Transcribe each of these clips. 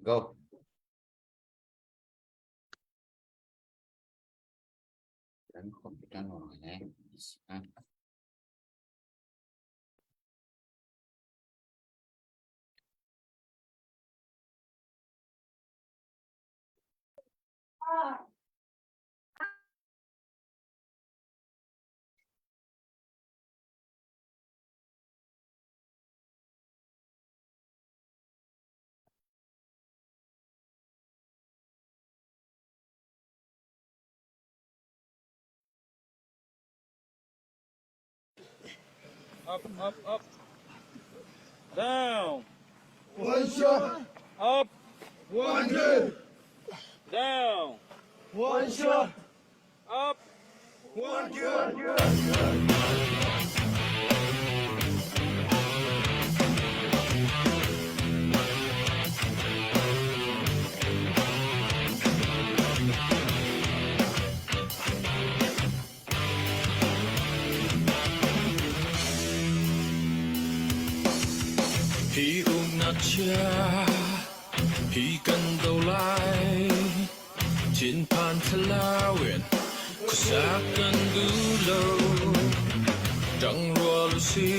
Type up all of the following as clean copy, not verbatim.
Go. Kan computer no ne. Up, up, up. Down. One shot. Up. One, two. Down. One shot. Up. One, two. Hi umnak chia hi kan do lai Thinphan thlarau in khuasa kan duh lo. Ṭangrual si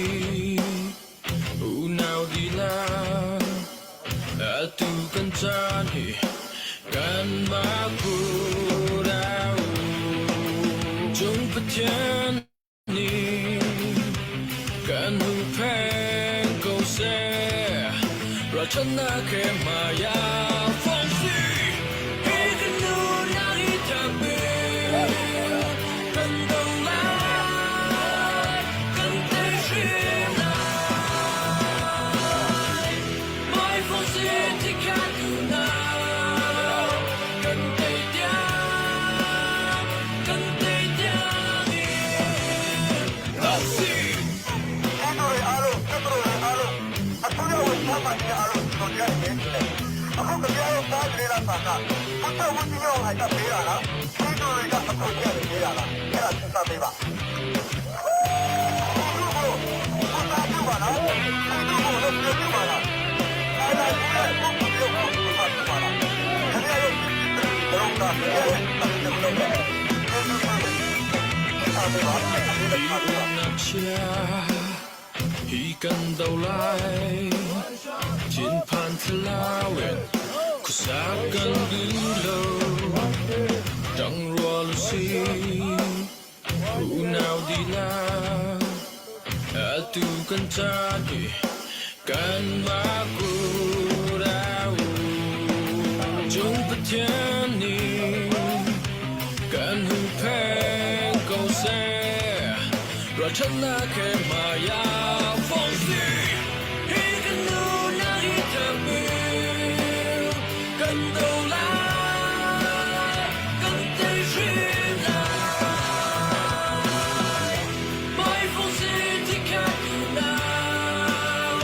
unau dihlak atu kan caan hi kanmah phur au. Cung Pathian nih kan huhphenh ko seh. Ralchannak he hmai ah fong si. Hi kan nunnak hi ṭap in kan do lai, kan tei hrim lai. Mai fong si tikhat unau, kan tei tiang, kan tei tiang in. Tausi! ပြည်သူတွေအားလုံးတက္ကသိုလ်တွေအားလုံးအစိုးရဝန်ထမ်းမှတွေအားလုံးကျွန်တော်တရားနေတယ်အခုကြပြရဲ့သားတွေလာတာကဘုရားဝင်းရောအိုက်တာပေးတာလားပြည်သူတွေကအခွင့်အရေးပေးတာလားအဲ့ဒါစဉ်းစားပေးပါပြည်သူကိုဘုရားပြုပါလားပြည်သူကိုလည်းပြုပါလားအဲ့ဒါကြီးရဲ့ပုဂ္ဂိုလ်ကိုဘုရားပြုပါလားခင်ဗျားရဲ့ဘုရားရဲ့တဲ့တဲ့တဲ့တဲ့ပါ Hi umnak chia hi kan do lai Thinphan thlarau in khuasa kan duh lo Ṭangrual si unau dihlak atu kan caan hi kanmah kut au Cung Pathian nih kan huhphenh ko seh ralṭhatnak he hmai ah fong si hi kan nunnak hi ṭap in kan do lai kan tei hrim lai Mai fong si tikhat unau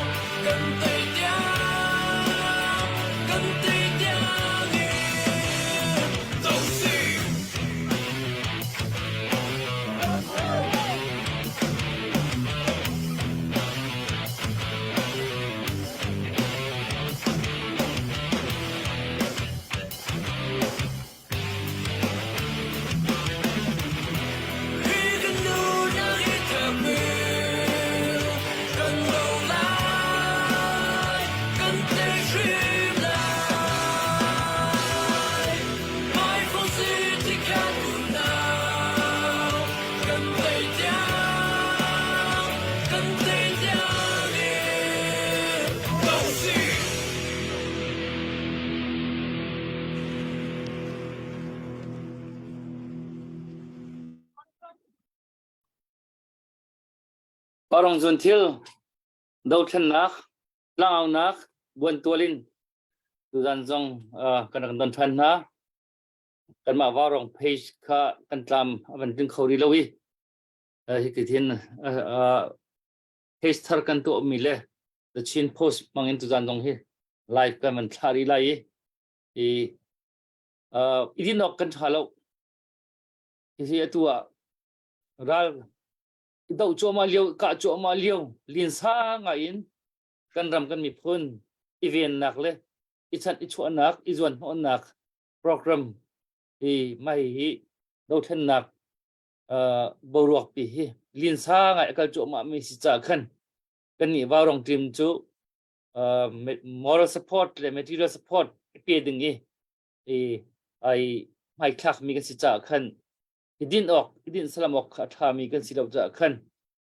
kan tei tiang kan tei tiang in do si. Hi kan nunnak hi ṭap in kan do lai, kan tei hrim lai. Hmaifong si tikhat unau, kan tei tiang, kan tei tiang in do si. Parong zun thil dothlennak tlangaunak buantual in tuzan zong kan rak don ṭhan hna. Kanmah Vaurong page kha kan tlam a van tling kho rih lo i hiti thin page thar kan tuahmi le The Chin Post hmang in tuzan zong hi live kan van thlah rih lai i i i din awk kan ṭha lo. Hihi atu ah ral do cuahmah lio kah cuahmah lio linsa ngai in kan ram kan miphun i vennak le i chanh i chuahnak i zuan hnawhnak program hi mai hi dothlennak boruak pi hi linsa ngai a kal cuahmah mi si ca khan kan nih Vaurong team cu moral support le material support pe ding i i ai hmaithlak mi kan si ca khan i din awk i din salam awk kha a ṭha mi kan si lo ca khan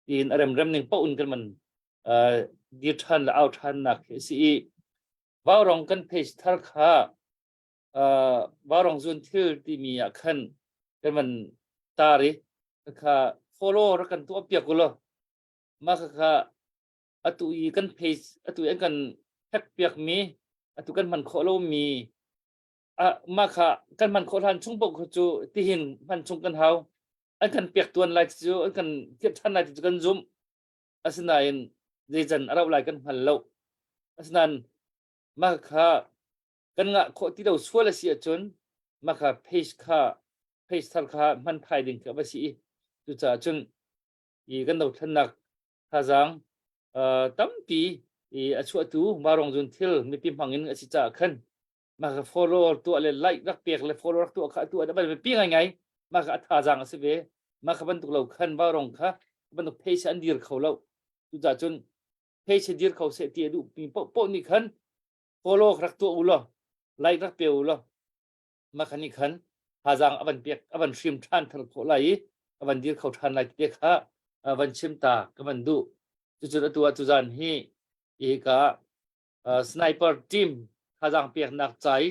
tiin a remrem ning paoh in kan man dir ṭhan le au ṭhan nak hi a si i Vaurong kan page thar kha Vaurong zun thil timi ah khan kan man tar i kha follow rak kan tuah piak ulaw mah kha atu i kan page atu i an kan hack piak mi atu kan hman khawh lo mi mah kha kan hman khawh hlan chung paoh kha cu tihin hman chung kan hau. An kan pek tuan lai cu an kan tiap ṭhan lai cu kan zumh. Asinain zeican a rauh lai kan hngal lo. Asinain mah kha kan ngah khawh ti lo sual a si ahcun mah kha page kha page thar kha hman thai ding kha va si i cucaah cun i kan dothlennak thazaang tampi i a chuahtu Marong Zun thil mipi hmang in a si caah khan mah kha follow tuah le like rak pek le follow rak tuah kha atu a biapi ngaingai. Mah kha a thazaang a si ve. Mah kha bantuk lo khan Vaurong kha bantuk page an dir kho lo. Cucaah cun page dir kho seh ti a duh mi paoh nih khan follow rak tuah u law like rak pe u law mah kha nih khan thazaang a van pek a van hrim ṭhan thar khawh lai i a van dir kho ṭhan lai ti kha van chim ta ka van duh. Cucun atu ah tuzan hi hi ka sniper team thazaang peknak ca i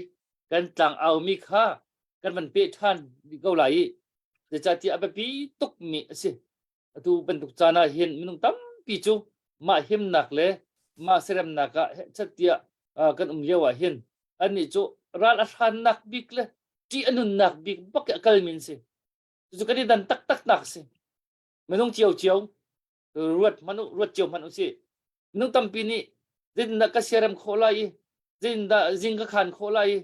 kan tlang aumi kha kan van peh ṭhan dih ko lai i zeicahtiah a biapi tukmi a si. Atu bantuk caan ah hin minung tampi cu mah himnak le mah seremnak ah hehchat tiah kan um lio ah hin annih cu ral a hrannak bik le ṭih a nunnak bik bak a kalmi an si. Cucu kan i dan taktak nak a si. Minung ciocio ruat hmanh u, ruat cio hmanh u sih. Minung tampi nih zeitindah ka siarem khawh lai i zeitindah zing ka khan khawh lai i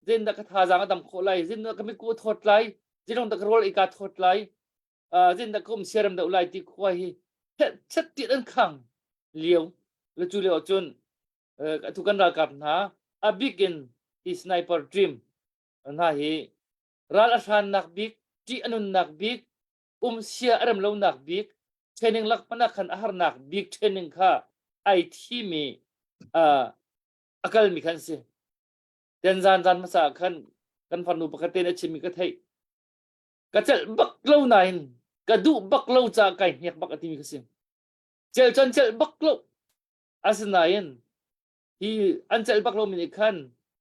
zeitindah ka thazaang a dam khawh lai, zeitindah ka mitku a thawt lai, zeitindah ka rawl ei kaa thawt lai, zeitindah ka um siarem deuh lai ti khua hi chet tiat an khang lio. Le cu lio ahcun atu kan ralkap hna a bik in hi sniper team hna hi ral a hrannak bik, ṭih a nunnak bik, um sia a rem lonak bik training lak hmanh ah khan a harnak bik training kha ai thimi a kalmi khan si. Ten zan zan hmasa ah khan kan farnu pakhat te nih a chimmi ka theih. Ka celh bak lo nain ka duh bak lo caah kai hnek bak a timi ka si. Celh cun celh bak lo. Asinain hi an celh bak lomi nih khan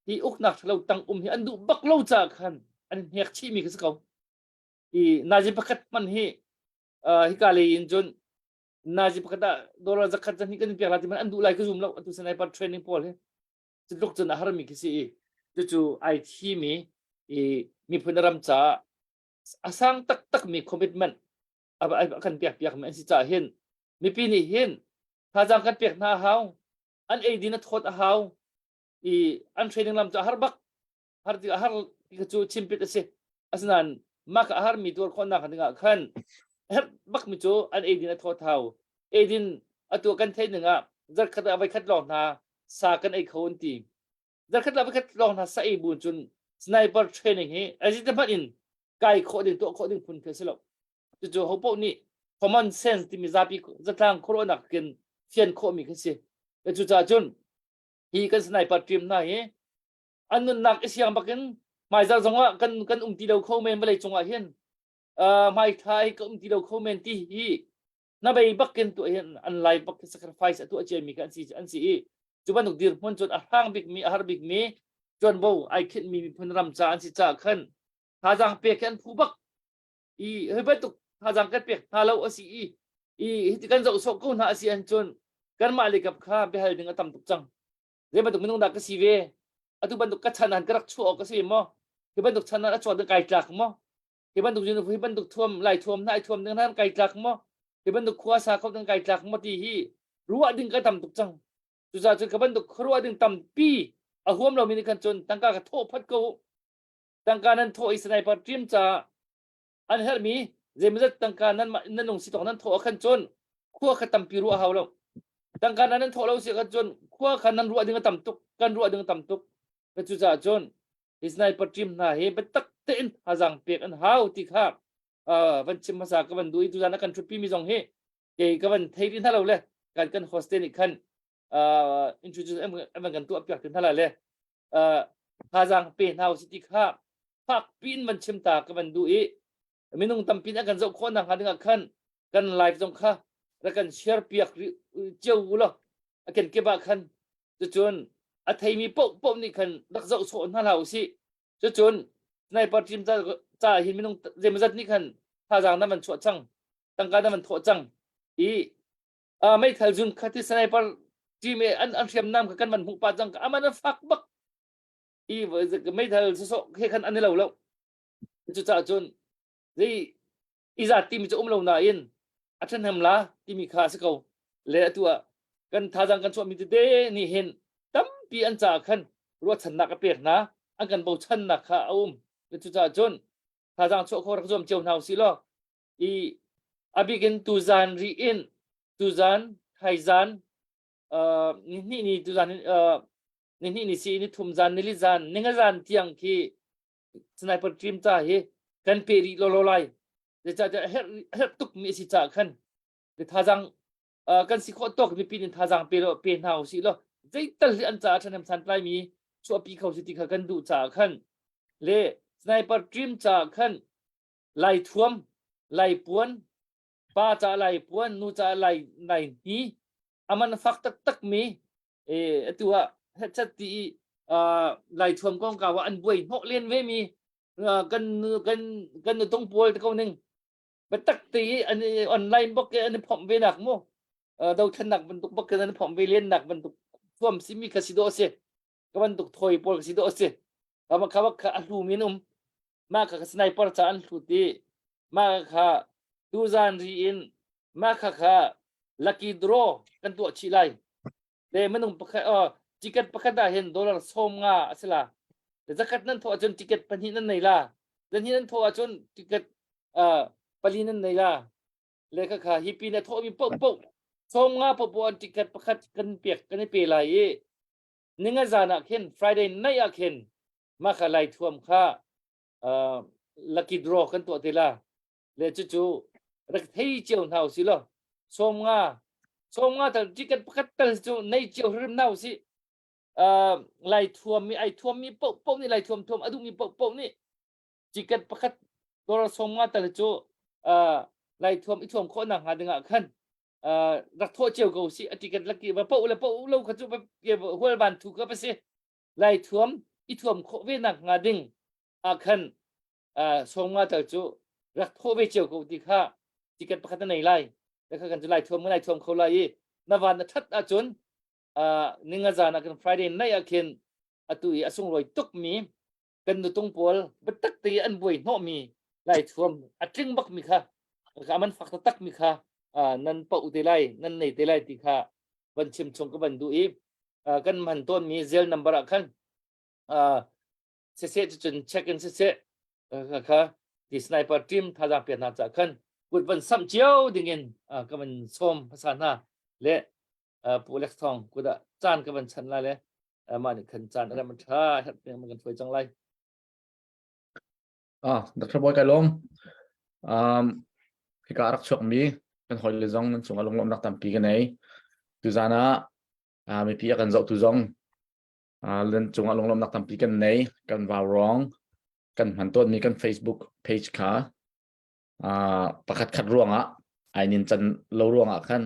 hi uknak ṭhalo tang um hi an duh bak lo caah khan an hnek chihmi ka si ko. I nazi pakhat hman hi hika lei in cun nazi pakhat ah dollar zakhat zan hi kan in pek la ti man an duh lai ka zum lo. Atu sniper training pawl hi cu tluk cun a harmi khi si i cucu ai thimi i miphun ram caah a sang taktak mi commitment a kan pek piak mi an si caah hin mipi nih hin thazaang kan pek hna hau, an eidin a thawt a hau i an training lam cu a har bak. Har ti har ti cu chimpit a si. Asinain mah ka har mi tuar khawhnak dingah khan herh bak mi cu an eidin a thawt hau. Eidin atu kan theih ning ah zarkhat ah voi khat lawng hna sa kan ei kho an ti. Zarkhat ah voi khat lawng hna sa ei bu cun sniper training hi azi te hmanh in kai khawh ding tuah khawh ding phun khi a si lo. Cucu ho paoh nih common sense timi zapi zatlang khuaruahnak kin fian khawhmi khi si. Cucaah cun hi kan sniper team hna hi an nunnak i siang bakin hmaizar zongah kan kan um ti lo kho men vawlei cungah hin hmai thla hi ka um ti lo kho men ti hi na bei bakin tuah hin an lai bak sacrifice a tuah ciami kha an si an si i cu bantuk dirhmun cun a hrang bikmi a har bikmi tuanvo ai khinhmi miphun ram ca an si caah khan thazaang pek hi an phu bak i hi bantuk thazaang kan pek hna lo a si i i hiti kan zoh sawh ko hna a si an cun kanmah le kap kha biahal ding a tam tuk cang. Zei bantuk minung dah ka si ve? Atu bantuk ka chan han ka rak chuah awk ka si maw? Hi bantuk chan ah a chuah ding kai tlak maw? Hi bantuk hi bantuk thuam lai thuam na ai thuam ding han kai tlak maw? Hi bantuk khua sa kho ding kai tlak maw ti hi ruah ding ka tam tuk cang. Cucaah cun ka bantuk ruah ding tampi a huam lomi nih khan cun tangka ka thawh phat ko. Tangka nan thawh i sniper team caah an herhmi zeimawzat tangka nan nan lung si tawk nan thawh ah khan cun khua kha tampi ruah hau lo. Tangka nan nan thawh lo si khan cun khua kha nan ruah ding a tam tuk, kan ruah ding a tam tuk. Cucaah cun hi sniper team hna hi biatak tein thazaang pek an hau ti kha van chim hmasa ka van duh i tuzan a kan ṭhutpi mi zong hi kei ka van thei rih hna lo le kan kan host te nih khan introduce an van kan tuah piak te hna la le thazaang pe hna usih ti kha fak piin van chim ta ka van duh i minung tampi nih an kan zoh khawh nakhnga dingah khan kan live zong kha rak kan share piak cio u law a kenkip ah khan cucun a theimi paoh paoh nih khan rak zoh sawh hna hlah usih cucun sniper team ca ca hin minung zeimawzat nih khan thazaang nan van chuah cang tangka nan van thawh cang i meithal zun kha ti sniper team an an hriamnam kha kan van hmuh pa cang aman a fak bak i meithal sawsawh he khan an i lo lo Cucaah cun zei i zat timi cu um lo nain a ṭhahnem la timi kha a si ko. Le atu ah kan thazaang kan chuahmi tete nih hin tampi an caah khan ruahchannak a pek hna, an kan bochannak kha a um. Le cucaah cun thazaang chuah khawh rak zuam cio hna usih law i a bik in tuzan ri in tuzan thaizan uh, nihnih ni tuzan uh, nihnih ni si ni thum zan nili zan ninga zan tiang khi sniper team ca hi kan pe rih lawlaw lai. Zeicahtiah a herh herh tukmi a si caah khan thazaang kan si khawh tawk mipi nih thazaang pe lo pe hna usih law zeital hi an caah ṭhahnem santlaimi chuahpi kho si ti kha kan duh caah khan le sniper team caah khan lai thuam lai puan pa caah lai puan nu caah lai lai hni aman fak taktak mi atu ah hetchat ti i lai thuam kongkau ah an buai hnawh len ve mi kan kan kan nutung pawl te ko ning biatak te i an online bok ke an i phomh ve nak mu dothlennak bantuk bok ke an i phomh ve len nak bantuk thuam si mi kha si dawh si ka bantuk thoi pawl ka si dawh si kama kha kha a hlu min um ma kha sniper cha an hlu ti ma kha tuzan ri in ma kha kha lucky draw kan tuah chih lai le minung pakhat oh ticket pakhat ah hin dollar 50 a si la zakhat nan thawh ahcun ticket pahnih nan nei la zahnih nan thawh ahcun ticket pali nan nei la le kha kha hi pin a thawhmi poh poh 50 poh poh an ticket pakhat kan pek kan i pe lai i ninga zan ah khin Friday night ah khin mah kha lai thuam kha lucky draw kan tuah te la le cucu rak thei cio hna usih law 50 50 tal ticket pakhat tal cu nei cio hrim hna usih lai thuam mi ai thuam mi poh poh nih lai thuam thuam a duh mi poh poh nih ticket pakhat dollar 50 tal cu lai thuam i thuam khawh nak hnga ding ah khan rak thawh cio ko si a ticket lucky va poh le poh lo kha cu hual van thu ka pa si lai thuam i thuam khawh ve nak hnga ding ah khan 50 tal cu rak thawh ve cio ko ti kha ticket pakhat na nei lai le kha kan cu lai thuam lai thuam kho lai i na van na that ahcun ninga zan ah kan Friday night ah khin atu i a sunglawi tuk mi kan nutung pawl biatak te an buai hnawh mi lai thuam a tling bak mi kha ka man fak tak mi kha nan pau te lai nan nei te lai ti kha van chim chung ka van duh i kan man tawn mi zel number ah khan siseh cucun check in siseh kha ti sniper team thazaang pek hna ca khan kut van samh cio dingin ka van sawm hmasa hna le Pu Alex Thong kut ah caan ka van chan lai le mah nih khan caan a rem a ṭha herh peng kan hruai cang lai. Ah, Dr. Boy kai lawm. Um, hika rak chuak mi kan hoi le zong nan cungah lunglawmhnak tampi ka nei. Tuzan ah mipi a kan zohtu zong Nan cungah lunglawmhnak tampi kan nei. Kan vaurawng kan hman tawnmi kan Facebook page kha pakhat khat ruangah ai nin can lo ruangah khan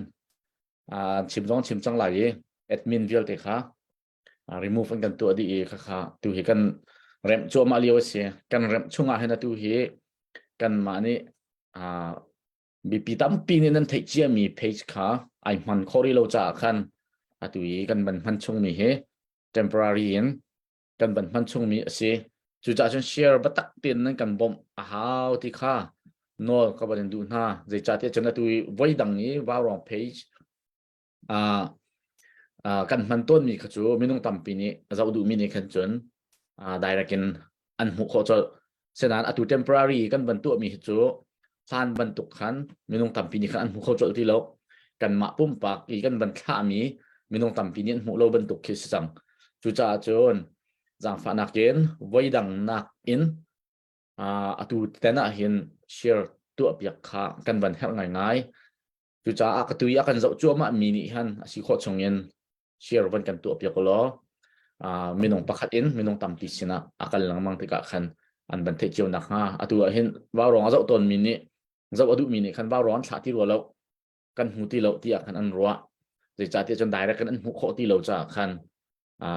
chim zong chim cang lai i admin vialte kha remove an kan tuah dih i khakha tu hi kan remh cuahmah lio a si. Kan remh chungah hin atu hi kanmah nih Mipi tampi nih nan theih ciami page kha ai hman khawh rih lo caah khan atu i kan van hman chungmi hi temporary in kan van hman chungmi a si. Cucaah cun share biatak tein nan kan bawmh a hau ti kha nawl ka van in duh hna. Zeicahtiah cun atu i voi dang i Vaurawng page uh, uh, kan hman tawnmi kha cu minung tampi nih a zoh duhmi nih khan cun uh, direct in an hmuh khawh colh. Senain atu temporary kan van tuahmi hi cu hlan bantuk khan minung tampi nih khan an hmu kho colh ti lo. Kanmah pumpak i kan van thlahmi minung tampi nih an hmuh lo bantuk khi si cang. Cucaah cun Zaangfahnak in voidang nak in atu ten ah hin share tuah piak kha kan van herh ngaingai. Cucaah ka tu i a kan zoh cuahmah mi nih han a si khawh chung in share van kan tuah piak law minung pakhat in minung tampi sinah a kal lengmang tikah khan an van theih cio nak hnga atu ah hin vaurawng a zoh tawn mi nih zoh a duh mi nih khan vaurawng an thlah ti rua lo kan hmu ti lo tiah khan an ruah zeicahtiah cun direct in an hmuh khawh ti lo caah khan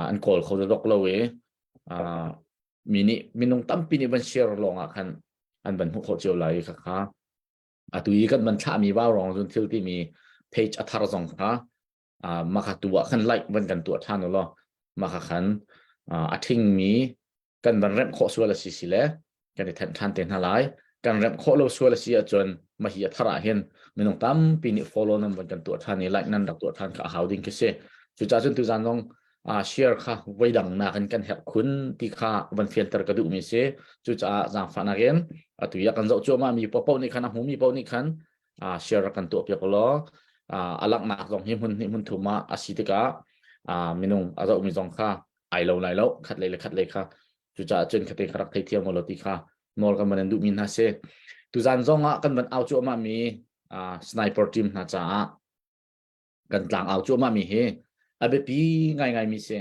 an kawl kho dok lo i mi nih minung tampi nih van share lawng ah khan an van hmuh khawh cio lai i kha atu i kan van thlahmi vaurawng zun thil timi page a thar zong kha maka tu ah khan like van kan tuah ṭhan ulaw maka khan a ṭhingmi kan van remh khawh sual a si si le kan i thenh ṭhan te hna lai kan remh khawh lo sual a si ahcun mahi a thar ah hin minung tampi nih follow nan van kan tuah ṭhan i like nan rak tuah ṭhan kha a hau ding khi si cucaah cun tuzan zong share kha voidang nakin kan herh khun ti kha van fianter ka duhmi si cucaah zaangfahnak in atu i a kan zoh cuahmah mi paohpaoh nih khan a hmumi paoh nih khan share kan tuah piak law a langhnak zong hi hmun hnih hmun thum ah a si tikah minung a zohmi zong kha ai lo lai lo khat lei le khat lei kha cucaah cun khate kha rak theithiam lo ti kha nawl kan van in duhmi hna si tuzan zong ah kan van au cuahmah mi sniper team hna caah kan tlang au cuahmah mi hi a biapi ngaingai mi si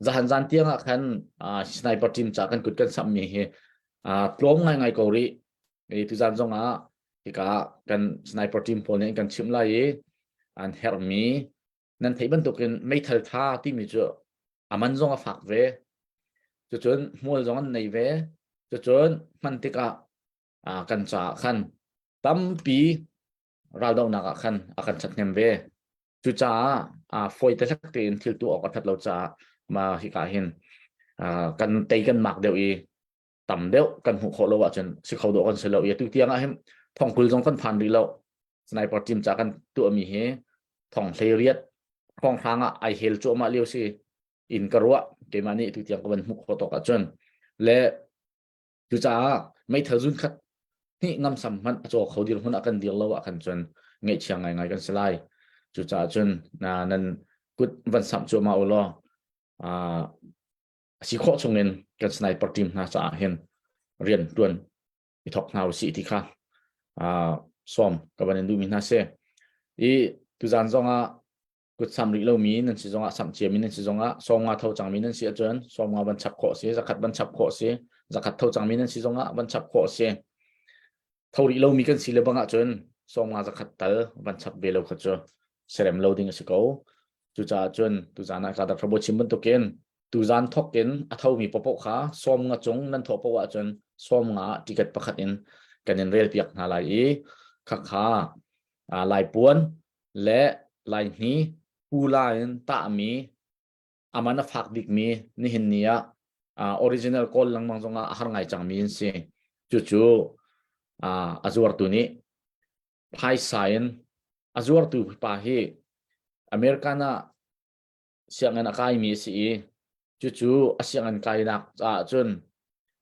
zahan zan tiang ah khan sniper team ca kan kut kan samh mi hi tlawm ngaingai ko rih i tuzan zong ah hika kan sniper team pawl nih kan chimh lai i an herhmi nan theih bantukin meithal tha timi cu a man zong a fak ve cucun hmual zong an nei ve cucun hman tikah kan caah khan tampi raldohnak ah khan a kan ṭhathnem ve. Cucaah fawi te hlek tein thil tuah awk a ṭhat lo caah ma hika hin kan tei kan mak deuh i tam deuh kan hmuh khawh lo ahcun si kho dawh kan si lo i atu tiang ah hin thongkul zong kan phan rih lo. Sniper team ca kan tuahmi hi thong hlei riat hrawnghrang ah ai hel cuahmah lio si in ka ruah keimah nih tu tiang ka van hmuh khawh tawk ahcun le Cucaah meithal zun khat hnih ngamsam hmanh a caw kho dirhmun ah kan dir lo ah khan cun ngaihchia ngaingai kan si lai. Cucaah cun nan kut van samh cuahmah u law a si khawh chungin kan sniper team hna caah hin rian tuan i thok hna usih ti kha sawm ka van in duhmi hna si. I tuzan zongah kutsam rih lomi nan si zongah samh ciami nan si zongah sawmnga tho cangmi nan si ahcun sawmnga van chap khawh si zakhat van chap khawh si zakhat tho cangmi nan si zongah van chap khawh si tho rih lomi kan si le bang ahcun sawmnga zakhat tal van chap ve lo kha cu serem lo ding a si ko cucaah cun tuzan ah ka dak rabo chim bantukin tuzan thok in a thomi popoh kha sawmnga cung nan thawh poh ahcun sawmnga ticket pakhat in kan in rel piak hna lai i khakha laipuan le Laihni pula in tahmi aman a fak bikmi nihin ni ah original kawl lengmang zongah a har ngai cangmi an si. Cucu a zuartu nih phaisa in a zuartu pa hi American ah sianginn a kaimi a si i cucu a sianginn kainak caah cun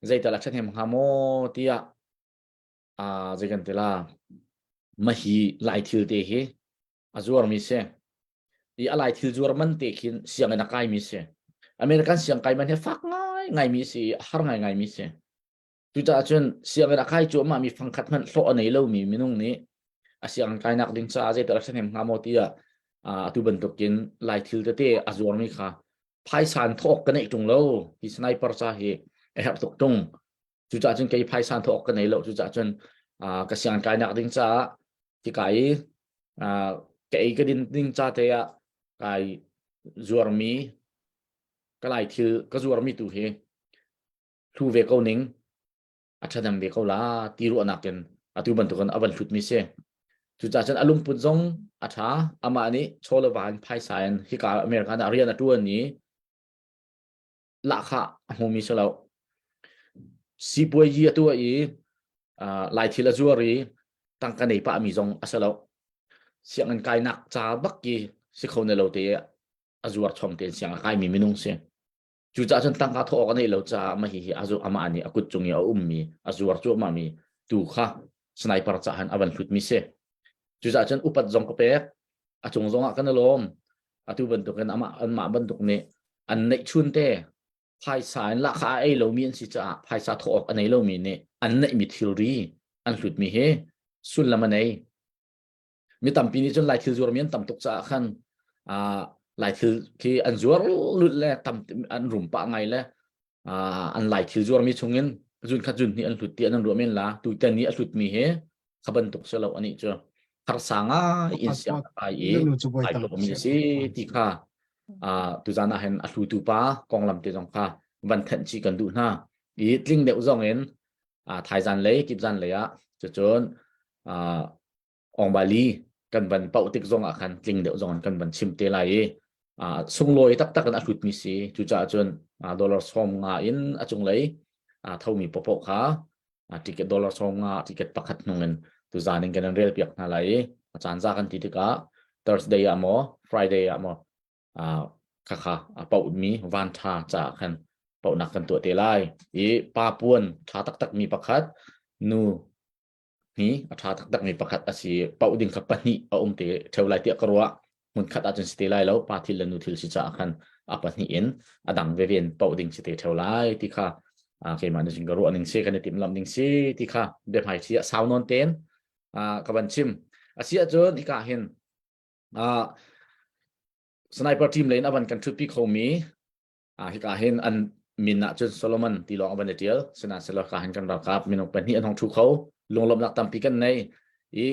zeital a ṭhahnem hnga maw tiah zei kan ti la mahi lai thil te hi a zuarmi si i a lai thil zuar man te khin sianginn a kaimi si American siang kai man hi fak ngai ngaimi si i a har ngai ngaimi si cucaah cun sianginn a kai cuahmah mi fangkhat hmanh hlawh a nei lomi minung nih a sianginn kainak ding caah zeital a ṭhahnem hnga maw tiah atu bantukin lai thil tete a zuarmi kha phaisa in thawk ka neih ṭung lo hi sniper ca hi a herh tuk ṭung Cucaah cun kei phaisa thawk ka nei lo. Cucaah cun ka sianginn kainak ding caah hika i ka ei ka din ding ca te ah kai zuarmi ka lai thil ka zuarmi tu hi hlu ve ko ning a ṭhahnem ve ko la ti ruahnak in atu bantukin a van hlutmi si. Cucaah cun a lungput zong a ṭha. Amah nih chaw le va in phaisa in hika America ah rian a ṭuan i lahkhah a hmumi si lo. Sipuayi a tuah i lai thil a zuar i tangka nei pahmi zong a si lo. Sianginn kainak ca bak ki si kho ne lo te a zuar chom tein siang a kaimi minung si. Cucaah cun tangka thawh awk a neih lo caah mah hihi a amah nih a kut cung i a ummi a zuar cuahmahmi tu kha sniper cahan a van hlutmi si. Cucaah cun upat zong ka pek a cung zongah kan i lawm. Atu bantukin amah anmah bantuk nih an neihchun te. Phaisa in lahkhah a ei lomi an si caah phaisa thawh awk a nei lomi nih an neihmi thilri an hlutmi hi sullam a nei. Mi tampi nih cun Lai thil zuarmi an tam tuk caah khan uh, Lai thil khi an zuar lut le tam an rum pah ngai le uh, an Lai thil zuarmi chungin zun khat zun hnih an hlut ti an ruah men la tutan ni a hlutmi hi kha bantuk si lo ani cu harsa ngai in siang ai i ai mi si ti kha uh, tuzan ah hin a hlutu pa konglam te zong kha van thenh chi kan duh hna i tling deuh zong in uh, thaizan lei kipzan lei ah cucun uh, Ongbali kan van pauh tik zong ah khan tling deuh zong in kan van chim te lai i uh, sunglawi taktak in a hlutmi si cucaah cun uh, dollar sawm nga in a cunglei uh, thomi popoh kha uh, ticket dollar sawm nga ticket pakhat hnung in tuzan in kan in rel piak hna lai i a caan za kan ti tikah Thursday ah maw Friday ah maw uh, khakha a pauhmi van tha caah khan pauhnak kan tuah te lai i pa puan tha taktak mi pakhat nu hi a ṭha taktakmi pakhat a si. Pauh ding kha pahnih a um te ṭheo lai tiah ka ruah. Hmun khat ahcun si te lai lo. Pa thil le nu thil si caah khan a pahnih in a dang veve in pauh ding si te ṭheo lai ti kha keimah nih cun ka ruah ning si kan i timhlamh ning si ti kha biahmaiṭhi ah sau nawn tein ka van chim. A si ahcun hika hin sniper team lei in a van kan ṭhutpi khomi hika hin an min ah cun Solomon ti lawng a van i ṭial. Sihmanhsehlaw ka hin kan ralkap minung pahnih an hong ṭhu kho. Lunglawmhnak tampi kan nei i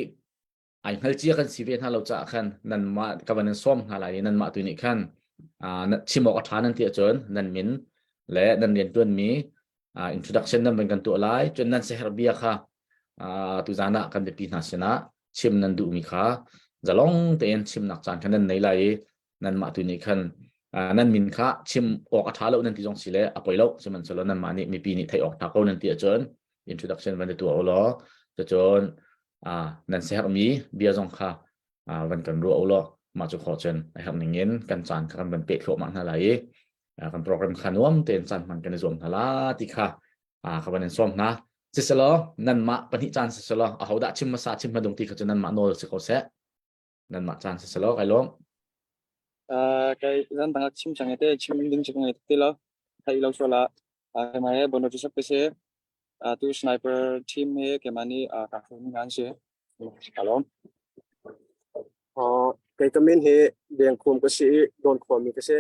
ai hngal cia kan si ve hna lo caah khan nanmah ka van in sawm hna lai i nanmah tu nih khan chim awk a ṭha nan ti ahcun nan min le nan rianṭuanmi introduction nan van kan tuah lai. Cun nan siaherh bia kha tuzan ah kan biapi hna sinah chim nan duhmi kha zalong tein chimnak caan kha nan nei lai i nanmah tu nih khan nan min kha chim awk a ṭha lo nan ti zong si le a poi lo sihmanhsehlaw nanmah nih mipi nih theih awk ṭha ko nan ti ahcun introduction van i tuah u law cucun nan siaherhmi bia zong kha van kan ruah u law mah cu khawh cun a herh ning in kan caan kha kan van peh thluahmah hna lai i kan program kha nuam tein caan hman kan i zuam hna la ti kha ka van in sawm hna siselaw nanmah pahnih caan siselaw ahodah chim hmasa chim hmadung ti kha cu nanmah nawl si ko seh nanmah caan siselaw kai lawm Kai zan dang chim chang te chim ding chim ngai te lo thai lo sola ke mai bono chu sap se tu sniper team he ke mani ka phone ngan se kalom Kei ka min hi Deng Khum ka si i Dawn khuami ka si.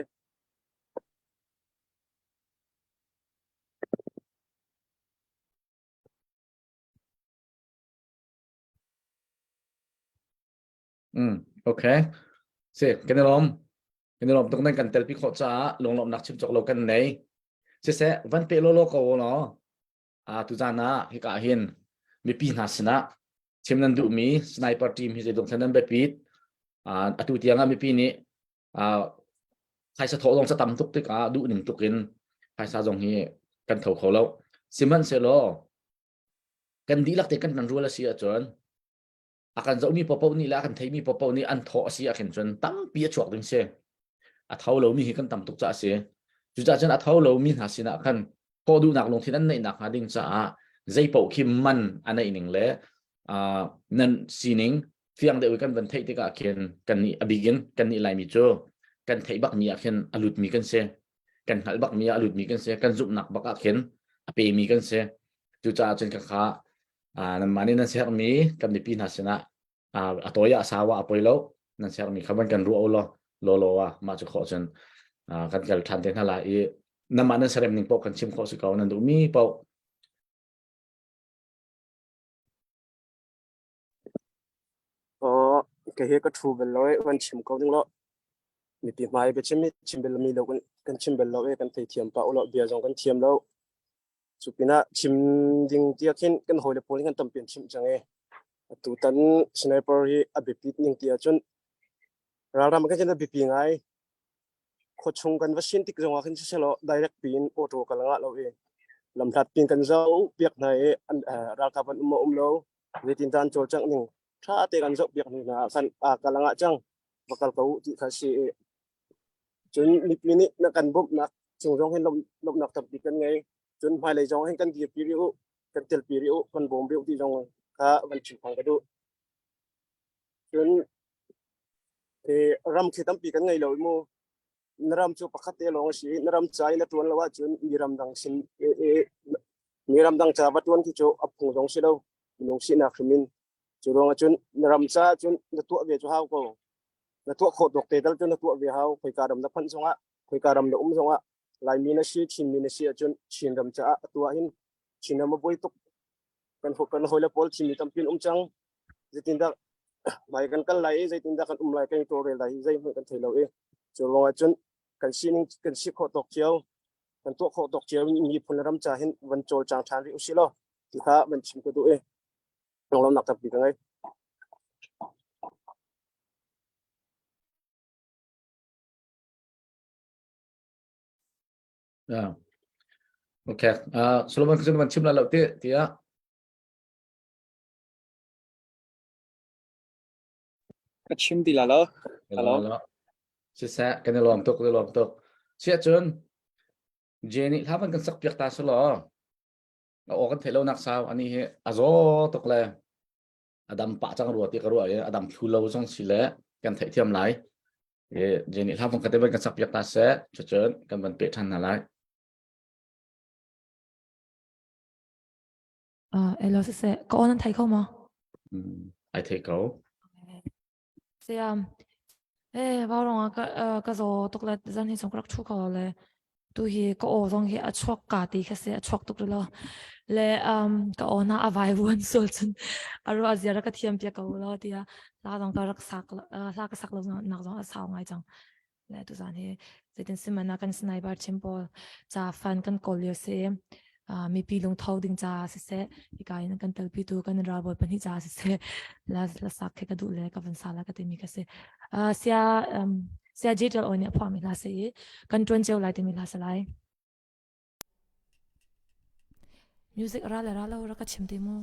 Mm, okay. Si, kan i lawm. Kan i lawm tuk nan kan telpi khawh caah lunglawmhnak chim cawk lo kan nei. Siseh, van pe lawlaw ko law. Ah, tuzan ah hika hin mipi hna sinah chim nan duhmi sniper team hi zeitluk thlen nan biapit. Ah, atu tiang ah mipi nih ah phaisa thawh zong ca tam tuk tikah duh ning tuk in phaisa zong hi kan tho kho lo. Sihmanhsehlaw kan dihlak te kan kan rual a si ahcun a kan zohmi paohpaoh nih le a kan theimi paohpaoh nih an thawh a si ahkhin cun tampi a chuak ding si. A tho lomi hi kan tam tuk caah a si. Cucaah cun a tho lomi hna sinah khan thawh duhnak lungthin an neih nakhnga ding caah zei paoh khi man a neih ning le uh, nan sining fiang deuh i kan van theih tikah khin kan nih a bik in kan nih Laimi cu kan theih bakmi ah khin a lutmi kan si. Kan hngalh bakmi ah a lutmi kan si. Kan zumhnak bak ah khin a pemi kan si. Cucaah cun ka kha nanmah nih nan sermi kan mipi hna sinah a tawi ah sau ah a poi lo nan sermi kha van kan ruah u law law law ah mah cu khawh cun kan kal ṭhan te hna lai i nanmah nan serem ning paoh kan chim khawh si ko nan duhmi paoh Aw, kei hi ka ṭhu bal lo i van chim ko ding law. Mipi hmai biachim hi chim bal mi lo kan kan chim bal lo i kan theithiam pah u law bia zong kan thiam lo. Cu pinah chim ding tiah khin kan hawile pawl nih kan tampi an chimh cang i atutan sniper hi a biapit ning ti ahcun ralram kan cun a biapi ngai. Khuachung kan va sin tik zongah khin siselaw direct piin auto kal ngah lo i lamhlat pin kan zoh piak hna i an ralkap an um maw um lo zeitin dah an cawlcangh ning ṭha te kan zoh piak hnu hna ah khan aa kal ngah cang va kal ko u ti kha si i cun mipi nih na kan bawmhnak cung zong hin lawmhnak tampi kan ngei cun hmailei zong hin kan dirpi rih u kan telpi rih u kan bawm rih u ti zong kha van chim phang ka duh cun ram khi tampi kan ngei lo i mu. Na ram cu pakhat te lawng a si i na ram ca i na ṭuan lo ahcun mi ramdang sin mi ramdang ca va ṭuan khi cu a phung zong si lo minung sinak hrim in. Cu ruangah cun na ram caah cun na tuah ve cu hau ko. Na tuah khawh tawk te tal cu na tuah ve hau. Khoika ram na phanh zongah, khoika ram na um zongah Laimi na si, Chinmi na si ahcun Chin ram caah a tuah hin Chin ram a buai tuk. Kan kan hawile pawl Chinmi tampi an um cang. Zeitindah hmai kan kal lai i zeitindah kan um lai kan i tawlrel lai hi zeihmanh kan thei lo i cu ruangah cun kan sining kan si khawh tawk cio kan tuah khawh tawk cio miphun le ram ca hin van cawlcang ṭhan rih usih law ti kha van chim ka duh i lunglawmhnak tampi ka ngei. Yeah. Okay. Solomon ka van chim la lo ti tiah. Ka chim ti la lo. Hello. Siseh kan i lawm tuk kan i lawm tuk. Siah cun Jenny hla van kan sak piak ta selaw a aw kan theih lo nak sau ani hi a zaw tuk le a dam pah cang rua ti ka ruah i a dam thlu lo zong si le kan theihthiam lai. E Jenny hla van ka te van kan sak piak ta seh cucun kan van peh ṭhan hna lai. Hello siseh ka aw nan thei kho maw? Ai thei ko. Siam. Eh vau ah ka ka zaw tuk le zan hi chung ka rak thu ko le tu hi ka aw zong hi a chuak ka ti kha si a chuak tuk lo le um ka aw na a vai vuan sul cun a ru a zia ka thiam pia ko lo tia hla zong ka rak sak hla ka sak lo nak zong a sau ngai cang Le tuzan hi zeitin simana kan sniper chim pawl ca fan kan kawl lio si mipi lungtho ding ca siseh hika in kan telpi tu kan ralbawi pahnih ca siseh la la sak khi ka duh le ka van sa la ka timi ka si sia sia jital oi nih a phuahmi hla si i kan tuan cio lai timi hla sa lai Music ra le ra lo ra ka chim te mu.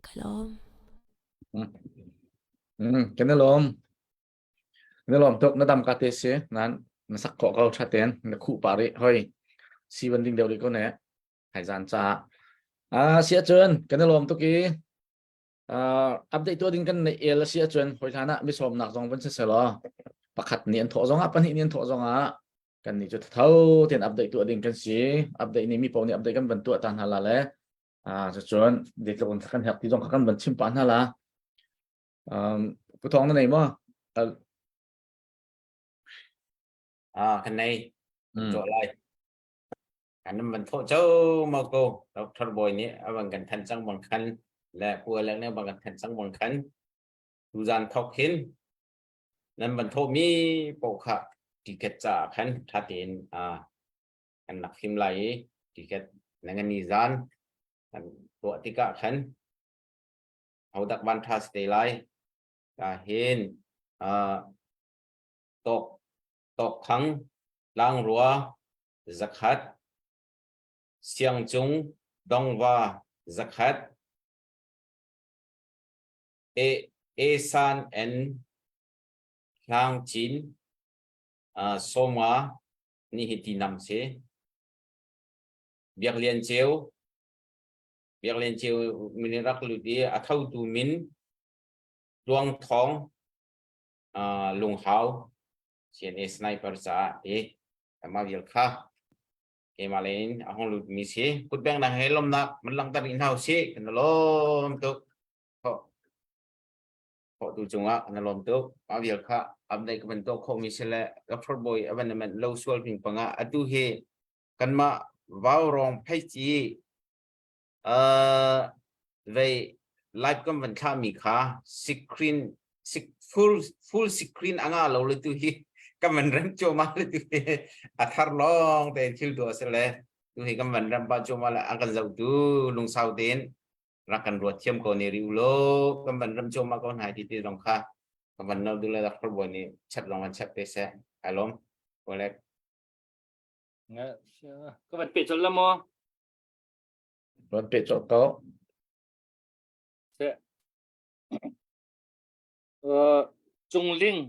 Ka lawm. Kan i lawm. Na lawm tuk na dam ka te si nan na sak khawh ko tha ten na khuh pa rih hoi si ban ding deuh rih ko ne hai zan ca ah si ahcun kan i lawm tuk i update tuah ding kan nei el si ahcun hoi hlan ah misawmnak zong van si selaw pakhat nih an thawh zong ah pahnih nih an thawh zong ah kan nih cu tho ten update tuah ding kan si update nih mi paoh nih update kan van tuah ta hna la le ah cucun zeitluk in kan herh ti zong kha kan van chim pah hna la um pu thawng na nei maw Ah kan nei tuah lai kan van thawh cho mau ko Dr. Boy nih avan kan than cang bang khan le pu le ne bang kan than cang bang khan tuzan thok hin nan van thawh mi po kha ticket ca khan tha tein a kan nak him lai i ticket na ngani zan kan tuah tikah khan hodak van tha te lai ka hin tok tok thang tlangrua zakhat siangcung dongva zakhat e esan en hlang chin sawma ni hi ti nam si Biak Lian Ceu Biak Lian Ceu min rak lut i a thotu min Tluang Thawng Lunghau CNA sniper caah ti mah vial kha keimah lei in a hong lut mi si kutbeng nak he lomnak man langhter rih hna usih kan lawm tuk Khawh tu cungah na lawm tuk. Mah vial kha update ka van tuah khawhmi si le Dr. Boy a van man lo sual ping panga atu hi kanmah vaurawng pheici uh, vei live kan van thlahmi kha screen full full screen anga lo le tu hi kan van rem choma le tu hi a thar long te thil tu a si le tu hi kan van rem pa choma le a kan zoh tu lungsau tein rak kan ruat thiam ko ne ri ulaw kan van ram cuahmah ko hna ti ti zong kha kan van no dule Dr. Bawi nih chat zong an chat te seh ai lawm kolek ka van pe chol la maw van pe chol ko se Cungling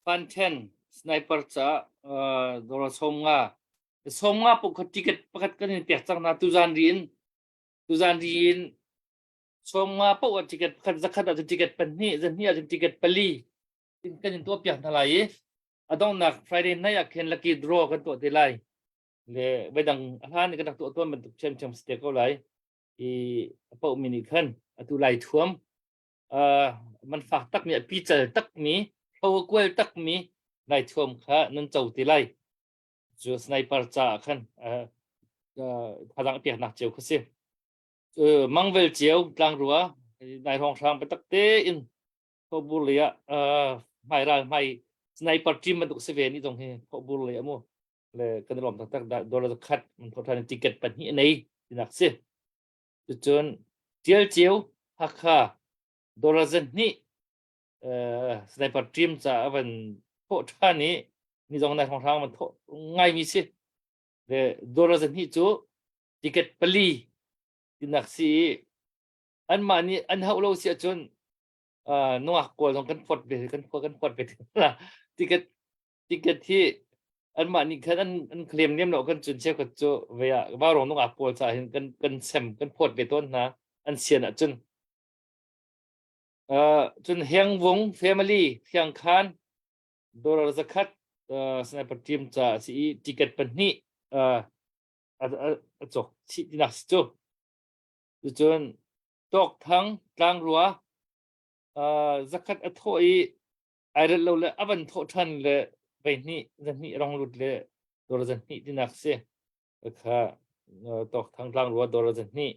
Fan Ten sniper ca dora som nga som nga pu kha ticket pakhat kan in pek cang na tuzan rin Tuzan riin sawmnga paoh ah ticket pakhat zakhat ahcun ticket pahnih zahnih ahcun ticket pali in kan in tuah piak hna lai i a donghnak Friday night ah khin lucky draw kan tuah te lai. Le voidang a hlan i kan rak tuah tawn bantuk ṭhiamṭhiam si te ko lai. I a paohmi nih khan atu lai thuam uh, man fak takmi a pical takmi hlo a kual takmi lai thuam kha nan co te lai. Cu sniper caah khan thazaang peknak cio kha si. Mangvel cio tlangrua nai hrawng hrang biatak tein thawbur lei ah hmairal hmai sniper team bantuk si ve ni zong hi thawbur lei amu le kan lawm taktak dollar khat man than ticket pahnih nei tinak si. Cucun tial cio Hakha dollar zahnih sniper team ca a van thawh ṭhan i mi zong nai hrawng hrang van thawh ngaimi si le dollar zahnih cu ticket pali tinak si i anmah nih an hauh lo si ahcun nungak kawl zong kan phawt ve kan phawt kan phawt ve ticket ticket hi anmah nih khan an an claim niam lo kan cun cheukhat cu ve ah vaurawng nungak pawl ca hin kan kan sem kan phawt ve tawn hna an sian ahcun Cun Hengvung family Thiangkhan dollar zakhat sniper team ca a si i ticket pahnih a cawk chih tinak si cu. Cucun Tawkthang tlangrua zakhat a thawh i ai relh lo le a van thawh ṭhan le veihnih zahnih rong lut le dollar zahnih tinak si. Kha Tawkthang tlangrua dollar zahnih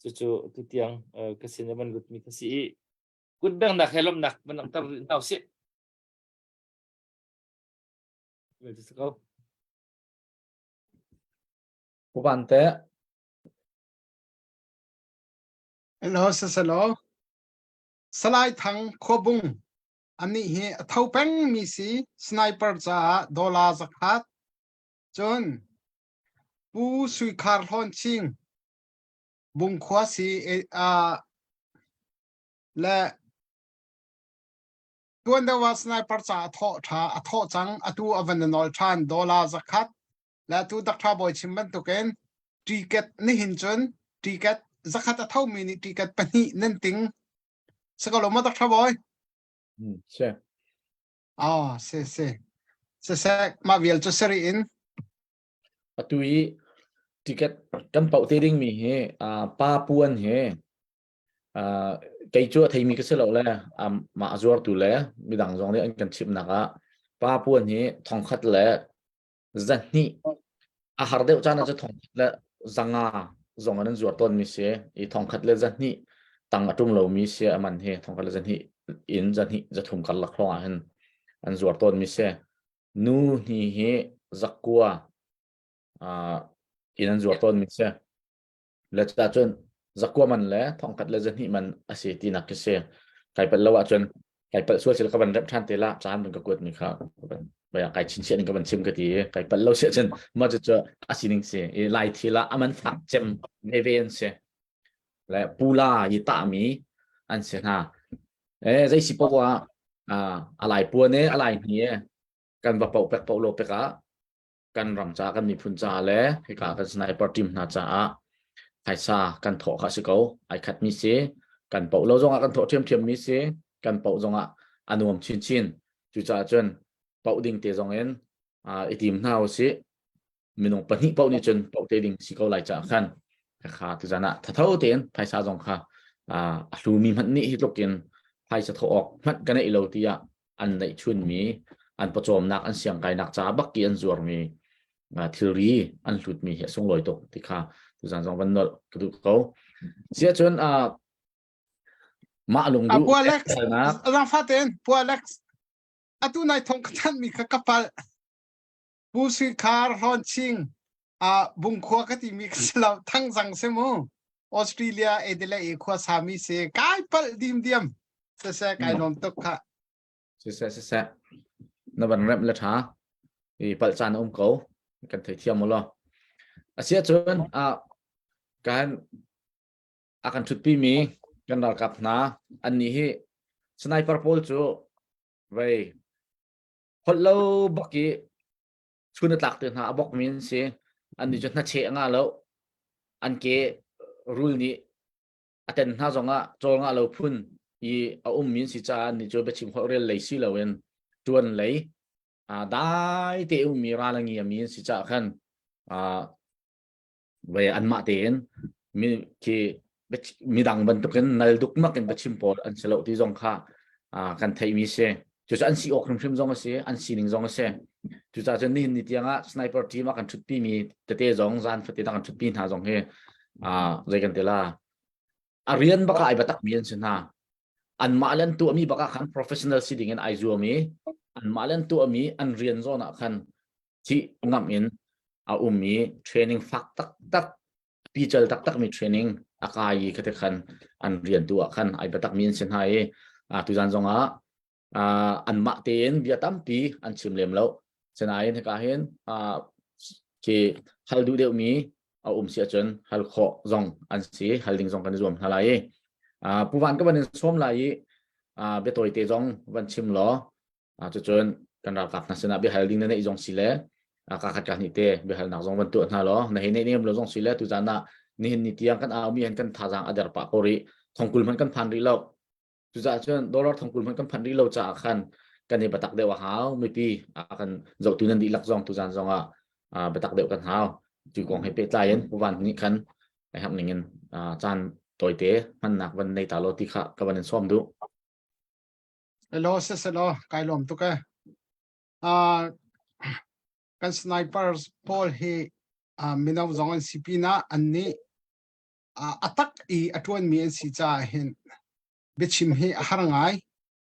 Cucu tutiang ka sin i van lutmi ka si i kutbengnak he lawmhnak van langhter rih hna usih. Ko. Uban te. Hello, sasalo. Salai Thang Khuabung ani hi a tho peng mi si sniper caah dollar zakhat cun Pu Sui Khar Hlawn Ching Bungkhua si. Le tuan deuh ah sniper ca a thawh ṭha a thawh cang atu a van nawl ṭhan dollar zakhat le atu Dr. Bawi chim bantukin ticket nihin cun ticket zakhat a thomi nih ticket pahnih nan ting si ko lo maw Dr. Bawi? Si. Oh, si si. Siseh, mah vial cu sari in. Atu i ticket kan pauh te dingmi hi pa puan hi kei cu a theimi ka si lo le mah a zuartu le midang zong nih an kan chimhnak ah pa puan hi thongkhat le zahnih a har deuh caan ah cu thongkhat le zanga zong an zuar tawn mi si i thongkhat le zahnih tang a tum lomi si a man hi thongkhat le zahnih in zahnih zathum karlak hrawng ah hin an zuar tawn mi si nu hni hi zakua in an zuar tawn mi si Le cun zakua man le thongkhat le zahnih man a si tinak khi si. Kai palh lo ahcun kai palh sual sil ka van remh ṭhan te la caan van ka kuat mi kha baya kai chinchiah ning ka van chim ka ti i kai palh lo si ahcun mah cu cu a sining si i lai thil ah aman fak cem veve an si le pula i tahmi an si hna e zei si poah ah a lai puan e a lai hni e kan va poh pek poh lo pek ah kan ram ca kan miphun ca le hika kan sniper team hna caah phaisa kan thawh kha si ko ai khat mi si kan poh lo zongah kan thawh ṭhiamṭhiam mi si kan poh zongah a nuam chinchin cucaah cun poh ding te zong in i tim hna usih minung pahnih poh nih cun poh te ding si ko lai caah khan kha tuzan ah thatho tein phaisa zong kha a hlumi hmanh nih hi tluk in phaisa thawh awk hmanh ka neih lo tiah an neihchunmi an pawcawmnak an siangkainak ca bak i an zuarmi thilri an hlutmi hi a sunglawi tuk ti kha tuzan zong van nolh ka duh ko. Siahcun mah lungduh Pu Alex zaangfah tein Pu Alex atu nai thong ka thanh mi kha ka palh Pu Sui Khar Hlawn Ching a Bungkhua ka ti mi ka si lo Thangzang si mu Australia Adelaide i khua sami si kai palh dim diam siseh kai lawm tuk kha siseh siseh na van remh le tha i palh caan a um ko kan thei thiam law asia cun a kan a kan thutpi mi kan ralkap hna an nih hi sniper pawl cu vei holh lo bak i chun a tlak te hna a bok mi an si an nih cu hnacheh a ngah lo an ke rul nih a ten hna zongah cawl ngah lo phun i a ummi an si caah nih cu biachim holh rel lei si loin tuan lei dai te ummi ral a ngiami an si caah khan ve anmah tein mi khi midang bantukin nal dukmak in biachim pawl an si lo ti zong kha kan theihmi si. Cucu an si awk hrimhrim zong a si, an sining zong a si. Cucaah cun nihin ni tiangah sniper team a kan ṭhutpi mi tete zong zan fatin a kan ṭhutpi hna zong hi zei kan ti la a rian bak ah ai batak mi an si hna. Anmah le an tuahmi bak ah khan professional si ding in ai zuam i anmah le an tuahmi an rian zawn ah khan thih ngamh in a um i training fak taktak pical taktakmi training a kai i khate khan an rian tu ah khan ai biatak mi an si hna i tuzan zong ah anmah tein bia tampi an chim lem lo sinain hika hin khi hal duh deuh mi a um si ahcun hal khawh zong an si hal ding zong kan i zuam hna lai i pu van ka van in sawm lai i biatawi te zong van chim law Cucun kan ralkap hna sinah biahal ding na neih zong si le ka khat ka hnih te biahalnak zong van tuah hna law na hei neih nem lo zong si le tuzan ah nihin ni tiang kan aumi han kan thazaang a der pah ko rih thongkul hmanh kan phan rih lo cucaah cun dollar thongkul hmanh kan phan rih lo caah khan kan i batak deuh a hau mipi a kan zohtu nan dihlak zong tuzan zong ah biatak deuh kan hau cu kong he pehtlai in puvan nih khan a herh ning in caan tawite hmannak van nei ta lo ti kha ka van in sawm duh Hello, siselaw, kai lawm tuk e. Uh, kan snipers pawl hi uh, mino zong an si pinah an nih uh, a tak i a ṭuanmi an si caah hin biachim hi a har ngai.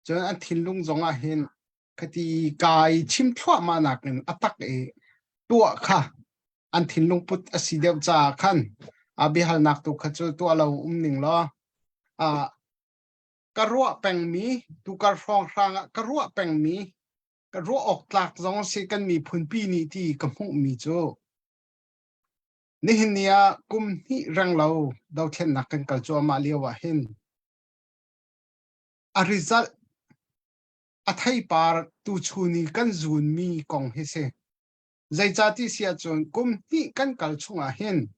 Cun an thinlung zong ah hin khati kai chim thluahmah nakin a tak i tuah kha an thinlung put a si deuh caah khan a biahalnak tu kha cu tuah lo um ning law uh, ka ruah pengmi tukar hrawnghrang ah ka ruah pengmi ka ruah awk tlak zong si kan miphunpi nih ti ka hmuhmi cu nihin ni ah kum hnih reng lo dothlennak kan kal cuahmah lio ah hin. A result a theipar tuchun i kan zuunmi kong hi si. Zeicati si ahcun kum hnih kan kal chungah hin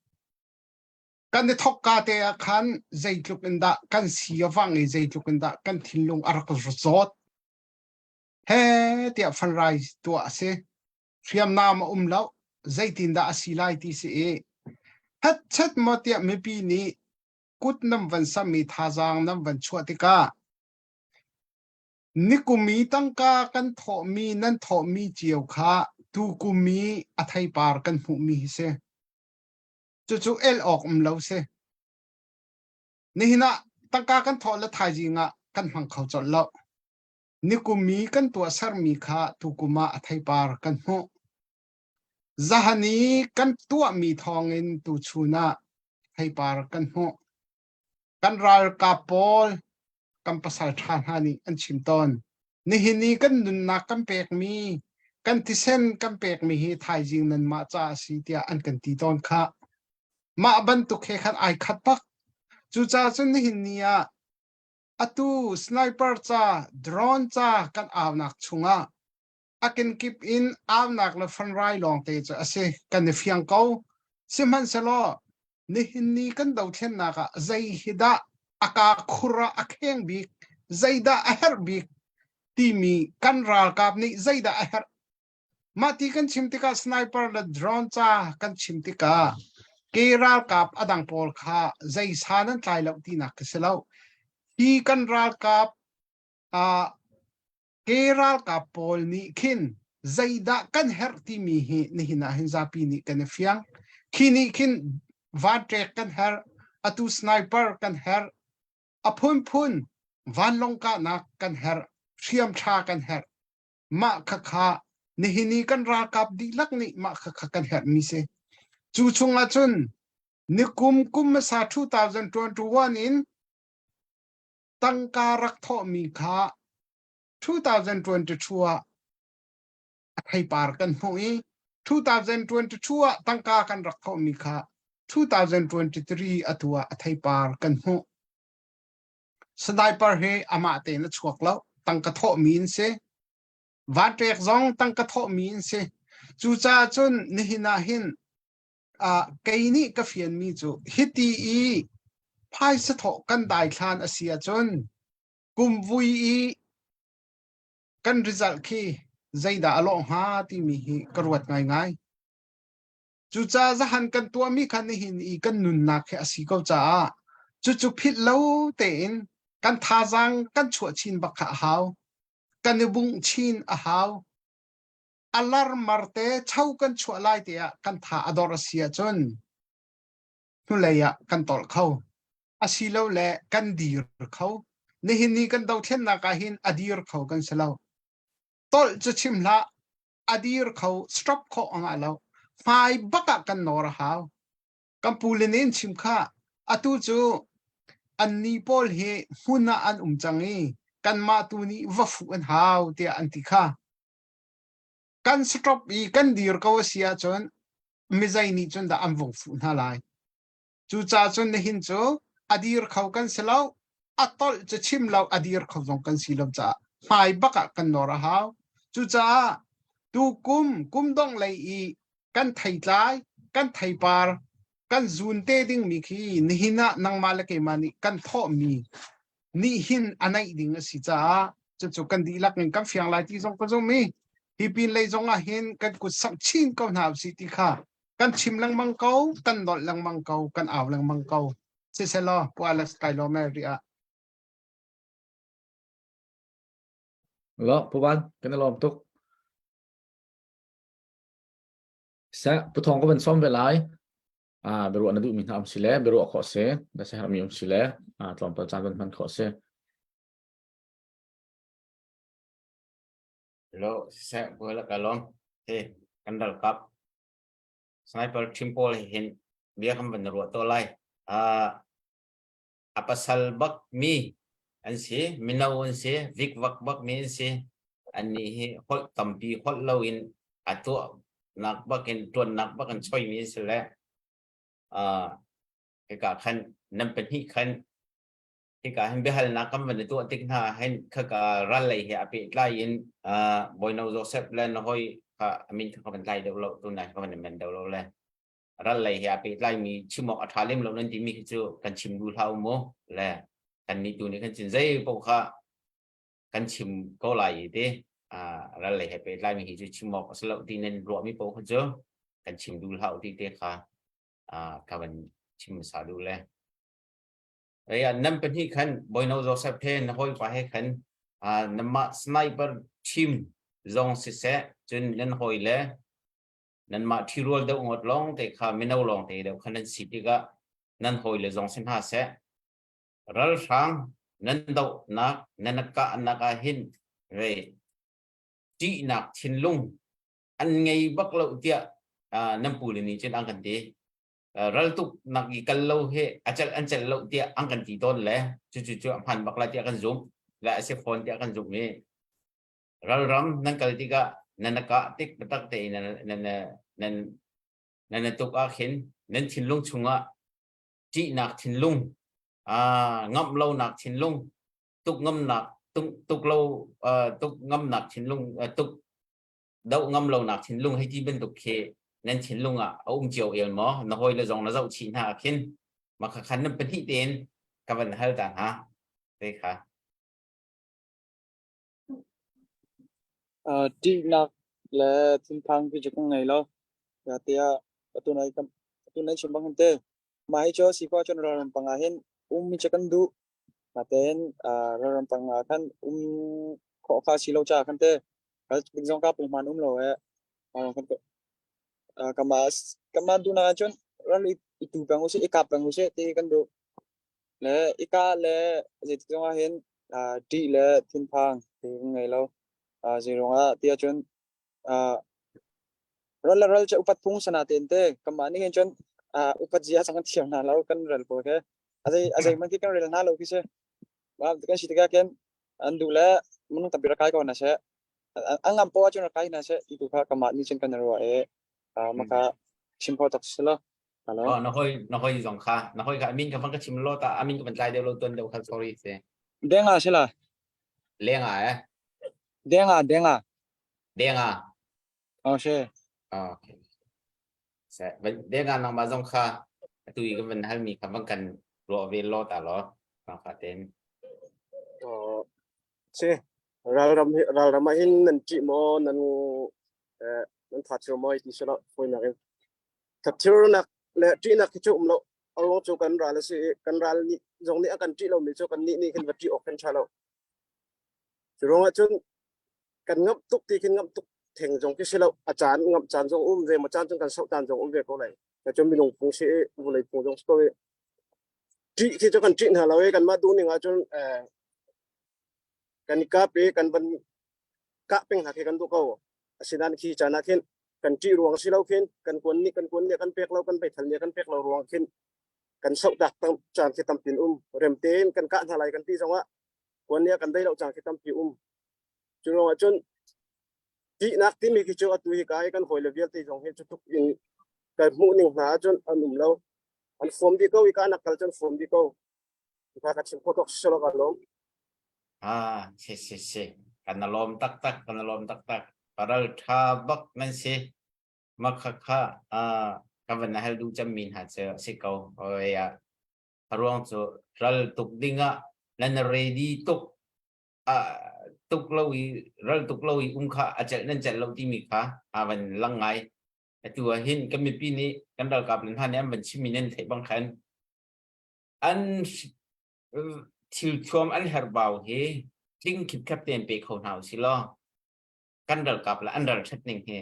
kan i thokka te ah khan zeitluk in dah kan si a vang i zeitluk in dah kan thinlung a rak zawt he tiah fanrai tuah a si. Hriamnam a um lo zeitin dah a si lai ti si i hetchet maw tiah mipi nih kut nan van samh i thazaang nan van chuah tikah nikum i tangka kan thawhmi nan thawhmi cio kha tukum i a theipar kan hmuhmi hi si. Cucu el awk um lo si. Nihin ah tangka kan thawh le thaizing ah kan hmang kho colh lo. Nikum i kan tuahsermi kha tukum ah a theipar kan hmuh. Zahan i kan tuahmi thawngin tuchun ah theipar kan hmuh. Kan ralkap pawl kan pasal ṭha hna nih an chim tawn. Nihin i kan nunnak kan pekmi, kan thisen kan pekmi hi thaizing nanmah ca a si tiah an kan ti tawn khah. Mah bantuk he khan ai khat bak. Cucaah cun nihin ni ah atu sniper ca, drone ca kan aunak chungah a kenkip in aunak le fanrai lawngte cu a si. Kan i fiang ko. Sihmanhsehlaw nihin ni kan dothlennak ah zei hi dah a kaa khur ah a kheng bik, zeidah a herh bik timi kan ralkap nih zeidah a herh. Mah ti kan chim tikah sniper le drone ca kan chim tikah ke ralkap a dang pawl kha zei sa nan tlai lo tinak ka si lo. Hi kan ralkap uh, ke ralkap pawl nih khin zeidah kan herh timi hi nihin ah hin zapi nih kan i fiang. Khi nih khin vanṭek kan herh, atu sniper kan herh, a phunphun vanlawng kahnak kan herh, hriam ṭha kan herh. Mah khakha nihin i kan ralkap dihlak nih mah khakha kan herhmi si. Cu chungah cun nikum kum hmasa 2021 in tangka rak thawhmi kha 2022 ah a theipar kan hmuh i 2022 ah tangka kan rak thawhmi kha 2023 atu ah a theipar kan hmuh. Sniper hi amah tein a chuak lo. Tangka thawhmi in si. Vanṭek zong tangka thawhmi in si. Cucaah cun nihin ah hin uh, kei nih ka fianmi cu hiti i phaisa thawh kan daithlan a si ahcun kumvui i kan result khi zeidah a lawh hnga timi hi ka ruat ngaingai. Cucaah zahan kan tuahmi kha nihin i kan nunnak hi a si ko caah cucu philh lo tein kan thazaang kan chuah chin bak kha a hau. Kan i bungh chin a hau. Alarmar te cho kan chuah lai te ah kan tha a dor a si ahcun hnulei ah kan tolh kho. Asilole kan dir kho. Nihin ni kan dothlennak ah hin a dir kho kan si lo. Tolh cu chim hlah, a dir kho, stop khawh a ngah lo. Hmai bak ah kan nawr a hau. Kan pu le nih an chim kha atu cu anni pawl hi hmun ah an um cang i kanmah tu nih va fuh an hau tiah an ti kha. Kan stop i kan dir ko a si ahcun mizei nih cun dah an vung fuh hna lai. Cucaah cun nihin cu a dir kho kan si lo, a tolh cu chim lo a dir kho zong kan si lo caah hmai bak ah kan nawr a hau. Cucaah tukum kum dongh lei i kan theitlai, kan theipar, kan zun te dingmi khi nihin ah nangmah le keimah nih kan thawhmi nih hin a naih ding a si caah cucu kan dihlak in kan fiang lai ti zong ka zum i hi pin lei zong ah hin kan kut samh chin ko hna usih ti kha kan chim lengmang ko kan nolh lengmang ko kan au lengmang ko siselaw Pu Alex kai lawm e ri ah Lo, Pu Van, kan i lawm tuk. Seh, Pu Thawng ka van sawm ve lai. Ah, biaruah na duhmi hna um si le, biaruah khawh si, na siaherhmi um si le, ah, tlawmpal caan van hman khawh si. Hello, siseh, Pu Alex ka lawm. He, kan ralkap sniper team pawl he hin bia kan van ruah to lai. Ah, a pasal bak mi an si, mino an si, vikvak bak mi an si. Annih hi holh tampi holh loin a tuahnak bak in ṭuannak bak in choimi an si le uh, hika khan nan pahnih khan. Hika hin biahalnak kan van i tuah tik hna hin khaka ral lei he a pehtlai in Bawino Joseph le na hawi kha a min kha ka van tlai deuh lo tunai ka van in men deuh lo le ral lei he a pehtlai mi chim awk a ṭha lem lo nan timi khi cu kan chim duh hlah u mu le kan nih tu nih kan cin zei paoh kha kan chim ko lai i ti ral lei he pehtlai mi hi cu chim awk a si lo ti nan ruah mi paoh kha cu kan chim duh hlah u ti te kha ka van chim hmasa duh le Ei nan pahnih khan Bawino Joseph he na hawipa he khan nanmah sniper team zong siseh cun nan hawi le nanmah ṭhirual deuh ngawt lawng te kha mino lawng te deuh khan nan si tikah nan hawi le zong si hna seh ralhrang nan dohnak nan kahnak ah hin rei ṭihnak thinlung an ngei bak lo tiah nan pu le nih cun an kan ti. Raltuk nak i kal lo hi a celh an celh lo tiah an kan ti tawn le cucu cu a hman bak lai tiah kan zumh le a si fawn tiah kan zumh i ralram nan kal tikah nan kah tik biatak tein nan nan nan nan tuk ah khin nan thinlung chungah ṭihnak thinlung ngamh lonak thinlung tuk ngamnak tuk tuk lo tuk ngamnak thinlung tuk doh ngam lonak thinlung hei ti bantuk khi nan thinlung ah a um cio el maw na hawi le zong na zoh chih hna ah khin maka khan nan pahnih tein ka van hal ta hna te kha ṭihnak le thinphang khi cu ka ngei lo. Ya tiah atu nai kam atu nai chim bang hin te mah hi cu si ko ahcun ralram pang ah hin um mi cu kan duh. Natein ralram pang ah khan um khawh kha si lo caah khan te Dik zong ka pung um lo eh. Kama kama duhnak ahcun ral i tu peng usih, i kap peng usih ti kan duh. Le i kah le zeitik zong ah hin ṭih le thinphang ti kan ngei lo. Zei ruangah ti ahcun ral le ral cu upat phung sana tein te kanmah nih hin cun upat zia sang kan thiam hna lo kan ral pawl khi. A zei a zeihmanh khi kan rel hna lo khi si. Kan si tikah khin an duh le minung tampi rak kai ko hna seh. An ngam poah ahcun rak kai hna seh ti tu kha kanmah nih cun kan i ruah i maka chim khawh tak si lo. Hello. Oh, na hoi na hoi zong kha na hoi kha amin ka van ka chim lo ta amin ka van tlai deuh lo tuan deuh kha sorry se. Denga si la. Lenga eh. Denga denga. Denga. Oh she. Okay. Se denga nang ma zong kha atu i kan van hal mi kha van kan ruah ve lo ta lo. Nang fa ten. Oh. Si ralram hi ralram ah hin nan ṭih maw nan eh, nan tha thir maw ti si lo fawinak in thathirnak le ṭihnak hi cu um lo a ruang cu kan ral a si i kan ral nih zong nih a kan ṭih lomi cu kan nih nih khin va ṭih awk kan ṭha lo cu ruangah cun kan ngamh tuk ti khin ngamh tuk theng zong khi si lo a caan ngamh caan zong um ve ma caan cun kan soh caan zong um ve ko lai cun minung phung si i vulei phung zong si ko i ṭih khi cu kan ṭih hna lo i kanmah duh ning ahcun eh, kan i kap i kan van kah peng hna khi kan duh ko asinain khi caan ah khin kan ṭih ruang si lo khin kan kuan nih kan kuan nih kan pek lo kan meithal nih kan pek lo ruang khin kan sohtak tam caan khi tampi um rem tein kan kah hna lai kan ti zongah kuan nih kan dei lo caan khi tampi um cu ruangah cun ṭihnak timi khi cu atu hi ka i kan hawile vialte zong hi cu tuk in kan hmuh ning hna ahcun an um lo an fom dih ko i ka nak kal cun fom dih ko Ka ka chim khawh tuk silo ka lawm. Ah, si si si. Kan lawm taktak, kan lawm taktak. Paral tha bak nan si. Makha kha ah ka van hal du cam min ha che si ko. Oi ya. Ruang cu ral tuk dingah nan ready tuk a tuk lo i ral tuk lo i um kha a celh nan celh lo timi kha a van lang ngai. Atu ah hin kan mipi nih kan ralkap len hna nih an van chimmi nan theih bang khan an thilthuam an herhbau hi tling khipkhep tein pe kho hna usih law kan ralkap le an ralṭhat ning hi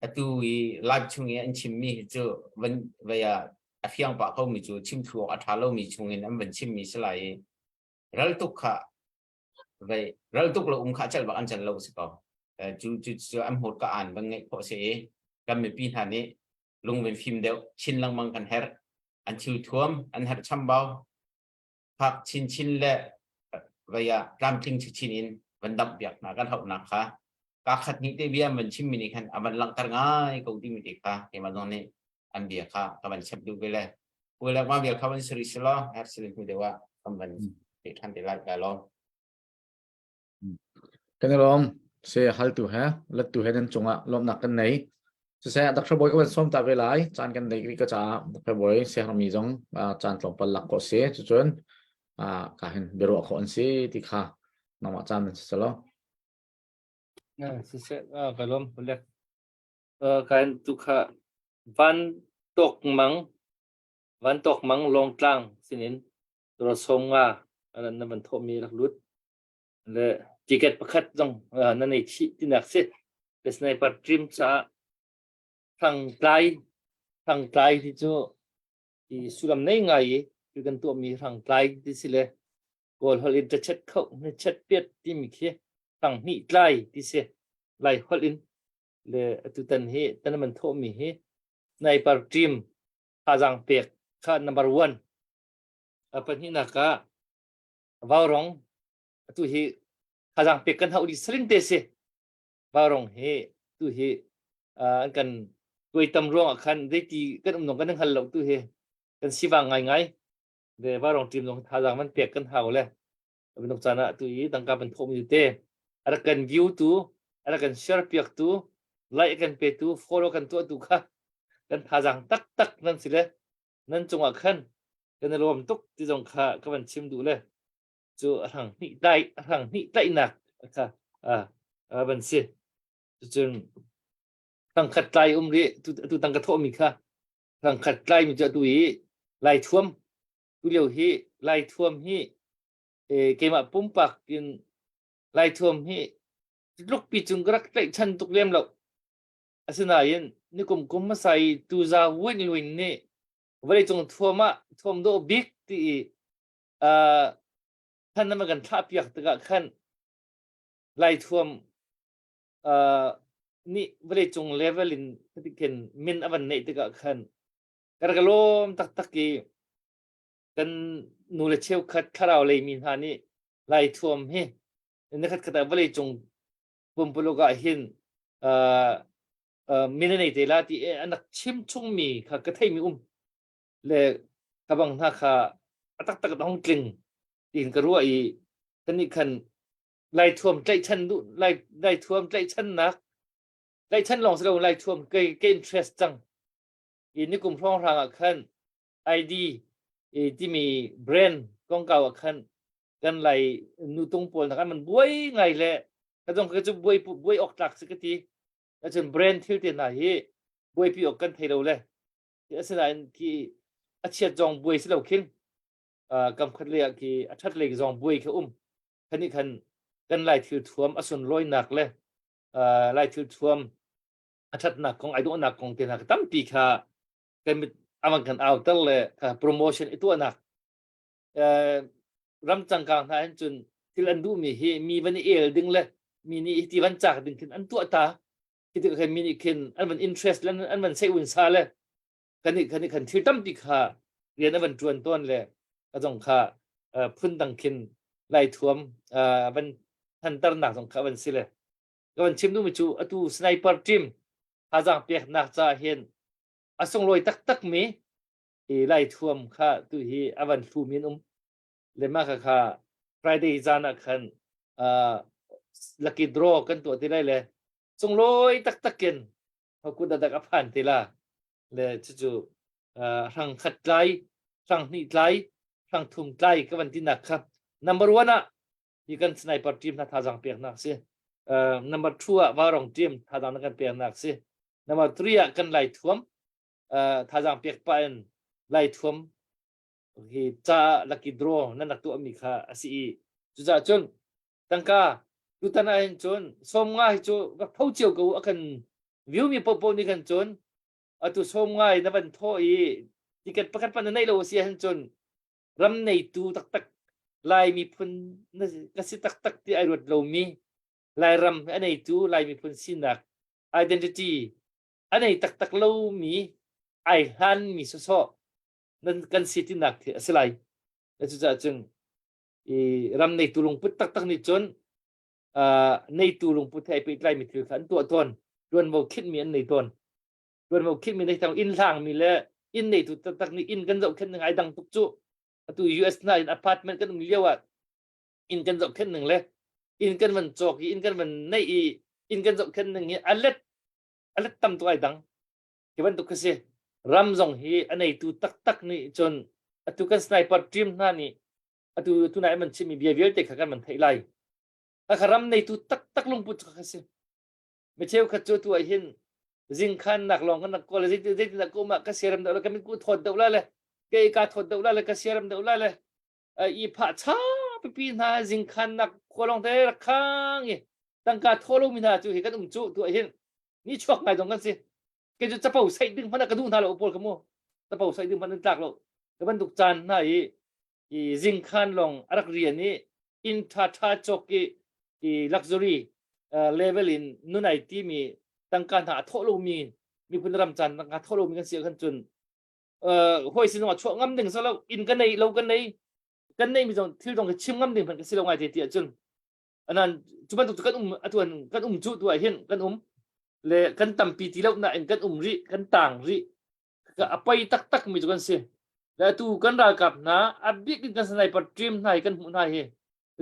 atu i live chung i an chimmi hi cu van vei ah a fiang pah komi cu chim thlu awk a ṭha lomi chung in an van chimmi si lai i raltuk kha vei raltuk lo um kha celh bak an celh lo si ko cu cu cu an hmur ka an van ngeih khawh si i kan mipi hna nih lungvin fim deuh chin lengmang kan herh an thilthuam an herh chambau phak chinchin le vei ah tlamtling chinchin in van damh piak hna kan hauhnak kha ka khat hnih te bia an van chimmi nih khan a van langhter ngai ko timi te kha keimah zong nih an bia kha ka van chep duh ve le pu le ma vial kha van siri silo her silin hnu deuh ah. Kan van pe than te lai ka lawm. Kan i lawm. Se hal tu he let tu he nan cungah lawmnak kan nei. Siseh Dr. Boy ka van sawm ta ve lai. Caan kan nei rih ka caah Dr. Boy siangmi zong caan tlawmpal lak khawh si. Cucun ka hin biaruah khawh an si ti kha nangmah caan nan si selo. Siseh ka lawm lek. Kan tu kha van tok mang van tok mang longtlang sinin rawsawm nga na van thawhmi rak lut le ticket pakhat zong na nei chih tinak si le sniper team caah hrangtlai hrangtlai ti cu i sullam nei ngai i tu kan tuahmi hrangtlai ti si le kawl holh in chet kho ne chet piat timi khi hrang hnih tlai ti si lai holh in le atutan hi tan man thawhmi hi sniper team thazang pek kha number one a pahnihnak ah Vaurong atu hi thazang pek kan hauh dih saling te si. Vaurong hi tu hi an kan tuaitam ruang ah khan zeiti kan um nong kan hngal lo tu hi kan sivang ngai ngai. Ve vaurong team zong thazang man pek kan hau le bantuk caan ah tu i tangka ban thawh mi te a rak kan view tu a rak kan share piak tu like kan pe tu follow kan tuah tu kha kan thazang tak tak nan si le nan cungah khan kan i lawm tuk ti zong kha ka van chim duh le cu a hrang hnih tlai a hrang hnih tlaihnak kha a van si cucun tangkhat tlai um rih tu tu tang ka thawhmi kha tangkhat tlai mi cu atu i lai thuam tu lio hi lai thuam hi keimah pumpak in lai thuam hi tlukpi cung ka rak tlaihchan tuk lem lo asinain nikum kum hmasa i tuza win win nih vawleicung thuam ah thuam dawh bik ti i uh, khan na kan thlah piak tikah khan lai thuam uh, nih vawleicung level in khin min a van neih tikah khan ka rak lawm taktak i kan nu le cheukhat thlarau lei mi hna nih lai thuam hi nikhat khat ah vawleicung pumpuluk ah hin uh, min a nei te la ti an rak chim chungmi kha ka theimi um le ka bang hna kha a taktak a hung tling tiin ka ruah i kan nih khan lai thuam tlaihchan duh lai lai thuam tlaihchannak tlaihchan lawng si lo lai thuam kei ka interest cang i nikum hrawng hrang ah khan ID i timi brand kongkau ah khan kan lai nutung pawl hna kan man buai ngai le ka zong ka cu buai buai awk tlak si ka ti Acun brand thil te hna hi buaipi awk kan thei lo le asinain khi a chiat zong buai si lo khin kam khat lei ah khi a that lei zong buai khi um khani khan kan lai thil thuam a sunlawinak le lai thil thuam a thatnak kong ai dawhnak kong te hna tampi kha kan mit awang kan auter le promotion i tuahnak ram cangkang hna hin cun thil an duhmi hi mi van i el ding le mi nih hiti van cak ding khin an tuah ta khi tikah khin mi nih khin an van interest le an van sei un sa le kan nih kan nih khan thil tampi kha rian an van tuan tawn le a zong kha phun dang khin lai thuam van thantarnak zong kha van si le ka van chim duhmi cu atu sniper team thazaang peknak ca hin a sunglawi taktak mi i lai thuam kha tu hi a van hlum in um le mah kha kha Friday zan ah khan uh, lucky draw kan tuah ti lai le sunglawi taktak in hakut adak a phan ti la le cucu uh, rang khat tlai rang hnih tlai rang thum tlai ka van tinak kha number one ah hi kan sniper team hna thazang peknak si uh, number two ah varong team thazang na kan peknak si number three ah kan lai thuam thazaang pek pah in lai thuam hi ca lucky draw nan rak tuahmi kha a si i cucaah cun tangka tutan ah hin cun 50 hi cu rak tho cio ko a kan view mi popo nih khan cun atu 50 na van thaw i ticket pakhat pan na neih lo a si ahhin cun ram neitu taktak Lai miphun ka si taktak ti ai ruat lomi Lairam a neitu Lai miphun sinak identity a nei taktak lomi ai hlanmi sawsawh nan kan si tinak khi a si lai. Cucaah cun i ram neitu lungput taktak nih cun uh, neitu lungput he ai pehtlaimi thil kha an tuah tawn. Tuanvo khinhmi an nei tawn. Tuanvo khinhmi nei tang inn hlangmi le inn neitu taktak nih inn kan zohkhenh ning ai dang tuk cu. Atu US hna in apartment kan um lio ah inn kan zohkhenh ning le inn kan van cawk i inn kan van neih i inn kan zohkhenh ning hi a let a let tam tuk ai dang. Hi bantuk khi si. Ram zong hi a neitu taktak nih cun atu kan sniper team hna nih atu tunai man chimmi bia vialte kha kan man theih lai. Kha ram neitu taktak lungput kha si. Mi cheukhat cu tu ah hin zingkhan nak lawng kan rak kawl zeitin zeitin dah ka um ah ka siaram deuh la ka mitku thawt deuh la le ka ka thawt deuh la le ka siaram deuh la le i phah cha pipi hna zingkhan nak khua lawng te rak khang i tangka thaw lo mi hna cu hi kan um cu tu ah hin ni chuak ngai dong kan si ke cu capo saih ding hmanh ah ka duh hna lo pawl ka mu capo saih ding hmanh an tlak lo ka bantuk caan hna i i zingkhan lawng a rak rian i inn ṭha ṭha cawk i i luxury level in nun ai timi tangka hna a thawh lomi miphun ram caan tangka thawh lomi kan si ahkhan cun hawi sin zongah chuah ngam ding si lo inn ka nei lo kan nei kan nei mi zong thil zong khi chim ngam ding hmanh ka si lo ngai te ti ahcun anan cu bantuk cu kan um atuan kan um cu tu ah hin kan um le kan tampi ti lo na in kan um rih kan tang rih a poi taktak mi cu kan si. Le atu kan ralkap hna a bik in kan sniper team hna hi kan hmuh hna hi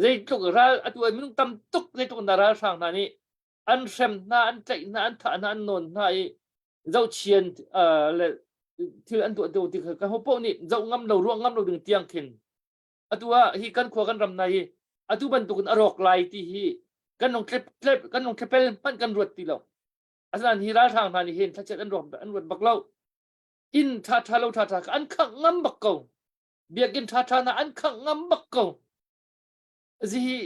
zeitluk ral atu an minung tam tuk zeitluk na ralhrang hna nih an hrem hna an tlaih hna an thah hna an nawn hna i zohchian le thil an tuah ti ka ho poh nih zoh ngam lo ruah ngam lo ding tiang khin atu ah hi kan khua kan ram hna hi atu bantukin a rawk lai ti hi kan nung tlep tlep kan nung tlepel hmanh kan ruat ti lo Asinain hi ralhrang hna nih hin thlachiat an ruat an ruat bak lo. Inn ṭhaṭha lo ṭhaṭha kha an khangh ngam bak ko. Biakinn ṭhaṭha hna an khangh ngam bak ko. Zi hi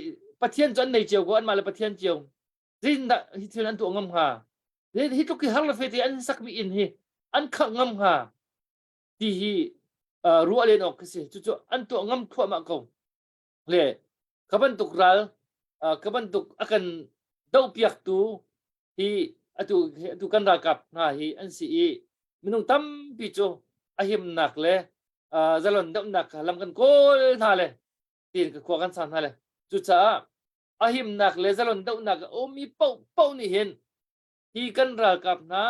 Pathian cu an nei cio ko anmah le Pathian cio. Zeitindah hi thil an tuah ngam hnga? Hi tluk hi har le fete an sakmi inn hi an khangh ngam hnga ti hi uh, ruah len awk khi si. Cucu an tuah ngam thluahmah ko. Le ka bantuk ral uh, ka bantuk a kan dohpiaktu hi atu atu kan ralkap hna hi an si i minung tampi cu a himnak le zalon deuhnak kha lam kan kawl hna le tiin ka khua kan sang hna le cucaah a himnak le zalon deuhnak a ummi paoh paoh nih hin hi kan ralkap hna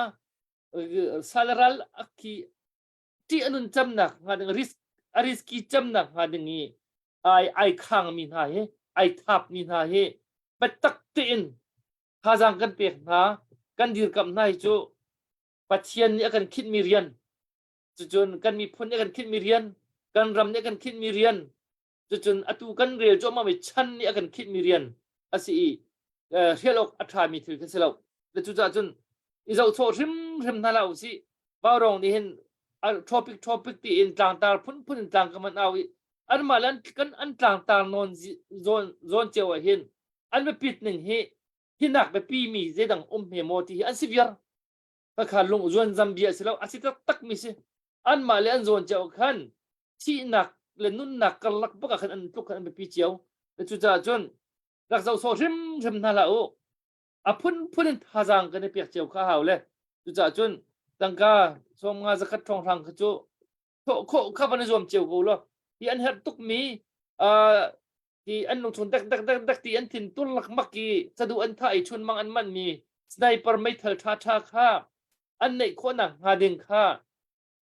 sal ral akhi ṭih a nun camnak hnga ding risk a risky camnak hnga ding i ai ai khang mi hna hi ai thap mi hna hi biatak tein thazaang kan pek hna kan dirkamh hna hi cu Pathian nih a kan khinhmi rian cucun kan miphun nih a kan khinhmi rian kan ram nih a kan khinhmi rian cucun atu kan rel cuahmah mi chan nih a kan khinhmi rian a si i hrial awk a ṭhami thil khi si lo le cucaah cun i zohchawh hrimhrim hna hlah usih Vaurawng nih hin topic topic tiin tlangtar phunphun in tlang ka man au i anmah le an kan an tlangtar nawn zawn zawn cio ah hin an biapit ning hi hinak biapi mi zeidang um hme maw ti hi an si viar khakha lung zuan zam bia si lo a si taktak mi si anmah le an zawn cio khan thihnak le nunnak karlak bak ah khan an tluk khan an biapi cio cucaah cun rak zoh sawh hrimhrim hna hlah u a phunphun in thazaang kan i pek cio kha hau le cucaah cun tangka sawmnga zakhat ṭhawnghrang kha cu thawh khawh kha van i zuam cio ko law hi an herh tukmi uh, ti an lungchung dek dek dek dek ti an thin tur lakmak i saduh an thah i chunmang an manh mi sniper meithal ṭha ṭha kha an neih khawhnak hnga ding kha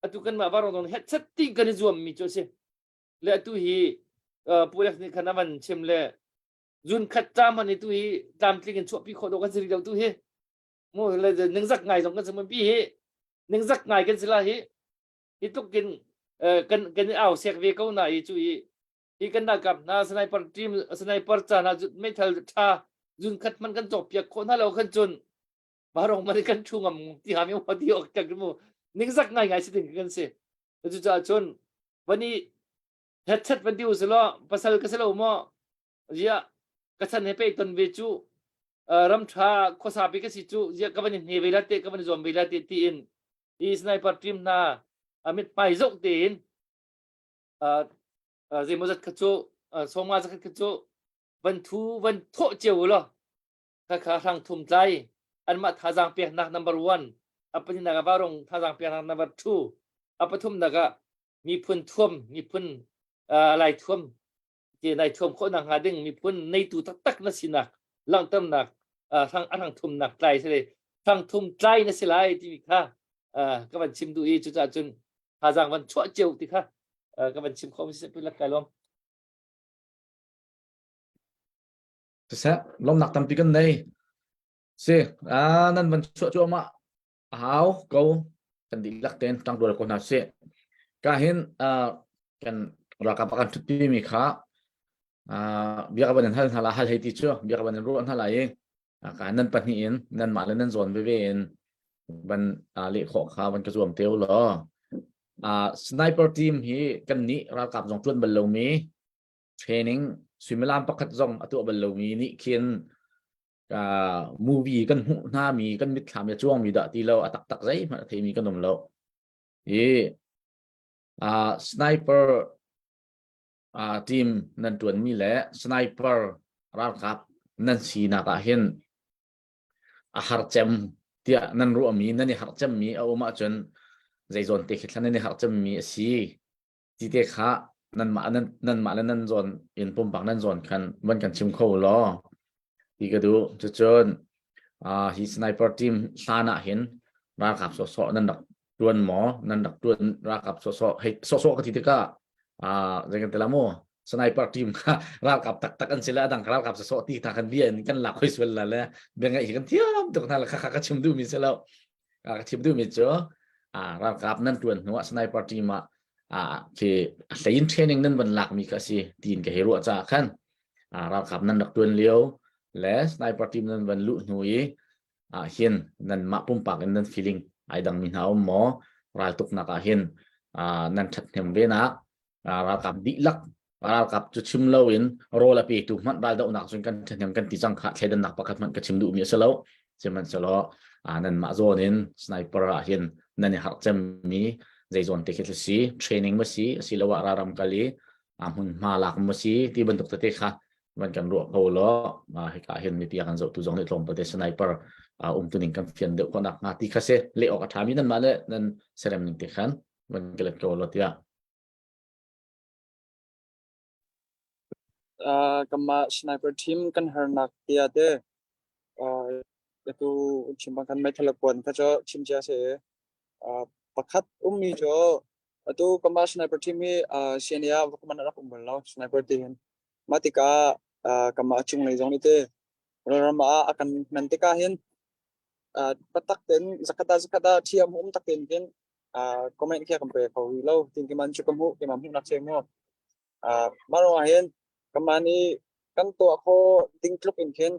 atu kanmah varong dong hetchet ti kan i zuam mi cu a si le atu hi Pu Alex nih khan a van chim le zun khat ca man hi tu hi tlamtling in chuahpi khawh dawh kan si rih lo tu hi mu le ningzak ngai zong kan si mun pi hi ningzak ngai kan si la hi hi tluk in kan kan i au sek ve ko na i cu i hi kan ralkap hna sniper team sniper ca hna meithal tha zun khat man kan cawk piak khawh hna lo khan cun barong man kan thu ngam ti ha mi mo ti ok tak mu ningzak ngai ngai si ding kan si cucaah cun vani hetchet van ti usilo pasal ka si lo maw zia ka chan he pe ton ve cu ram tha khuasa pi ka si cu zia ka van hne ve la te ka van zuam ve la te ti in i sniper team hna amit pai zok te in zeimawzat kha cu sawma zakhat kha cu van thu van thawh cio lo kha kha hrang thum tlai anmah thazaang peknak number one a pahnihnak ah varung thazaang peknak number two a pathumnak ah miphun thuam miphun lai thuam ti nai thuam khawhnak hnga ding miphun neitu taktak na sinak langhternak hrang a hrang thumnak tlai si hrang thum tlai na si lai timi kha ka van chim duh i cucaah cun thazaang van chuah cio ti kha. Ka van chim kho mi si pu lak kai lawm. Siseh, lawmnak tampi kan nei. Si, ah, nan van chuah cuahmah a hau ko kan dihlak tein ṭangrual ko hna sih. Ka hin ah, kan ralkap a kan ṭhutpi mi kha ah, bia ka van in hal hna la hal hei ti cu bia ka van in ruah hna lai i ah, ka nan pahnih in nanmah le nan zawn veve in van ah, leh khawh kha van ka zuam te u law. Ah, sniper team hi kan nih ralkap zong ṭuan bal lomi training suimilam pakhat zong a tuah bal lomi nih khin uh, movie kan hmuh hna mi kan mitthlam i cuang mi dah ti lo a taktak zeihmanh a theimi kan um lo i uh, sniper uh, team nan tuan mi le sniper ralkap nan sinak ah hin a har cem tiah nan ruah mi nan i har cem mi a um ahcun zeizawn te khi thlan nan i har cem mi a si ti te kha nanmah nan nanmah le nan zawn in pumpak nan zawn khan van kan chim kho law ti ka duh cucun uh, hi sniper team hlan ah hin ralkap sawsawh nan rak tuan maw nan rak tuan ralkap sawsawh hei sawsawh ka ti tikah uh, zei kan ti la mu sniper team kha ralkap taktak an si le adang ralkap sawsawh ti ta kan bia in kan lak hoi sual la le bia ngaih hi kan thiam tuk hna la kha kha ka chim duh mi si lo ka chim duhmi cu ralkap nan tuan hnu ah sniper team ah khi a hlein training nan van lakmi kha si tiin ka hei ruah caah khan ralkap nan rak tuan lio le sniper team nan van luh hnu i hin nan mah pumpak in nan feeling ai dangmi hna um maw raltuknak ah hin nan ṭhathnem ve nak ralkap dihlak ralkap cu chim loin rawl a petu hmanh raldohnak cun kan ṭhahnem kan ti cang kha thleidannak pakhat hmanh ka chim duhmi a si lo sihmanhsehlaw nanmah zawn in sniper ah hin nan i harh cemmi zei zawn te khi si training ma si asiloah ralram kal i hmunhma lak ma si ti bantuk tete kha van kan ruah ko law hika hin mipi kan zohtu zong nih tlawmpal te sniper um tu ning kan fian deuh khawh nak hnga ti kha si leh awk a ṭhami nan mah le nan serem ning te khan van ka let ko law tiah Uh, kanmah sniper team kan harnak tia te uh, atu chim bang khan meithal kuan kha cho chim cia se uh, pakhat ummi cho atu kanmah sniper team hi uh, CNA vakuman rak um bal lo sniper ti hin mah tikah uh, kanmah chung lei zong ni te ram ah a kan hman tikah hin uh, patak ten zakata zakata thiam um tak ten hin uh, comment khi kan pe kho rih lo tin ki man chu ka hmuh ki ma hmuh nak che mu uh, mah ruangah hin kanmah nih kan tuah kho ding tluk in khin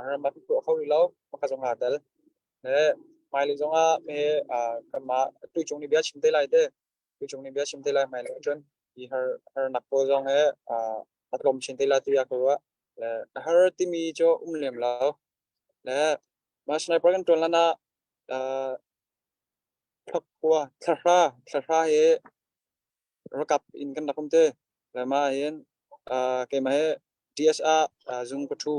ram ah kan tuah kho rih lo maka zong aa tel he hmailei zongah me kanmah tu chung nih bia chim te lai te tu chung nih bia chim te lai hmailei ahcun hi har harnak pawl zong he a tlawm chin te lai tiah ka ruah le a har timi cu um lem lo le mah sniper kan ṭuan lan ah Thlakua, thlahra, thlahra hi rakap in kan rak um te. Le mah hin uh, keimah hi TSA uh, zung ka ṭhu.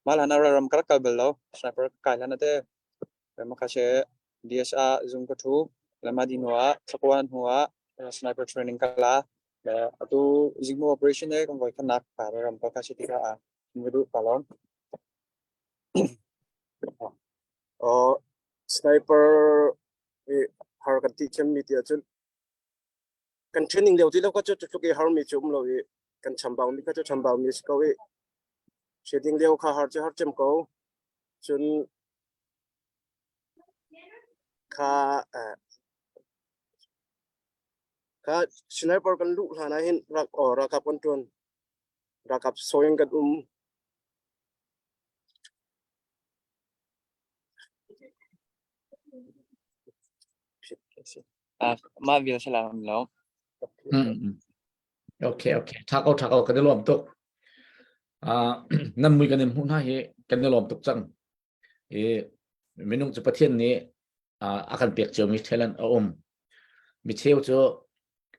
Mah hlan ah ralram ka rak kal bal lo. Sniper ka kai hlan ah te. Le mah kha she DSA zung ka ṭhu. Le mah di hnu ah thlakua hnu ah sniper training ka la. Le atu zingmu operation he kan voi khatnak ka ralram ka kha si tikah ah ka duh ka lawm. Uh, sniper i har kan ti cemmi ti ahcun kan training lio ti lo kha cu tluk i harmi cu um lo i kan chambau mi kha cu chambau mi si ko i training lio kha har cu har cem ko cun kha eh, kha sniper kan luh hlan ah hin rak oh, ralkap kan tuan ralkap sawing kan um Ah, mah vial si la lo. Mm. Okay, okay. Tha ko, tha ko, kan i lawm tuk. Ah, nan mui kan in hmuh hna hi kan i lawm tuk cang. I minung cu Pathian nih ah, a kan pek ciomi talent a um. Mi cheu cu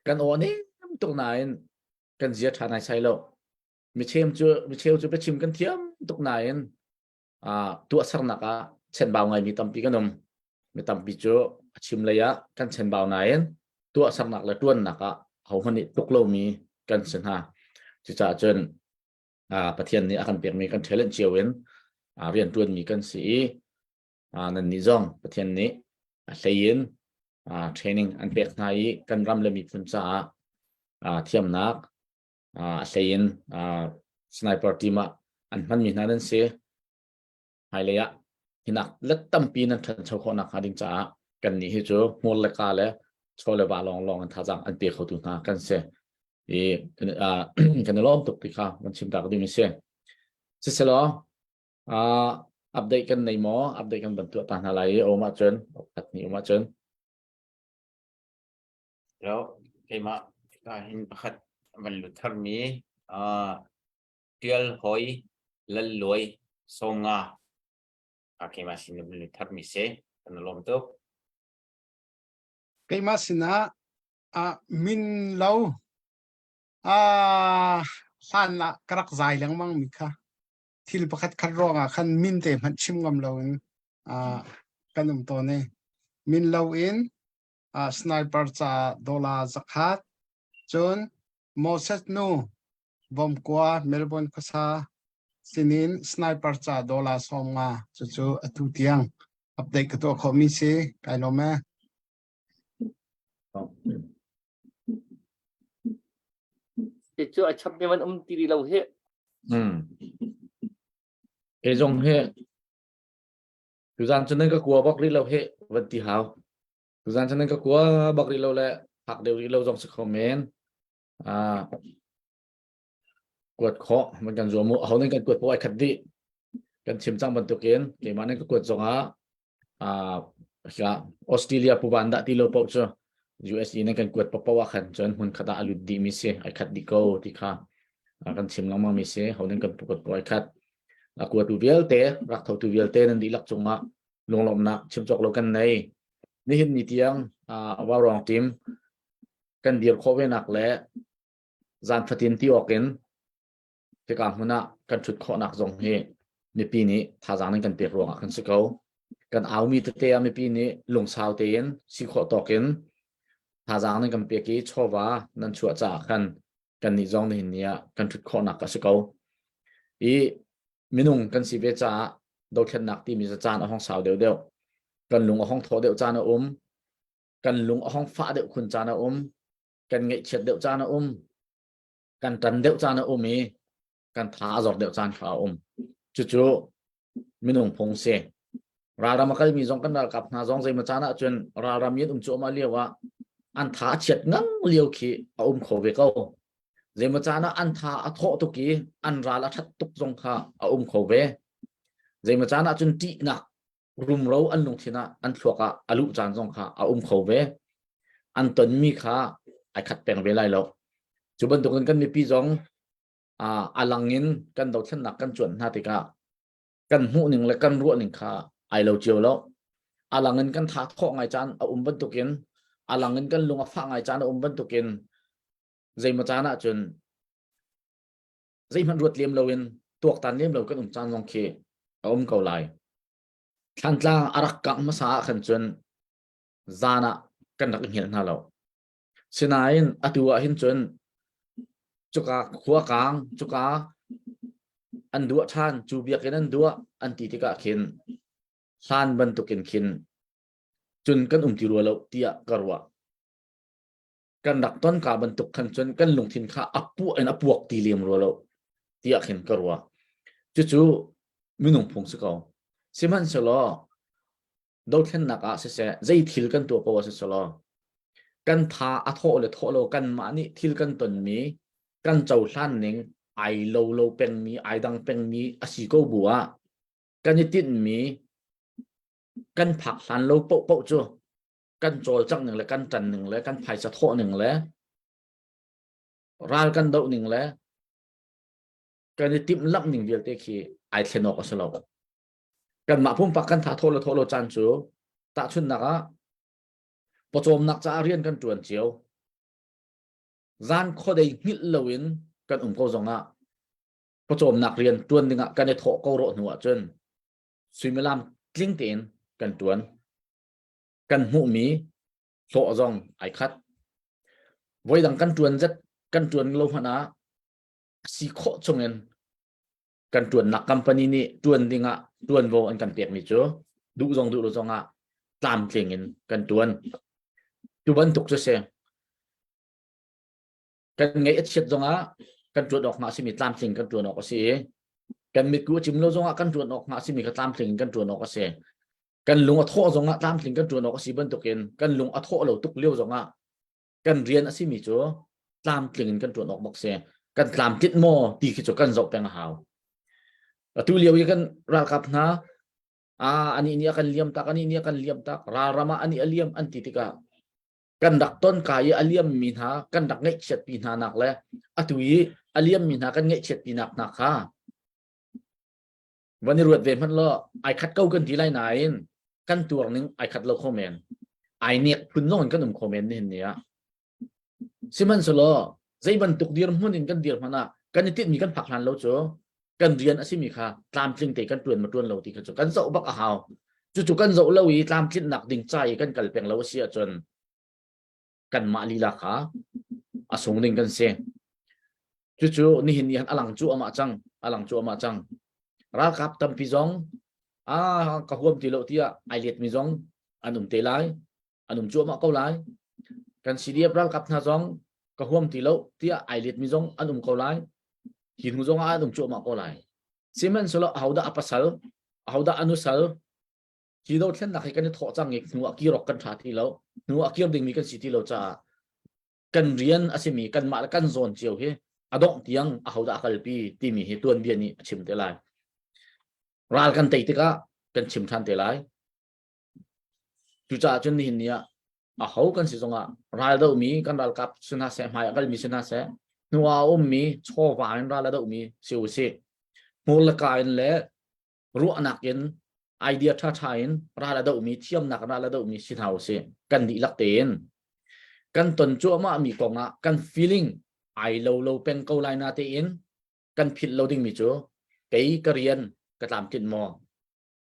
kan aw nem tuk nain kan zia ṭha nai sai lo. Mi chem cu mi cheu cu biachim kan thiam tuk nain uh, tuahsernak ah chenbau ngaimi tampi kan um. Mi tampi cu a chim lei ah kan chenbau nain tuahsernak le ṭuannak ah hohmanh nih tluk lomi kan si hna. Cucaah cun uh, Pathian nih a kan pekmi kan talent cio in uh, rian ṭuanmi kan si i uh, nannih zong Pathian nih a hlei in uh, training an pek hna i kan ram le miphun caah. Thiamnak a hlei in sniper team ah an hmanmi hna nan si. Hmailei ah hinak let tampi nan ṭhancho khawh nakhnga ding caah kannih hi cu hmur le ka le chaw le va lawnglawng in thazaang an pe khotu hna kan si. I kan i lawm tuk ti kha kan chim tak ding a si. Siselaw update kan nei maw? Update kan van tuah ta hna lai i a um ahcun, pakhat hnih um ahcun. Lo, keimah ka hin pakhat van lut tharmi Tial Hoi Lal Luai Sawmnga keimah sin van lut tharmi si. Kan lawm tuk. Keimah sinah ah min lo ah hlan ah ka rak zai lengmang mi kha thil pakhat khat ruangah khan min te hmanh chim ngam loin ah kan um tawn i min lo in ah sniper ca dollar zakhat cun Moses nu Vomkua Melbourne khuasa sinin sniper ca dollar 50 cucu atu tiang update ka tuah khawhmi si kai lawm e. Cu a chap mi man um ti rih lo hi. Hmm. Kei zong hi tuzan cu nan ka kua bak rih lo hi van ti hau. Tuzan cu nan ka kua bak rih lo le hak deuh rih lo zong si kho men. Ah kuat khawh man kan zuam mu aho nan kan kuat poh ai khat dih. Kan chim cang bantukin keimah nan ka kuat zongah ah Australia puban dah ti lo paoh cu USA nan kan kuat paoh ah khan cun hmun khat ah a lut dih mi si ai khat dih ko ti kha kan chim lengmang mi si ho nan kan kuat paoh ai khat a kuatu vialte rak thotu vialte nan dihlak cungah lunglawmhnak chim cawk lo kan nei nihin ni tiang Vaurawng team kan dir khawh ve nak le zan fatin ti awk in Hika hmun ah kan ṭhut khawhnak zong hi mipi nih thazaang in kan pek ruangah kan si ko. Kan aumi tete ah mipi nih lungsau tein si khawh tawk in thazaang nan kan pek i chawva nan chuah caah khan kannih zong nihin ni ah kan ṭhut khawhnak a si ko. I minung kan si ve caah dothlennak timi caan a hong sau deuhdeuh. Kan lung a hong thaw deuh caan a um. Kan lung a hong fah deuh khun caan a um. Kan ngaihchiat deuh caan a um. Kan ṭan deuh caan a um i kan tha a zor deuh caan kha a um. Cucu minung phung si. Ralram a kalmi zong kan ralkap hna zong zeimaw caan ahcun ralram i an um cuahmah lio ah an tha a chiat ngang lio khi a um kho ve ko. Zeimaw caan ah an tha a thawh tuk i an ral a ṭhat tuk zong kha a um kho ve. Zeimaw caan ahcun ṭihnak rumro an lungthin ah an thluak ah a luh caan zong kha a um kho ve. An tonmi kha ai khat peng ve lai lo. Cu bantukin kan mipi zong a lang in kan dothlennak kan cuanh hna tikah kan hmuhning le kan ruahning kha ai lo cio lo. A lang in kan tha thawh ngai caan a um bantukin a lang in kan lung a fah ngai caan a um bantukin zeimaw caan ahcun zeihmanh ruat lem loin tuaktan lem lo kan um caan zong khi a um ko lai. Thlantlang a rak kangh hmasa ah khan cun zan ah kan rak i hngilh hna lo. Sinain atu ah hin cun cuka khua kaang cuka an duah ṭhan cu biakinn an duah an ti tikah khin hlan bantukin khin cun kan um ti rua lo tiah ka ruah. Kan rak ton ka bantuk khan cun kan lungthin kha a puah in a puak ti lem rua lo tiah khin ka ruah. Cucu minung phung si ko. Sihmanhsehlaw dothlennak ah siseh zei thil kan tuah paoh ah siselaw kan tha a thawh le thawh lo kanmah nih thil kan tonmi kan cohlan ning ai lo lo pengmi ai dang pengmi a si ko bu ah kan i tinhmi kan phak hlan lo paohpaoh cu kan cawlcangh ning le kan ṭan ning le kan phaisa thawh ning le ral kan doh ning le kan i timhlamh ning vialte khi ai thlen awk a si lo. Kanmah pumpak kan tha thawh le thawh lo caan cu tahchunhnak ah pawcawmnak caah rian kan ṭuan cio. Zan khuadei hngilh loin kan um ko zongah pawcawmnak rian ṭuan dingah kan i thawh ko rawh hnu ahcun suimilam tling tein kan ṭuan. Kan hmuhmi hlawh zong ai khat. Voidang kan ṭuan zet kan ṭuan lo hmanh ah si khawh chungin kan ṭuannak company nih ṭuan dingah ṭuanvo an kan pekmi cu duh zong duh lo zongah tlamtling in kan ṭuan. Tu bantuk cu si. Kan ngaih a chiat zongah kan ṭuan awk hnga a simi tlamtling kan ṭuan awk a si i kan mitku a cim lo zongah kan ṭuan awk hnga a simi kha tlamtling in kan ṭuan awk a si. Kan lung a thawh zongah tlamtling kan ṭuan awk a si bantukin kan lung a thawh lo tuk lio zongah kan rian a simi cu tlamtling in kan ṭuan awk bak si. Kan tlamtlinh maw ti khi cu kan zoh peng a hau. Atu lio i kan ralkap hna ah anih nih a kan liam tak anih nih a kan liam tak ralram ah anih a liam an ti tikah kan rak ton ka i a liammi hna kan rak ngaihchiatpi hna nak le atu i a liammi hna kan ngaihchiatpi nak hna kha van i ruat ve hmanh law ai khat ko kan ti lai nain kan tuar ning ai khat lo kho men ai nek phun zong in kan um kho men nihin ni ah sihmanhsehlaw zei bantuk dirhmun in kan dir hmanh ah kan i tinhmi kan phak hlan lo cu kan rian a simi kha tlamtling te kan tuan ma tuan lo ti kha cu kan zoh bak a hau cucu kan zoh lo i tlamtlinnak ding ca i kan kal peng lo a si ahcun kanmah lila kha a sung ding kan si cucu nihin ni han alang cu amah cang alang cu amah cang ralkap tampi zong a ka huam ti lo tiah ai let mi zong an um te lai an um cuahmah ko lai kan CDF ralkap hna zong ka huam ti lo tiah ai let mi zong an um ko lai hi hnu zong ah an um cuahmah ko lai sihmanhsehlaw ahodah a pasal ahodah a nusal hi dothlennak hi kan i thawh cang i hnu ah kir awk kan tha ti lo hnu ah kir dingmi kan si ti lo caah kan rian a simi kanmah le kan zawn cio hi a dongh tiang ahodah a kalpi timi hi tuanbia nih a chim te lai ral kan tei tikah kan chim ṭhan te lai Cucaah cun nihin ni ah aho kan si zongah ral dohmi kan ralkap si hna seh, hmai a kalmi si hna seh, hnu ah a ummi chawva in ral a dohmi si u sih. Hmur le ka in le ruahnak in idea ṭhaṭha in ral a dohmi, thiamnak in ral a dohmi si hna u sih. Kan dihlak tein kan ton cuahmahmi kongah kan feeling ai lo lo peng ko lai na tein kan philh lo dingmi cu kei ka rian ka tlamtlinh maw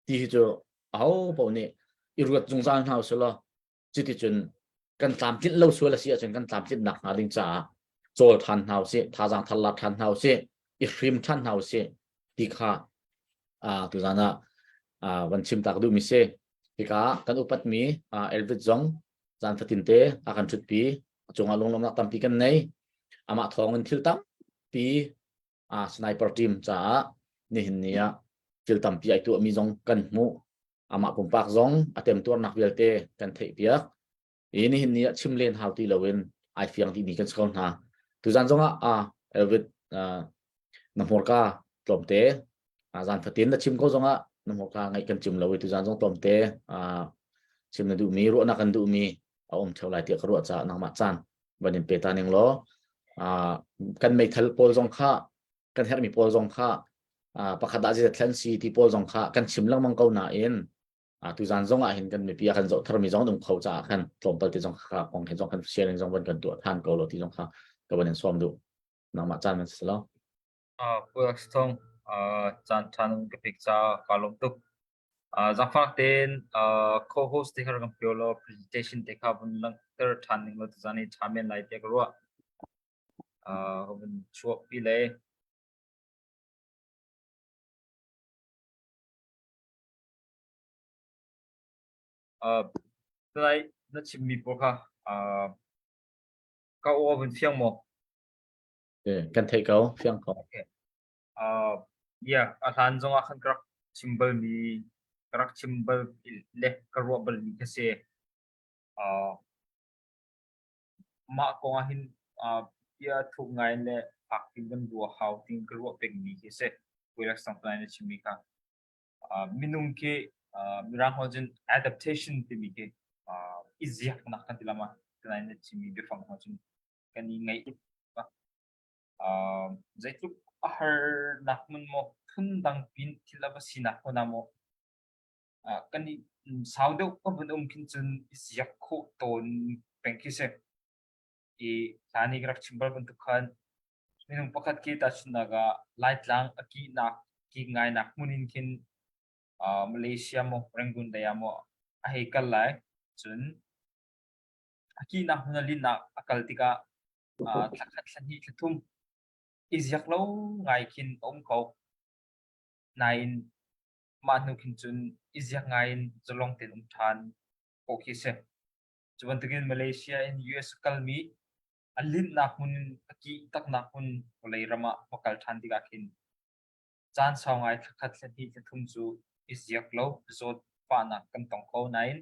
ti hi cu aho paoh nih i ruat zungzal hna usih law cuticun kan tlamtlinh lo sual a si ahcun kan tlamtlinhnak hnga ding caah cawl ṭhan hna usih thazaang thar la ṭhan hna usih i hrim ṭhan hna usih ti kha tuzan ah van chim tak duhmi si hika kan upatmi Elvis zong zan fatin te a kan ṭhutpi a cungah lunglawmnak tampi kan nei amah thawng in thil tampi uh, sniper team caah nihin ni ah thil tampi ai tuahmi zong kan hmuh amah pumpak zong a temtuarnak vialte kan theih piak i nihin ni ah chim len hau ti loin ai fiang dih mi kan si ko hna tuzan zong ah uh, Elvid uh, na hmurka tlawmte uh, zan fatin na chim ko zong ah na hmurka ngaih kan chim lo i tuzan zong tlawmte uh, chim na duhmi ruahnak kan duhmi a um theo lai tiah ka ruah caah nangmah caan van in pe ta ning law kan meithal pawl zong kha kan herhmi pawl zong kha pakhat ah zeizat thlen si ti pawl zong kha kan chim lengmang ko nain tuzan zong ah hin kan mipi a kan zoh tharmi zong um kho caah khan tlawmpal te zong kha kong he zong kan sharing zong van kan tuah than ko lo ti zong kha ka van in sawm duh nangmah caan man si lo Pu Thong caan than ka pek ca ka lawm tuk Zaangfak tein co-host te kha rak kan pio law presentation te kha vun langhter ṭhan ning law tuzaan hi ṭha men lai tiah ka ruah. Ka vun chuahpi le Tunai na chimmi pawl kha ka aw vun fiang maw? Kan theih ko, fiang ko. Okay. Uh, yeah, a hlan zongah khan ka rak chim balmi ka rak chim bal le ka ruah balmi ka si. Uh, mah kong ah hin uh, bia thuk ngai le fak tin kan ruah hau tin ka ruah pengmi khi si. Kuilak sang na chimmi kha. Uh, minung khi uh, mirang holh cun adaptation timi khi uh, i ziaknak kan ti lama tunai na chimmi biafang hna cun kan i ngaih Zeitluk a harnak hmun maw phundang pin thil a va sinak hmun ah maw kan i sau deuh ka vun um khin cun i ziak khawh tawn peng khi si. I hlan i ka rak chim bal bantuk khan minung pakhat khi tahchunhnak ah Laitlang a kihnak kik ngainak hmun in khin Malaysia maw Rangoon lei ah maw a hei kal lai. Cun a kihnak hmun a linhnak a kal tikah thla khat thla hnih thla thum i ziak lo ngai khin a um ko. Nain mah hnu khin cun i ziak ngai in zalong tein um ṭhan khawh khi a si. Cu bantukin Malaysia in US a kalmi. A linhnak hmun in a kih taknak hmun vawlei ram ah va kal ṭhan tikah khin caan sau ngai thla khat thla hnih thla thum cu i ziak lo zawt fahnak kan tong ko nain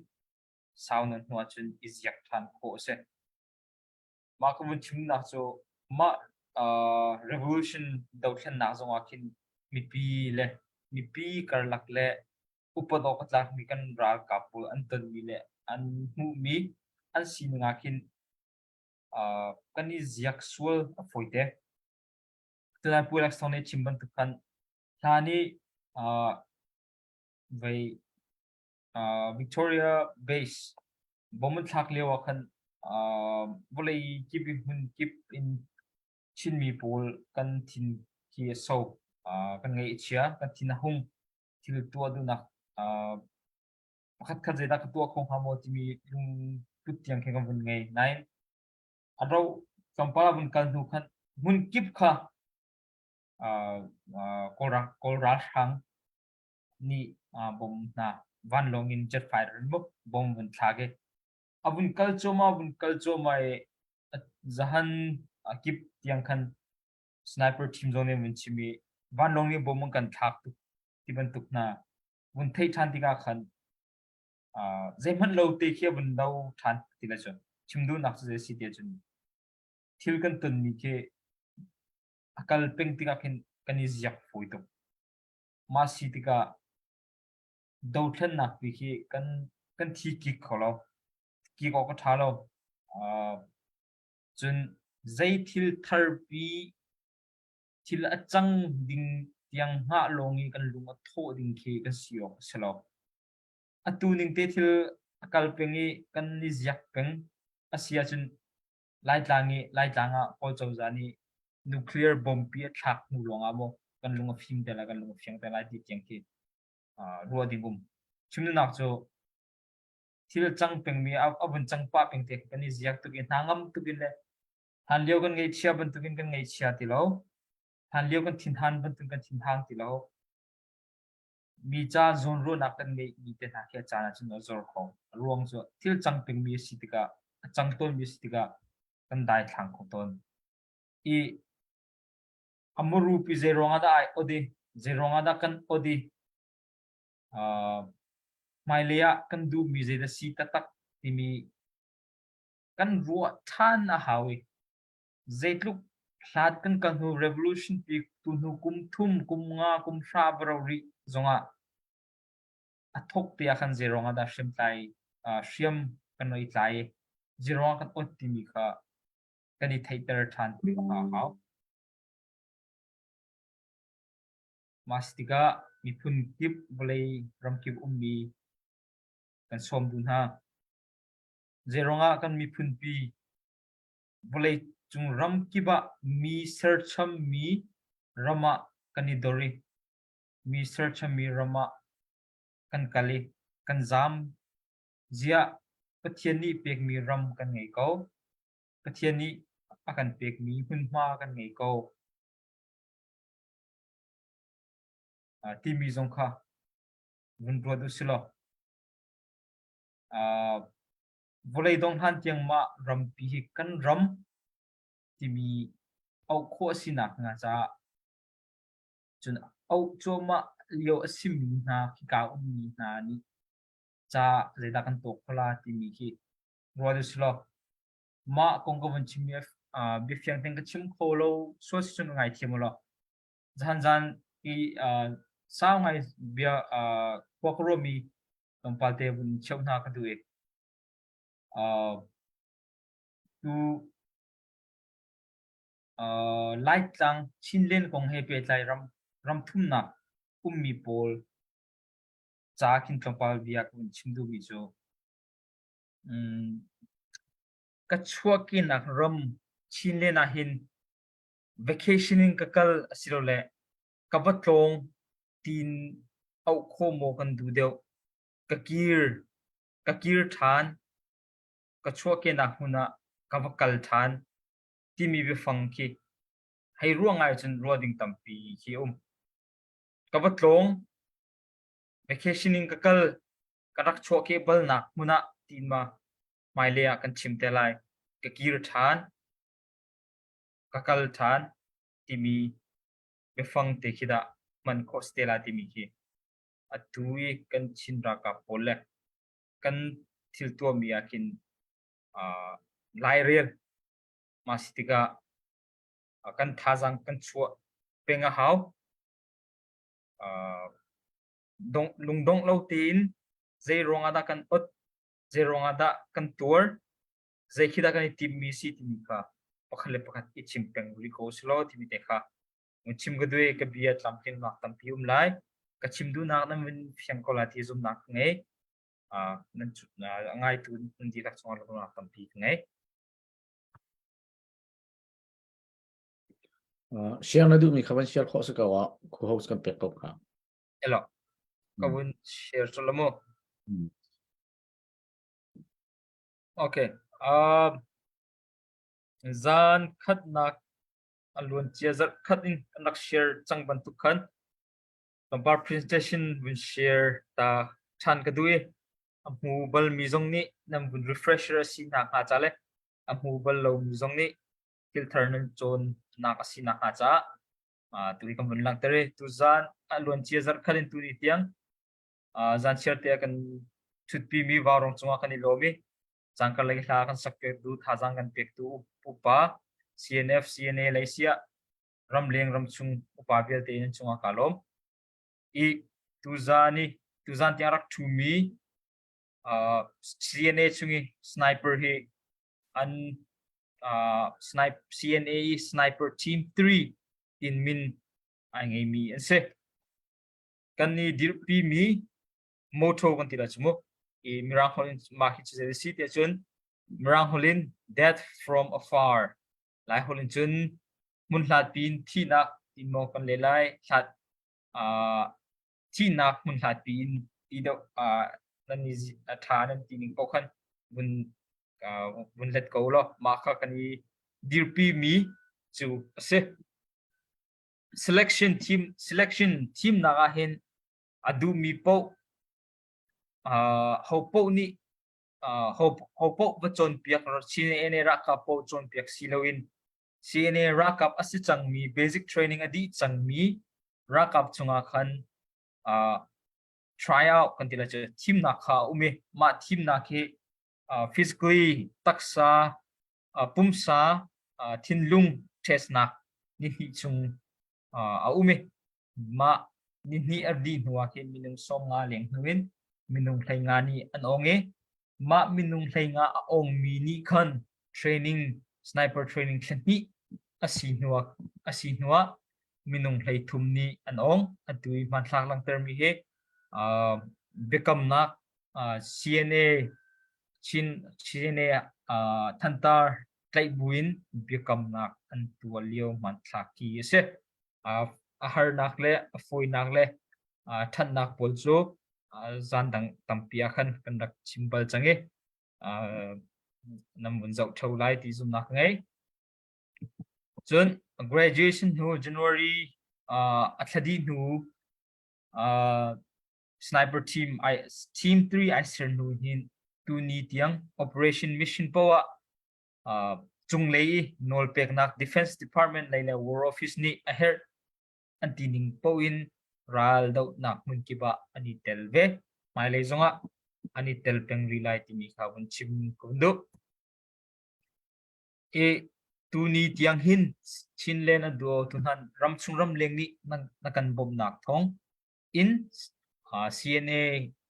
sau nawn hnu ahcun i ziak ṭhan khawh a si. Mah ka vun chimnak cu mah uh, revolution dothlennak zongah khin mipi le mipi karlak le upat awk a tlakmi kan ralkap pawl an tonmi le an hmuhmi an sining ah khin uh, kan i ziak sual a fawite. Tunai Pu Alex Thawng nih chim bantuk khan hlan i uh, vei uh, Victoria Base bom an thlak lio ah khan uh, vawlei kip in hmun kip in Chinmi pawl kan thin khi a so uh, kan ngaih a chia kan thin a hung thil tuah duhnak uh, pakhat khat zeidah ka tuah kho hnga maw timi lungput tiang khi kan vun ngei nain a ro tlawmpal a vun kal hnu khan hmun kip kha uh, uh, kawl kawl ralhrang nih uh, bom hna vanlawng in jet fighter in bom vun thlak i a vun kal cuahmah vun kal cuahmah i zahan kip tiang khan sniper team zong nih vun chim i vanlawng nih bom an kan thlak tuk ti bantuk hna vun theih ṭhan tikah khan uh, zeihmanh lo te khi a vun lo ṭhan ti le cun chim duhnak cu zei si ti cun thil kan tonmi khi a kal peng tikah khin kan i ziak fawi tuk mah si tikah dothlennak pi khi kan kan thi kik kho lo kik awk a ṭha lo uh, cun zei thil thar pi thil a cang ding tiang hngah lawng i kan lung a thawh ding khi kan si awk a si lo. Atu ning te thil a kal peng i kan i ziak peng a si ahcun Laitlang i Laitlang ah Kawl cozah nih nuclear bomb pi a thlak hnu lawng ah maw kan lung a fim te lai kan lung a fiang te lai ti tiang khi ruah ding um. Chimnak cu thil cang pengmi a vun cang pah peng te kan i ziak tuk i hna ngam tuk in le Hlanlio kan ngaihchia bantukin kan ngaihchia ti lo. Hlanlio kan thinhan bantukin kan thinhang ti lo. Mi ca zawnruahnak kan ngeihmi te hna khi a caan ahcun a zor kho. A ruang cu thil cang pengmi a si tikah, a cang tawnmi a si tikah kan daithlang kho tawn. I a muru pi zei ruangah dah ai od i, zei ruangah dah kan od i, uh, hmailei ah kan duhmi zeidah si taktak timi kan ruah ṭhan a hau i zeitluk hlat kan kal hnu revolution pi tu hnu kum thum kum nga kum hra va ro rih zongah a thok te ah khan zeiruang ah dah hriamtlai hriam kan i tlai i zeiruang ah kan ot timi kha kan i theihter ṭhan a hau. Mah si tikah miphun kip vawlei ramkip ummi kan sawm duh hna. Zeiruangah kan miphunpi vawleicung ramkip ah mi serchammi ram ah kan i dor i mi serchammi ram ah kan kal i kan zaam. Ziah Pathian nih pekmi ram kan ngei ko. Pathian nih a kan pekmi hmunhma kan ngei ko. Timi zong kha vun ruat u si law Vawlei dong hlan tiang mah rampi hi kan ram timi auh khawh a sinak hnga caah cun auh cuahmah lio a simi hna khika ummi hna nih ca zeidah kan tuak kho la timi khi ruat u silaw mah kong ka vun chim i biafiang tein ka chim kho lo sual si cun ka ngaithiam u law zahan zan i sau ngai bia khua ka ruahmi tlawmpal te vun cheuh hna ka duh i uh, tu uh, Laitlang Chinland kong he pehtlai ram ram thumnak ummi pawl ca khin tlawmpal bia ka vun chim duhmi cu um, ka chuahkinak ram Chinland ah hin vacation in ka kal asilole ka va tlawng tiin auh khawh maw kan duh deuh. Ka kir, ka kir ṭhan, ka chuahkehnak hmun ah ka va kal ṭhan timi biafang khi hei ruah ngai cun ruah ding tampi khi a um. Ka va tlawng, vacation in ka kal, ka rak chuahkeh balnak hmun ah tiin ma hmailei ah kan chim te lai. Ka kir ṭhan. Ka kal ṭhan timi biafang te khi dah hman khawh si te lai timi khi atu i kan Chin ralkap pawl le kan thil tuahmi ah khin uh, lairel mah si tikah uh, kan thazaang kan chuah peng a hau. Uh, dong, lungdongh lo tein zei ruangah dah kan ot, zei ruangah dah kan tuar, zei khi dah kan i timmi si timi kha pakhat le pakhat i chim peng rih ko selaw timi te kha chim ka duai ka bia tlamtlinnak tampi um lai ka chim duhnak nan vun fiang ko lai ti zumnak ka ngei nan ngaitu nan dihlak cungah lungnak tampi ka ngei. Share na duhmi kha van share khawh si ko ah co-host kan pek ko kha. Elo ka vun share cu la mu. Okay. Uh, zan khatnak a luancia zarh khat in kan rak share cang bantuk khan tlawmpal presentation vun share ta ṭhan ka duh i a hmu balmi zong nih nan vun refresher a si nak hnga ca le a hmu bal lomi zong nih thil thar nan cawn nak a si nak hnga caah tu hi kan vun langhter i tuzan a luancia zarh khat in tuni tiang zan chiar te ah kan ṭhutpimi vaurong cungah kan i lawm i cangkarlei hla kan sak pektu thazaang kan pektu upa CNF CNA lei siah ramleng ramchung upa vialte nan cungah kaa lawm. I tuzan i tuzan tiang rak ṭhumi CNA chung i sniper hi an snipe CNA i sniper team 3 tin min ai ngeimi an si. Kan i dirhpimi motto kan ti lai cu mu. I Mirang holh in mah hi cu zei a si tiah cun Mirang holh in death from afar Lai holh in cun hmun hlat piin thihnak ti maw kan leh lai hlat uh, thihnak hmun hlat piin ti deuh uh, nan i a ṭha nan ti ning paoh khan vun uh, vun let ko law mah kha kan i dirpi mi cu a si. Selection team selection thimnak ah hin a duhmi paoh uh, ho paoh nih uh, ho ho paoh va cawnpiak CNA ralkap paoh cawnpiak si loin CNA ralkap a si cangmi basic training a dih cangmi ralkap chungah khan uh, try out kan ti lai cu thimnak kha a um i mah thimnak hi uh, physically taksa uh, pumsa uh, thinlung testnak ni hnih chung uh, a um i Mah nihnih a dih hnuah khin minung 50 leng hnu in minung 15 nih an ong i mah minung 15 a ongmi nih khan training sniper training thla hnih a si hnuah a si hnuah minung 33 nih an ong. Atu i hmanthlak langhtermi hi uh, biakamnak uh, CNA Chin CNA uh, thantar tlaih buin biakamnak an tuah lio hmanthlak hi a si. A harnak le a fawinak le ṭhatnak pawl cu zan dang tampi ah khan kan rak chim bal cang i nan vun zoh ṭheo lai ti zumhnak ka ngei. Cun graduation hnu January a thla dih hnu sniper team I team 3 ai ser hnu hin tuni tiang operation mission poah ah cunglei i nawlpeknak Defense Department lei le War Office nih a herh an ti ning paoh in ral dohnak hmun kip ah an i tel ve. Hmailei zongah an i tel peng rih lai timi kha vun chim ka vun duh. I tuni tiang hin Chinland a duo tu hnan ramchung ramleng nih na kan bawmhnak thawng in CNA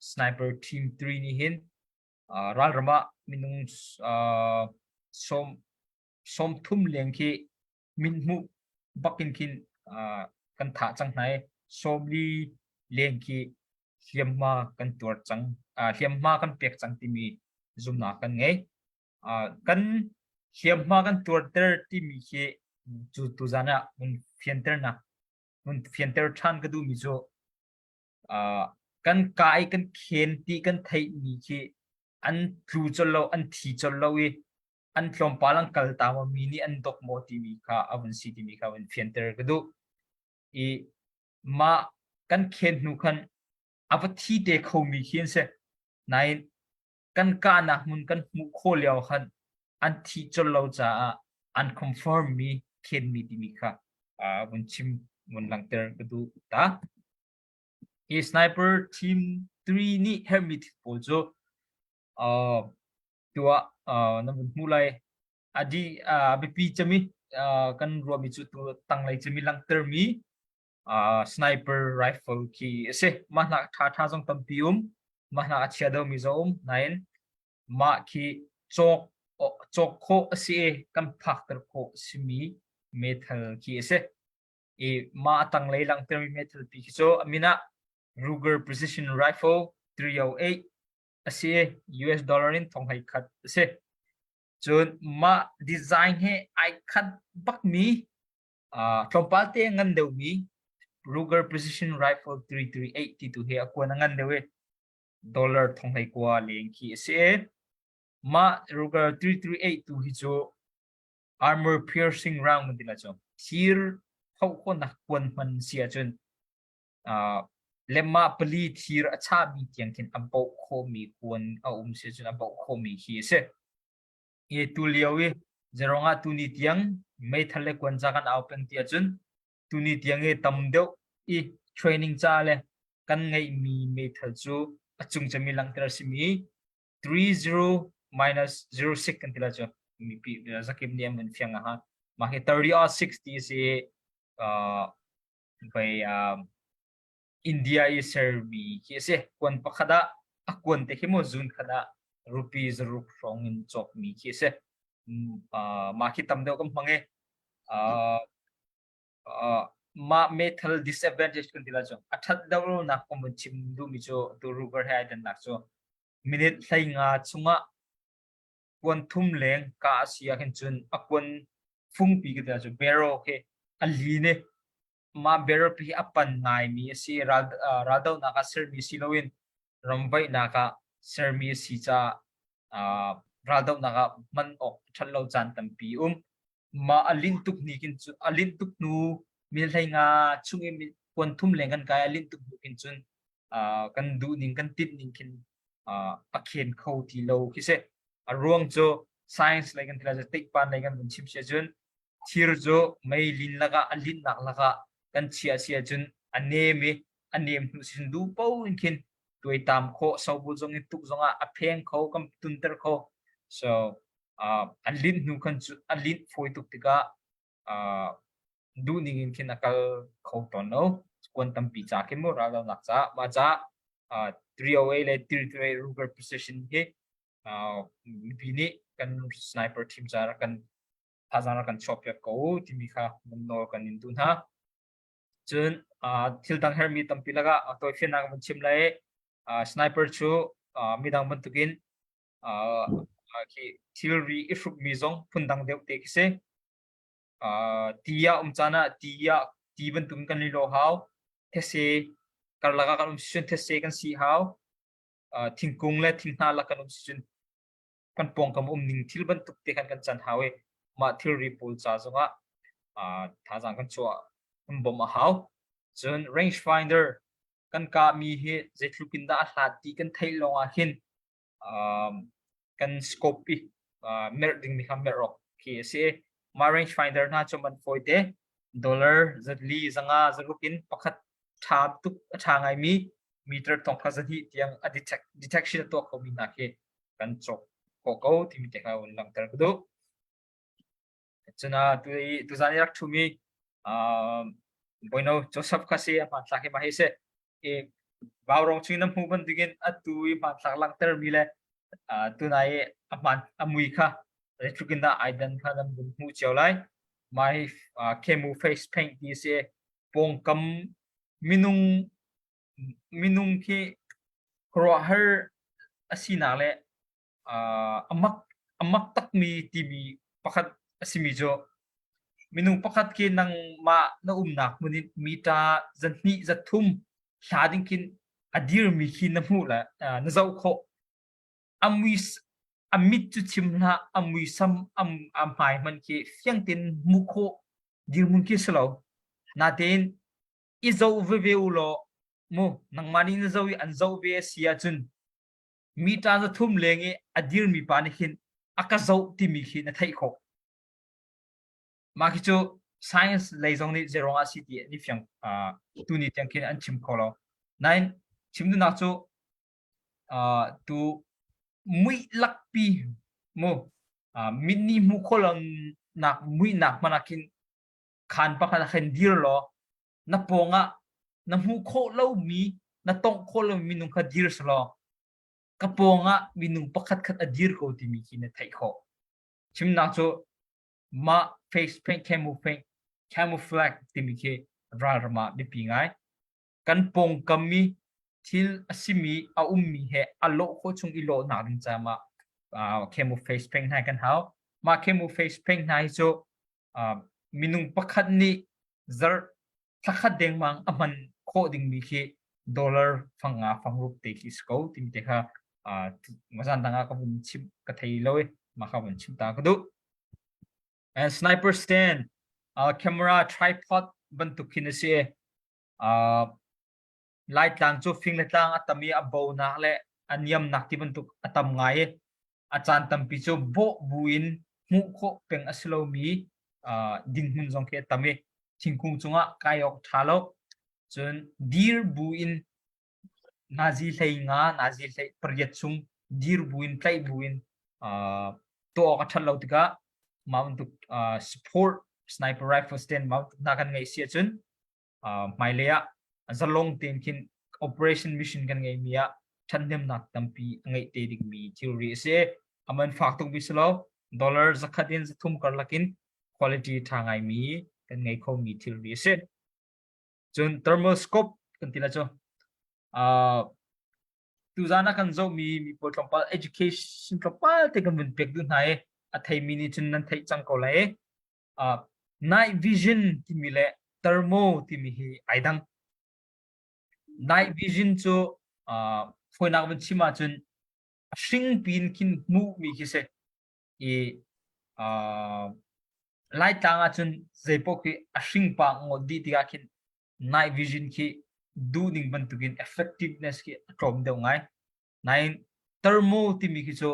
Sniper Team 3 nih hin ralram ah minung 30 leng khi mithmuh bak in khin kan thah cang hna i 40 leng khi hliamhma kan tuar cang hliamhma kan pek cang timi zumhnak kan ngei. Kan hliamhma kan tuarter timi khi cu tuzan ah hun fianternak hun fianter ṭhan ka duhmi cu kan kai kan khen ti kan theihmi khi an tlu colh lo an thi colh lo i an tlawmpal an kal ta maw mi nih an dok maw timi kha a vun si timi kha vun fianter ka duh i mah kan khen hnu khan a va thi te khomi khi an si nain kan kahnak hmun kan hmuh khawh lio khan an thi colh lo caah an confirm mi. khenmi timi kha vun chim vun langhter ka duh ta. Hi sniper team 3 nih herhmi thil pawl cu tuah na vun hmuh lai. Adi biapi cemi kan ruahmi cu tu tanglei cemi langhtermi sniper rifle khi a si. Mah hna ṭha ṭha zong tampi um, mah hna a chia deuhmi zong um. Nain mah khi cawk cawk khawh a si i kan phakter khawh a simi meithal khi a si. I mah a tanglei langhtermi meithal pi khi cu a min ah Ruger Precision Rifle 308 a si i US dollar in thong hlei khat a si. Cun mah design he ai khat bakmi tlawmpal te ngan deuhmi Ruger Precision Rifle 338 ti tu hi a kuan a ngan deuh i dollar thong hlei kua leng khi a si. Mah Ruger 338 tu hi cu armor piercing round kan ti lai cu. Thir tho khawhnak kuan hman si ahcun lemah pali thir a chahmi tiang khin a boh khawhmi kuan a um si ahcun a boh khawhmi khi a si. I tu lio i zeirong ah tuni tiang meithal le kuanza kan au peng ti ahcun tuni tiang i tam deuh i training ca le kan ngeihmi meithal cu a cung cemi langhter a simi 30 minus 06 kan ti lai cu mipi zakim nih an vun fiang aha mah hi 30 or 60 si bei India i sermi khi a si. Kuan pakhat ah a kuan te khi maw zun khat ah rupee zaruk hrawng in cawkmi khi a si. Mah khi tam deuh kan hmang i mah meithal disadvantage kan ti lai cu a ṭhat deuh nak kong vun chim duhmi cu tu Ruger he ai dannak cu minute 15 chungah kuan thum leng ka a si ah khin cun a kuan fungpi ka ti lai cu barrel khi a lin i mah barrel hi a pan ngaimi a si. Ral, raldohnak ah sermi si loin ramvaihnak ah sermi a si caah uh, raldohnak ah hman awk ṭhat lo caan tampi um. Mah a linh tuk ni kin cu a linh tuk hnu mil hlei nga chung i kuan thum leng kan kai a linh tuk hnu kin cun uh, kan duh ning kan tinh ning khin uh, a khen kho ti lo khi si. A ruang cu science lei kan ti lai teikpan lei kan vun chim si ahcun Thir cu mei lin lakah a linhnak lakah kan chiah si ahcun a nem i a nem hnu sin duh paoh in khin tuaitam khawh sobul zong in tuk zongah a pheng kho kan tunter kho. So uh, a linh hnu khan cu a linh fawi tuk tikah uh, duh ning in khin a kal kho tawn lo. Kuan tampi ca khin mu raldohnak ca mah ca uh, 308 le 338 Ruger precision hi uh, mipi nih kan sniper team ca rak kan thazaang rak kan chuahpiak ko u timi kha nan nawl kan in duh hna. Cun thil dang hermi tampi lakah a tawifiannak van chim lai. Sniper cu midang bantukin khi thilri i hrukmi zong phundang deuh te khi si. Ti ah um caan ah ti ah ti bantukin kan i lawh hau. These karlak ah kan um si cun these kan si hau. Thingkung le thinghnah lak kan um si cun kan pawngkam um ning thil bantuk te khan kan can hau i mah thilri pawl ca zongah thazaang kan chuah kan bawmh a hau. Cun range finder kan kahmi hi zeitluk in dah a hlat ti kan theih lawng ah hin kan scope i merh dingmi kha merh awk khi a si. Mah range finder hna cu man fawi te dollar zatli zanga zaruk in pakhat ṭha tuk a ṭha ngaimi meter thong kha zahnih tiang a detect detection a tuah khomi hna khi kan cawk khawh ko timi te kha hun langhter ka duh. Cun tu i tuzan i rak ṭhumi Boino Joseph kha si a hmanthlak hi mah hi si. I Vaurong chung na hmuh bantukin atu i hmanthlak langhtermi le tunai i a hman a mui kha zeitluk in dah ai dan kha nan vun hmuh cio lai. Mah hi camo face paint ti si. Pawngkam minung minung khi khuaruahhar a sinak le a mak a mak takmi timi pakhat a simi cu minung pakhat khi nangmah na umnak hmun in mita zahnih zathum hla ding khin a dirmi khi na hmuh le na zoh khawh. A mui a mit cu chim hlah a muisam a hmai hmanh khi fiang tein hmuh khawh dirhmun khi si lo. Natein i zoh veve u law mu nangmah nih na zoh i an zoh ve a si ahcun mita za thum leng i a dirmi pa nih khin a ka zoh timi khi na theih khawh. Mah khi cu science lei zong nih zeiruang ah si ti an i fiang tuni tiang khin an chim kho lo. Nain chim duhnak cu tu muih lakpi mu mit nih hmuh khawh lonak muihnak hmanh ah khin khaan pakhat ah khin dir law na pawng ah na hmuh khawh lomi na tongh khawh lomi minung kha dir selaw ka pawng ah minung pakhat khat a dir ko timi khi na theih khawh. Chimnak cu mah face paint camouflage camouflage timi khi ralram ah biapi ngai. Kan pawngkam i thil a simi a ummi he a lawh khawh chung i lawhnak ding caah uh, camo face paint hna kan hau. Mah camo face paint hna hi cu uh, minung pakhat nih zarh thlakhat dengmang a hman khawh dingmi khi dollar fang nga fang rup te khi si ko timi te kha uh, zan dang ah ka vun chim ka thei lo i mah kha vun chim ta ka duh. And sniper stand uh, camera tripod bantuk khin a si. Uh, Laitlang cu fing le tlang a tam i a bonak le a niamnak ti bantuk a tam ngai i a caan tampi cu bawh bu in hmuh khawh peng a si lomi uh, dinhmun zong khi a tam i thingkung cungah kai awk ṭha lo. Cun dir bu in nazi hlei nga, nazi hlei pariat chung dir bu in tlaih bu in uh, tuah awk a ṭhat lo tikah mah bantuk uh, support sniper rifle stand mah bantuk hna kan ngeih si ahcun hmailei ah zalong tein khin operation mission kan ngeimi ah ṭhathnemnak tampi a ngeih te dingmi thilri a si. A man fak tuk bi si lo dollar zakhat in zathum karlak in quality ṭha ngaimi kan ngei khomi thilri a si. Cun thermal scope kan ti la cu uh, tuzan ah kan zohmi mi pawl tlawmpal education tlawmpal te kan vun pek duh hna i a theimi nih cun nan theih cang ko lai. Uh, night vision timi le thermo timi hi ai dang. Night vision cu uh, fawinak van chim ahcun a hring pin khin hmuhmi khi si. I uh, Laitlang ahcun zeipaoh khi a hring pa ngawt dih tikah khin night vision khi duhning bantukin effectiveness khi a tlawm deuh ngai. Nain thermo timi khi cu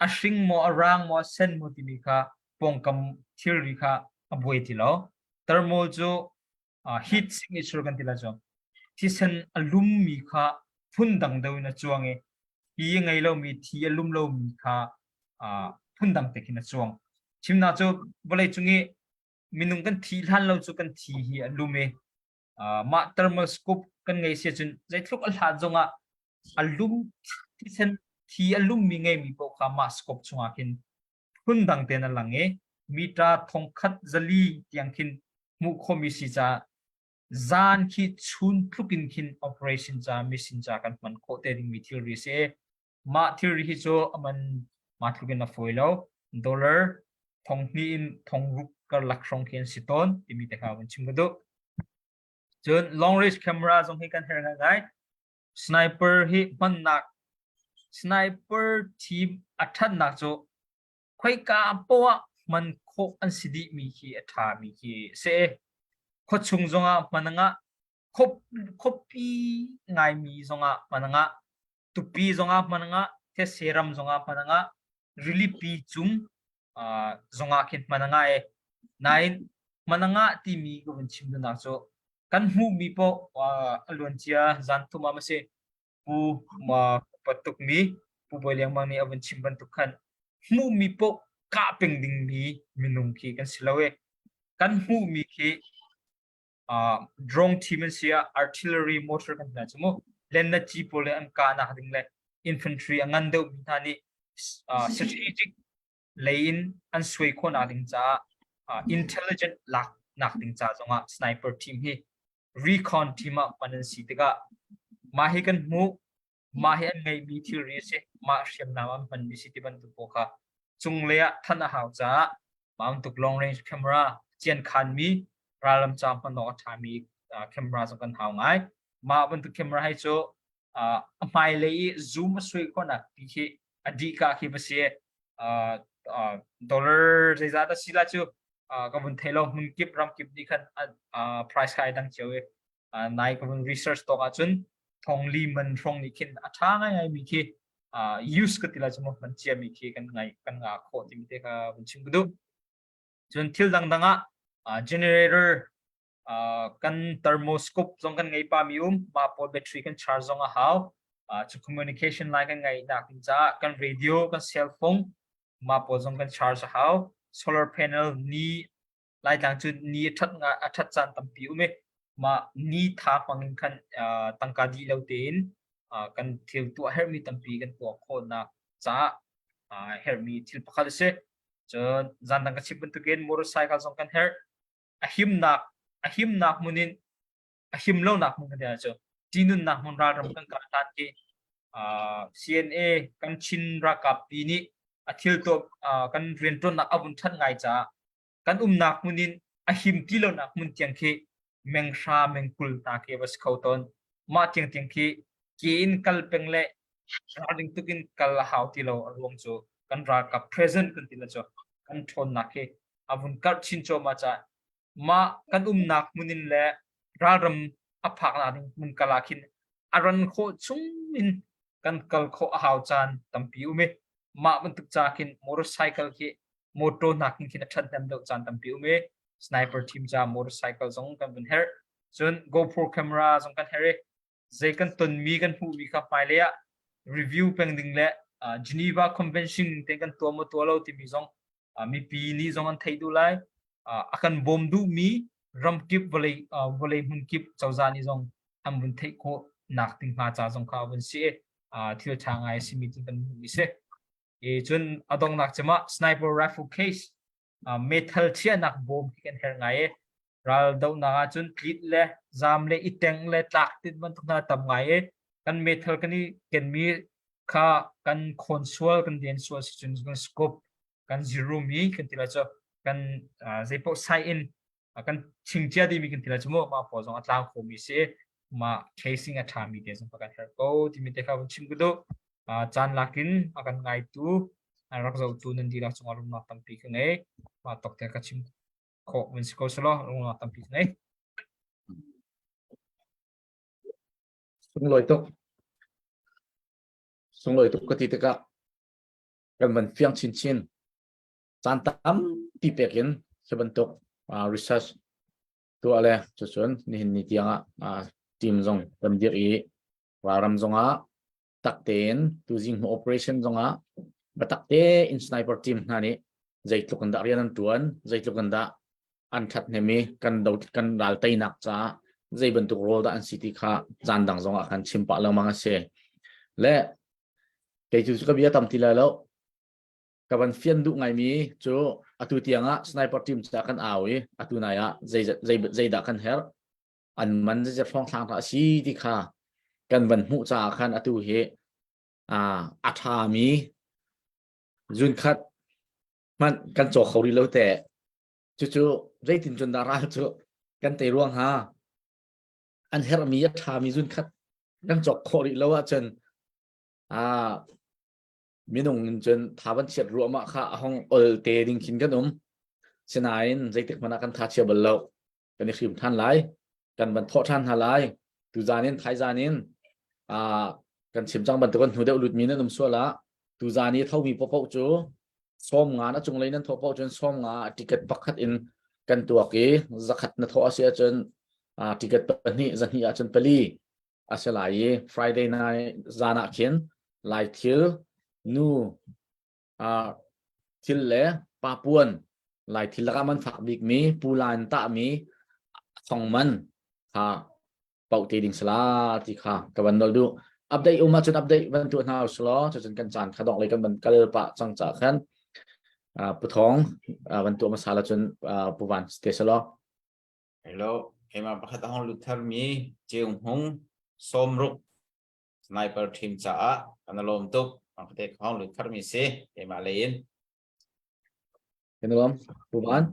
a hring maw a rang maw a sen maw timi kha pawngkam thilri kha a buai ti lo. Thermal cu uh, heat signature kan ti la cu thisen a lummi kha phundang deuh in a cuang i hi a ngei lomi thi a lum lomi kha uh, phundang te khin a cuang. Chimnak cu vawlei cung i minung kan thi hlan lo cu kan thi hi a lum i uh, mah thermal scope kan ngei si cun zeitluk a hlat zongah a lum thisen thi a lummi ngeimi paoh kha mah scope chungah khin phundang tein a lang i mita thongkhat zali tiang khin hmuh khawhmi si caah zan khi chun tluk in khin operation ca mission ca kan hman khawh te dingmi thilri si. Mah thilri hi cu aman ma tluk in a fawi lo. Dollar thong hnih in thong ruk karlak hrawng khi an si tawn timi te kha vun chim ka duh. Cun long range camera zong hi kan herh ngai. Sniper hi hmannak sniper team a ṭhatnak cu khoika poah hman khawh an si dihmi khi a ṭhami khi a si. Khuachung zongah hman a ngah, khuapi ngaimi zongah hman a ngah, tupi zongah hman a ngah, thetse ram zongah hman a ngah, rilipi cung uh, zongah khin hman a ngah e. Nain hman a ngah timi ka vun chim duhnak cu kan hmuhmi paoh a luancia zan thum ah ma si pu ma patuk mi pu Bawi Liang Mang nih a vun chim bantuk khan hmuhmi paoh kah peng dingmi minung khi kan si lo e. Kan hmuhmi khi uh, drone team an si ah artillery mortar kan hna chu mu lenna chi pawl le an kah nak ding le infantry a ngan deuh mi hna nih uh, strategic lei in an suai khawh nak ding caah uh, intelligent lak nak ding ca zongah sniper team hi recon team ah hman an si tikah mah hi kan hmuh mah hi an ngeihmi thilri a si mah hriamnam an hmanmi si ti bantuk pawl kha cunglei ah than a hau caah mah bantuk long range camera cian khanmi rallam ca hman awk a ṭhami camera zong kan hau ngai mah bantuk camera hi cu a hmailei i zoom a suai khawhnak pi khi a dih ka khi va si dollar zeizat a si la cu ka vun thei lo hmun kip ram kip nih khan price kha ai dang cio i nai ka vun research tawk ahcun thongli man hrawng nih khin a ṭha ngaingai mi khi use ka ti la cu man cia mi khi kan ngai kan nga khawh timi te kha vun chim ka duh. Cun thil dangdang ah generator kan thermoscope zong kan ngei pa mi um mah pawl battery kan charge zong a hau. Cu communication line kan ngeih nak ding caah kan radio, kan cell phone mah pawl zong kan charge a hau. Solar panel ni Laitlang cu ni a ṭhat nga a ṭhat caan tampi um i mah ni tha hmang in khan tangka dih lo tein kan thil tuah herhmi tampi kan tuah khawhnak caah herhmi thil pakhat a si. Cun zan dang ka chim bantukin motorcycle zong kan herh. A himnak a himnak hmun in a him lonak hmun kan ti cu ṭihnunnak hmun ralram kan kal hlan khi CNA kan Chin ralkap pi nih a thil tuah kan rianṭuannak a vun ṭhat ngai caah kan umnak hmun in a him ti lonak hmun tiang khi menghra mengkul hna khi va si kho tawn. Mah tiang tiang khi ke in kal peng le ralring tuk in kal a hau ti lo a ruang cu kan ralkap present kan ti la cu kan ṭhawnnak khi a vun karh chin cuahmah caah mah kan umnak hmun in le ralram a phaknak ding hmun kal ah khin a ran khawh chung in kan kal khawh a hau caan tampi um i mah bantuk ca khin motorcycle khi motor nakin khin a ṭhathnem deuh caan tampi um i sniper team ca motorcycle zong kan vun herh. Cun GoPro camera zong kan herh i zei kan tonmi kan hmuhmi kha hmailei ah review peng ding le Geneva Convention te kan tuah maw tuah lo timi zong mipi nih zong an theih duh lai. A kan bawm duhmi ramkip vawlei vawlei hmun kip cozah nih zong an vun theih khawh nak ding hnga ca zong kha a vun si i thil ṭha ngai a simi cu kan hmuhmi si. E cun a donghnak cem ah sniper rifle case metal chiahnak bawm khi kan herh ngai i ral dohnak ahcun tlit le zam le i teng le tlak tin bantuk hna tam ngai i kan metal kan i kenmi kha kan khawn sual kan den sual si cun kan scope kan zero mi kan ti lai cu kan zeipaoh sai in kan chingcia dimi kan ti lai cu mu mah pawl zong a tlau khomi si mah casing a ṭhami te zong kan herh ko timi te kha vun chim ka duh. Caan lakin a kan ngaitu a rak zohtu nan dihlak cungah lungnak tampi ka ngei. Mah tawk te ka chim khawh vun si ko selaw lungnak tampi ka ngei. Sunglawi tuk. Sunglawi tuk ka ti tikah kan van fiang chinchin. Caan tampi pek in hi bantuk research tuah le cucun nihin ni tiangah team zong kan dirh i ralram zongah tak tein tuzing hnu operation zongah biatak tein sniper team hna nih zeitluk in dah rian an tuan zeitluk in dah an thathnem i kan do kan ral teinak caah zei bantuk role dah an si ti kha caan dang zongah khan chim pah lengmang a si le kei cu ka bia tam ti lai lo ka van fian duh ngaimi cu atu tiangah sniper team ca kan au i atu nai ah zei zei zeidah kan herh an man zeizat hrawng thlang dah a si ti kha kan van hmuh caah khan atu hi a ṭhami zunkhat hmanh kan caw kho rih lo teh. Cucu zeitin cun dah ral cu kan tei ruang hnga? An herhmi a ṭhami zunkhat kan cawk khawh rih lo ahcun minung in cun tha van chiat ruahmah kha a hong ol te ding khin kan um. Sinain zeitik hmanh ah kan tha chia bal lo. Kan i hrim than lai kan van thawh than hna lai. Tuzan in thaizan in kan chim cang bantuk hnu deuh lutmi nan um sual ah tuzan i thomi popoh cu 50 na cunglei nan thawh paoh cun 50 ticket pakhat in kan tuak i zakhat na thawh a si ahcun ticket pahnih zahnih ahcun pali a si lai i Friday night zan ah khin lai thil nu thil le papuan lai thil lakah man fak bikmi pulan tahmi thong man kha pauh te ding sala ti kha ka van nol duh. Update um ahcun update van tuah hna usulaw cucun kan caan kha dong lei kan van kal pah cang ca khan pu thong van tuah hmasa la cun pu van te selaw. Hello, keimah pakhat a hong lut tharmi Ceung Hung 60 sniper team caah kan lawm tuk. Ang te hong lut tharmi si keimah lei in. Kan lawm pu van.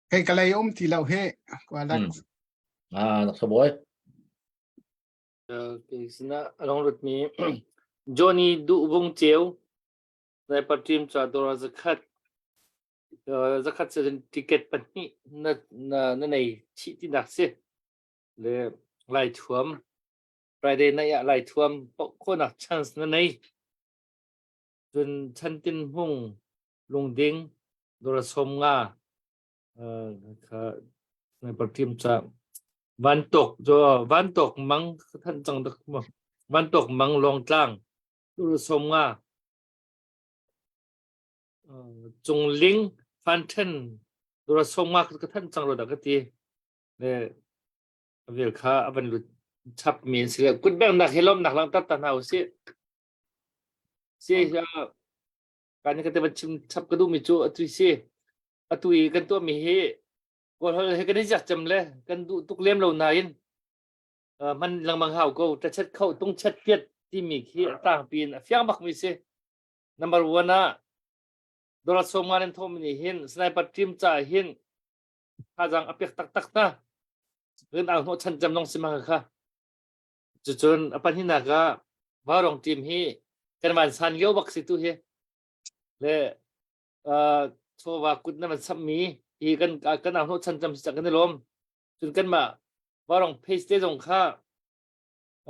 Kei ka lei um ti lo hi kwa lak. Ah, nak boy. Okay, sina along lut mi Johnny Du Vung Cheu sniper team cha dora zakhat zakhat se ticket pahnih na na na nei chih ti nak si le lai thuam Friday night ah lai thuam khonak chance na nei cun chantin hmung lungding dora 50. Kha sniper team ca vantok jo vantok mang than cang dak mo vantok mang long tlang tu som nga cung ling fan then tu som nga ka than cang ro da ka ti le vel kha avan lut chap mi si le kut beng nak hi lom nak lang tat ta hna usi si kan ka te van chim chap ka duh mi cu atu si atu i kan tuah mi hi kawl hol he kan i ziak cem le kan duh tuk lem lo nain man lengmang hau ko ta chet kho tung chet piat timi khi a tlangpi in a fiang bak mi si number 1 ah dollar som nga nan thom ni hin sniper team ca hin thazang a pek taktak ta rin au hnawh chan cem long si ma kha Cucun a pahnihnak ah Vaurong team hi kan van san lio bak si tu hi. Le uh, chawva kut na van sammi hi kan kan au hnawh chan cam si cang kan i lawm. Cun kanmah Vaurong page te zong kha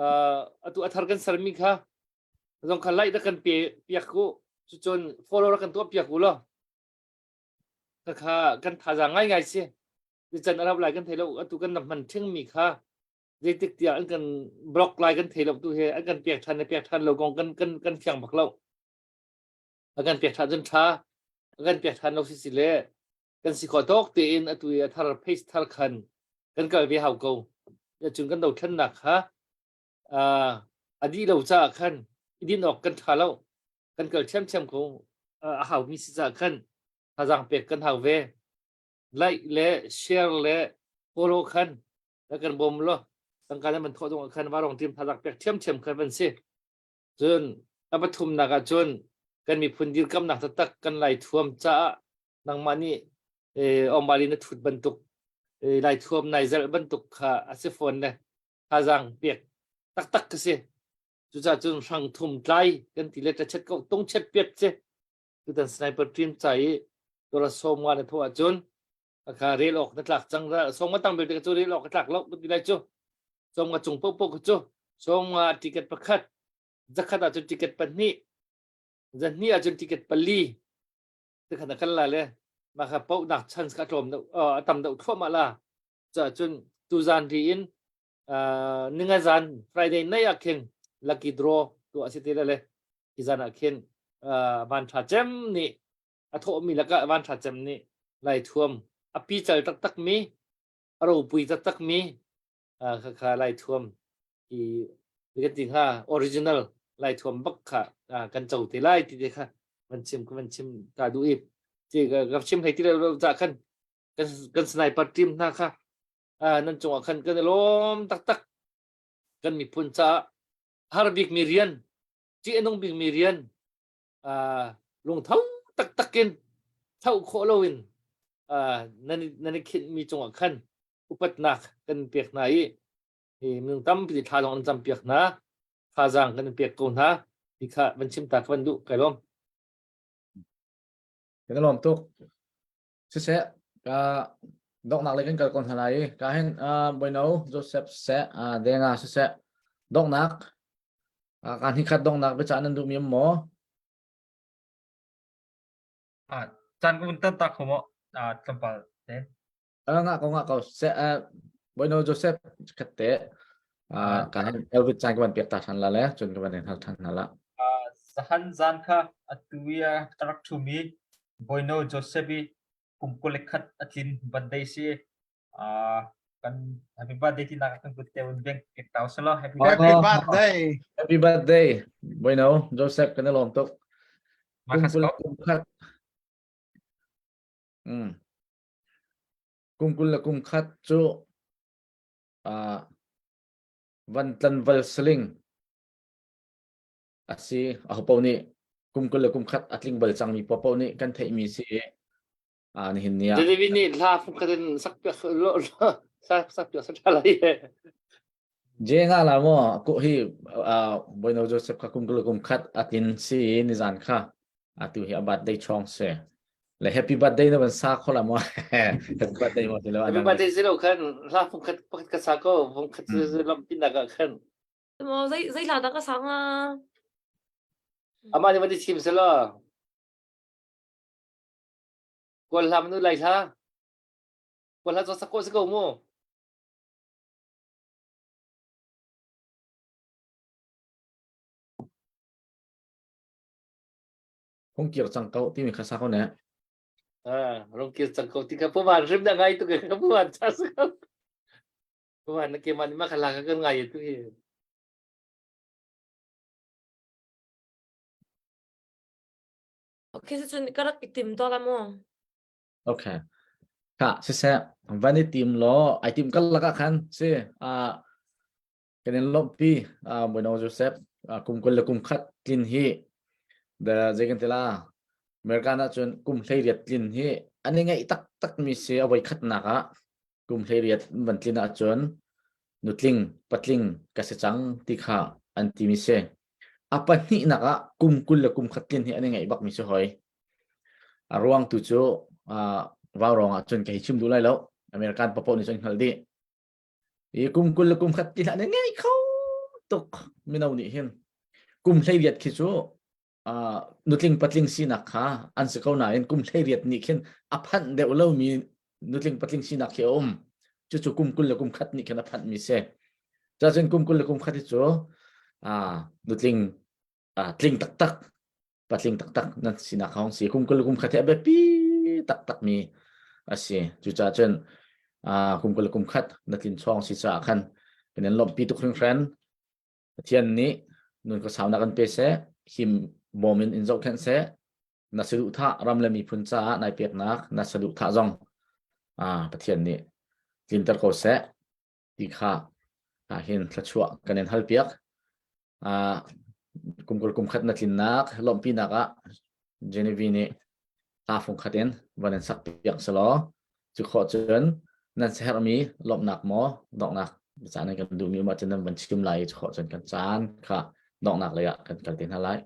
uh, atu a thar kan sermi kha zong kha like da kan pe piak ku. Cucun follow ra kan tuah piak u law. Kha kan thazaang ngaingai si. Can arab lai kan thei lo atu kan hman thingmi kha zeitik tiah an kan block lai kan thei lo tu he an kan pek than le pek than lo kong kan kan kan fiang bak lo a kan pek than cun tha a kan pek than lo si si le kan si khawh tawk tein atu i a thar face thar khan kan kal ve hau ko ya cun kan dothlennak kha a dih lo caah khan i din awk kan tha lo kan kal ṭhiamṭhiam ko a hau mi si caah khan thazaang pek kan hau ve like le share le follow khan na kan bawm lo tangka na man thawh dong khan varong team thazak pek ṭhiamṭhiam khan van si cun a pathumnak ah cun kan miphun dirkamnak taktak kan lai thuam caah nangmah nih omali na thut bantuk lai thuam nai zelh bantuk kha a si fawn le thazang pek taktak ka si cucaah cun hrang thum tlai kan ti le ṭachet ko tung chet piat che tutan sniper team ca i dola som nga na thawh ahcun kha rel awk na tlak cang ra som nga tang belte cu rel awk ka tlak lo ka ti lai cu som nga cung popo ka cu som nga ticket pakhat zakhat ahcun ticket pahnih zahnih ahcun ticket pali tikhan a kan la le mah kha poh nak chance ka tlawm deuh a tam deuh thluahmah la ca cun tuzan ri in ninga zan Friday night ah khin lucky draw tu a si te le hi zan ah khin van tha cem nih a thawhmi lakah van ṭha cem nih Lai thuam a pical taktakmi a ropui taktakmi khakha Lai thuam hi kan ti hnga original Lai thuam bak kha kan co te lai ti te kha van chim van chim ta duh i ti ka chim hlei ti lo ca khan kan kan sniper team hna kha nan cungah khan kan i lawm taktak kan miphun caah har bik mi rian ṭih a nung bik mi rian lungtho taktak in tho khawh loin nan nan i khinhmi cungah khan upatnak kan pek hna i hi minung tampi thla zong an cam piak hna thazaang kan pek ko hna ti kha van chim ta ka van duh kai lawm Kan lawm tuk. Siseh, ka donghnak lei kan kal ko hna lai i ka hin Bueno Joseph seh Denga siseh donghnak Kaan hi khat donghnak biacah nan duhmi um maw? Ah, caan ka vun tan ta kho maw? Ah, tlawmpal te. Uh, ngah ko ngah ko. Se, uh, Bueno Joseph khat te. Uh, ka hin Elvis caan ka van piak ta than la le, cun ka van in hal than hna la. Uh, zahan zan kha atu i a rak thumi Bueno Joseph i kum 21 a tlin birthday si. Uh, kan happy birthday ti nak kan kut te un beng ek tau selo happy Happy birthday. Happy birthday. Bueno, Joseph kan i lawm tuk. Kum kul kum khat. Mm. Kum kul le kum khat cu uh, van tlanval saling asi aho paoh nih kum kul le kum khat a tling bal cangmi paoh nih kan theihmi si Ah nihin ni ah. David nih hla fungkhat in sak piak lo sak sak piak sak lai. Je nga la mo ko hi Bueno Joseph kha kum kul kum khat atin si ni zan kha atu hi a birthday chong se le happy birthday na ban sa kho la mo happy birthday mo lo happy birthday zero khan hla fungkhat pakhat ka sa ko fungkhat lam tin na ka khan Mo zei zei hla dah ka sang a Ama ni van chim selo Kawl hla nu lai hla. Puan hla cu sak khawh si ko mu. Hung kir cang ko timi kha sa ko ne. Ah, rong kir cang ko ti kha puman hrim na ngai tu ka puman cha sa ko. Puman na ke man ma khala ka kan ngai tu hi. Okay, cun ka rak i tim to la mu. Okay. Ka siseh van i tim law ai tim kal lakah khan si a kan in lawmhpi Bueno Joseph kum 21 kum khat tlin hi da zei kan ti la American ah cun kum 18 tlin hi an i ngaih taktak mi si a voi khatnak ah kum 18 van tlin ahcun nutling patling ka si cang ti kha an ti mi si a pahnihnak ah kum 20 le kum khat tlin hi an i ngaih bak mi si hoi A ruang tu cu vaurawng ah cun ka hei chim duh lai lo. American papoh nih cun hngalh dih. I kum 20 le kum khat ti hlah ne ngei kho tuk mino nih hin. Kum 18 khi cu nutling patling sinak kha an si ko nain kum 18 nih khin a phanh deuh lomi nutling patling sinak khi a um. Cucu kum 20 le kum khat nih khin a phanh mi si. Cacun kum 20 le kum khat hi cu nutling tling taktak patling taktak nan sinak hong si kum 20 kum khat hi a biapi taktak mi a si cucaah cun kum 20 kum khat na tlin chawng si caah khan kan in lawmhpi tuk hringhran Pathian nih nun ka saunak an pe seh him bawm in in zohkhenh seh na saduhthah ram le miphun caah nai peknak na saduhthah zong Pathian nih tlinter ko seh ti kha hin thluachuah kan in halpiak Kum 20 kum khat na tlinnak lawmhpinak ah Genevieve nih hla fung khat in van in sak piak selaw cu khawh cun nan siaherhmi lawmhnak maw donghnak caan in kan duhmi um ahcun nan van chim lai i cu khawh cun kan caan kha donghnak lei ah kan kal te hna lai.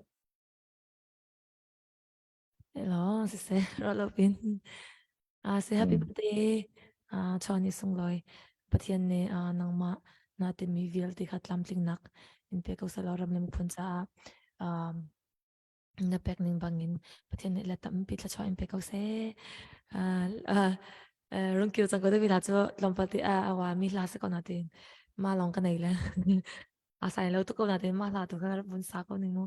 Hello, siseh, ruah pin. Se happy birthday. Chawni sunglawi. Pathian nih nangmah na timi vialte kha tlamtlingnak in pe ko selaw ram le miphun caah na pek ning bangin Pathian nih le tampi thluachuah in pe ko seh. Rung kir cang ko te hla cu tlawmpal te a wa mi hla se ko na tin ma long ka nei le a sai lo tu ko na tin ma hla tu kha vun sa ko ning mu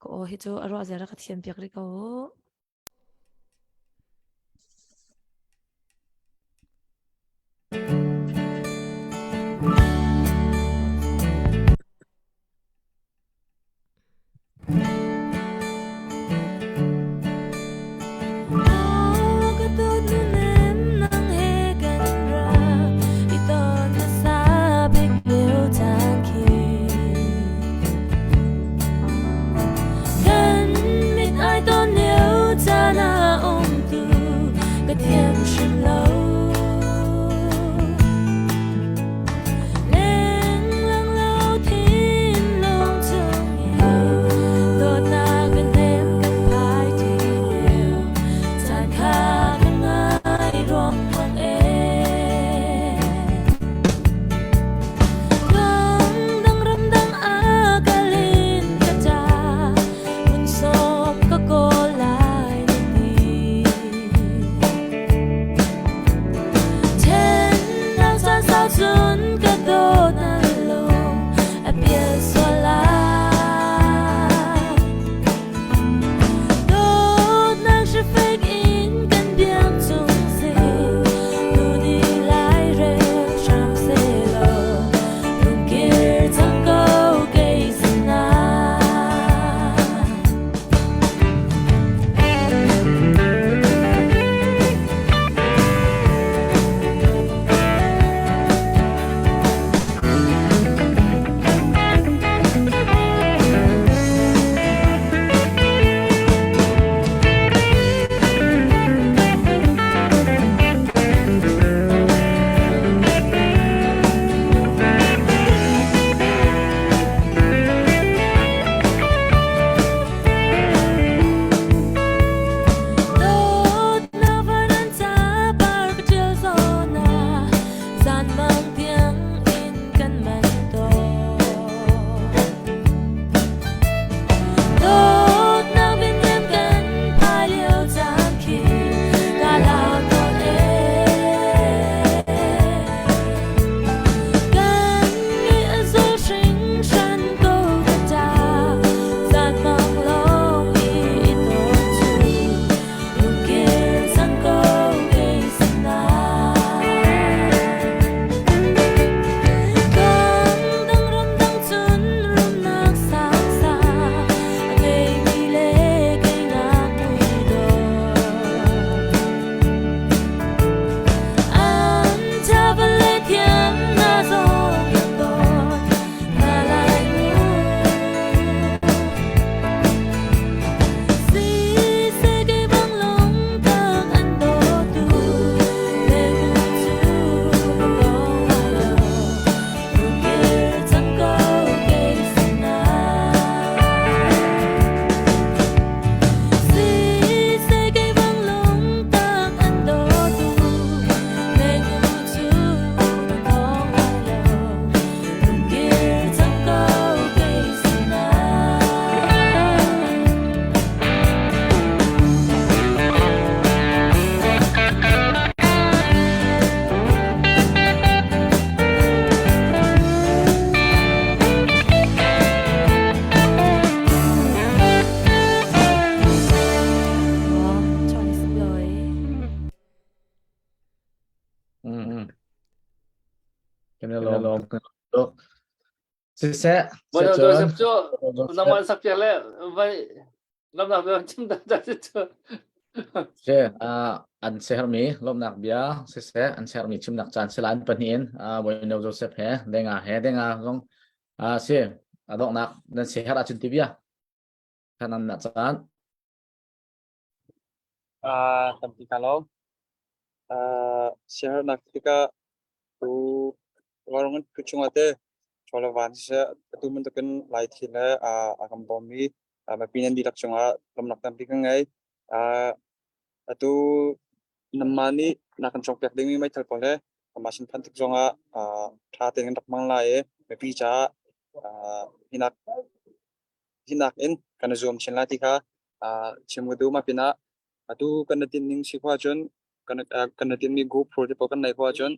Ka aw hi cu a ruah zia rak ka thiam piak rih ko. Siseh, Bono sicun Joseph cu nangmah sak piak le vai lamnak bia chim da da cu. Si, an sermi lawmhnak bia siseh, an sermi chimnak caan sila an pahnih in Bono Joseph he denga he denga zong si a donghnak nan si her ahcun ti bia kan an na caan. Tampi ka lawm. Siaherhnak tikah tu Vaurawng phu chungah te Chawlevan siseh atu bantukin Laithil he a kan bawmmi mipi nan dihlak cungah lawmhnak tampi kan ngei. Atu nanmah nih na kan cawkpiak dingmi meithal pawl he kanmah sin phanh tik zongah ṭha tein kan rak hmang lai i mipi caah hinak hinak in kan i zuam chin lai ti kha chim ka duh. Mah pinah atu kan i tinh ning si khawh ahcun kan kan i tinhmi group phur te pawl kan neih khawh ahcun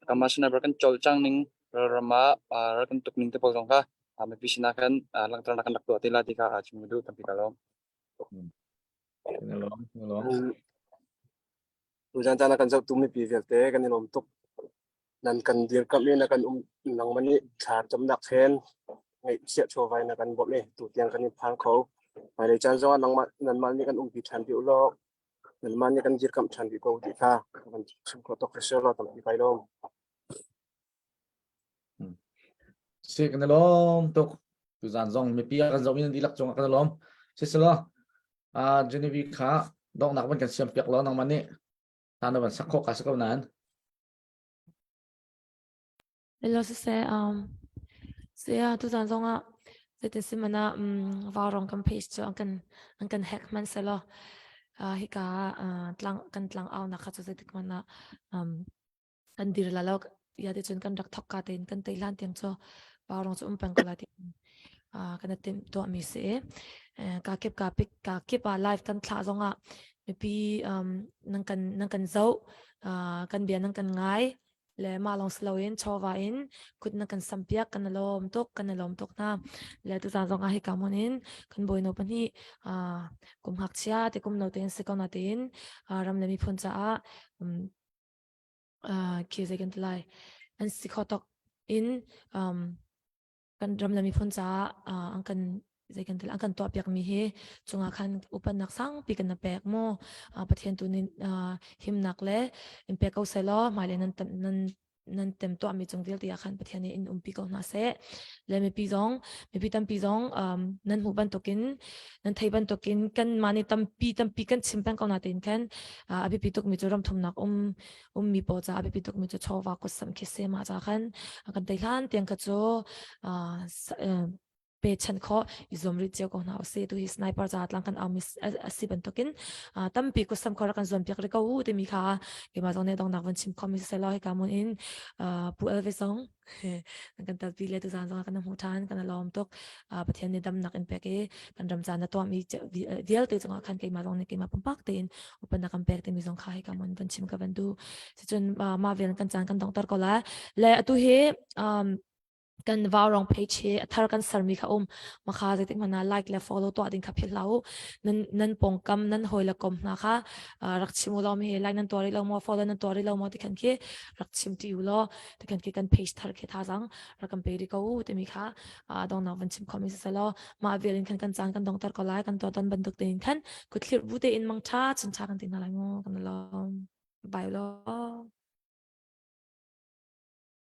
kanmah sinah kan cawlcang ning ralram ah ral kan tuk ning te pawl zong kha mipi sinah khan langhternak kan rak tuah te lai ti kha chim ka duh tampi ka lawm. Tuzan caan ah kan zohtu mipi vialte kan i lawm tuk. Nan kan dirkamh i na kan um nangmah nih thla camnak hen ngaihchiah chawva in na kan bawmh i tutiang kan i phan kho. Hmailei caan zongah nangmah nanmah nih kan umpi ṭhan rih u law nanmah nih kan dirkamh ṭhan rih ko ti kha kan chim khawh tuk hrisel law tampi kai lawm. Si kan i lawm tuk. Tuzan zong mipi a kan zoh mi nan dihlak cungah kan i lawm. Siselaw Genevieve kha donghnak van kan siam piak law nangmah nih hna na van sak khawh ka si ko nain. Hello siseh, um, saya tuzan zongah zeitin si man ah um, vaurong kan page cu an kan an kan hack hman selaw uh, hika uh, tlang kan tlang au nak kha cu zeitik man ah um, kan dir la lo ya te cun kan rak thok ka tein kan tei lan tiang cu vaurong cu um peng ko la ti uh, kan tim tuah mi si ka kip ka pik ka kip ah live kan thla zongah mipi um, nan kan nan kan zoh uh, kan bia nan kan ngai le mah lawng si loin chawva in kut na kan sampiak kan i lawm tuk kan i lawm tuk hna le tuzaan zong ah hika hmun in kan bawinu pahnih uh, kum ngakchia te kum no tein si ko na tein uh, ram le miphun caah um, uh, khi zei kan ti lai an si kho tok in um, kan ram le miphun caah uh, an kan zei kan til an kan tuah piak mi hi chungah khan upannak sangpi kan na pek mu Pathian tu nih himnak le in pe ko selaw hmailei nan nan nan tem tuah mi cung vialte ah khan Pathian nih in umpi ko hna seh le mipi zong mipi tampi zong nan hmuh bantukin nan thei bantukin kan mah nih tampi tampi kan chim peng ko na tein khan a biapi tuk mi cu ramthumnak um ummi pawl caah a biapi tukmi cu chawva kutsam khi si mah ca khan kan tei hlan tiang kha cu pe chan kho i zuam rih cio ko hna usih tu hi sniper ca tlang kan aumi a si bantukin tampi kusam kho rak kan zuam piak ri ko u timi kha keimah zong nih dongnak van chim khomi si selaw hika mun in pu Elvis zong kan talpi le tuzaan zong kan hmuh ṭhan kan lawm tuk Pathian nih damnak in pek i kan ram caan na tuahmi vialte cungah khan keimah zong nih keimah pumpak tein upannak kan pek timi zong kha hika mun van chim ka van duh sicun mah vial kan caan kan dongter ko lai le atu hi kan vaurong page hi a thar kan sermi kha um makha zeitik hmanh ah like le follow tuah ding kha philh hlah u nan nan pawngkam nan hawi le kom hna kha rak chim u law mi like nan tuah rih lo maw follow nan tuah rih lo maw ti khan khi rak chim ti u law ti khan khi kan page thar khi thazang rak kan pe rih ko u timi kha dongnak van chim khomi si law mah vial in khan kan caan kan dongter ko lai kan tuah ton bantuk tein khan kutthlir bu tein mang tha chin tha kan ti hna lai mu kan lawm bye law.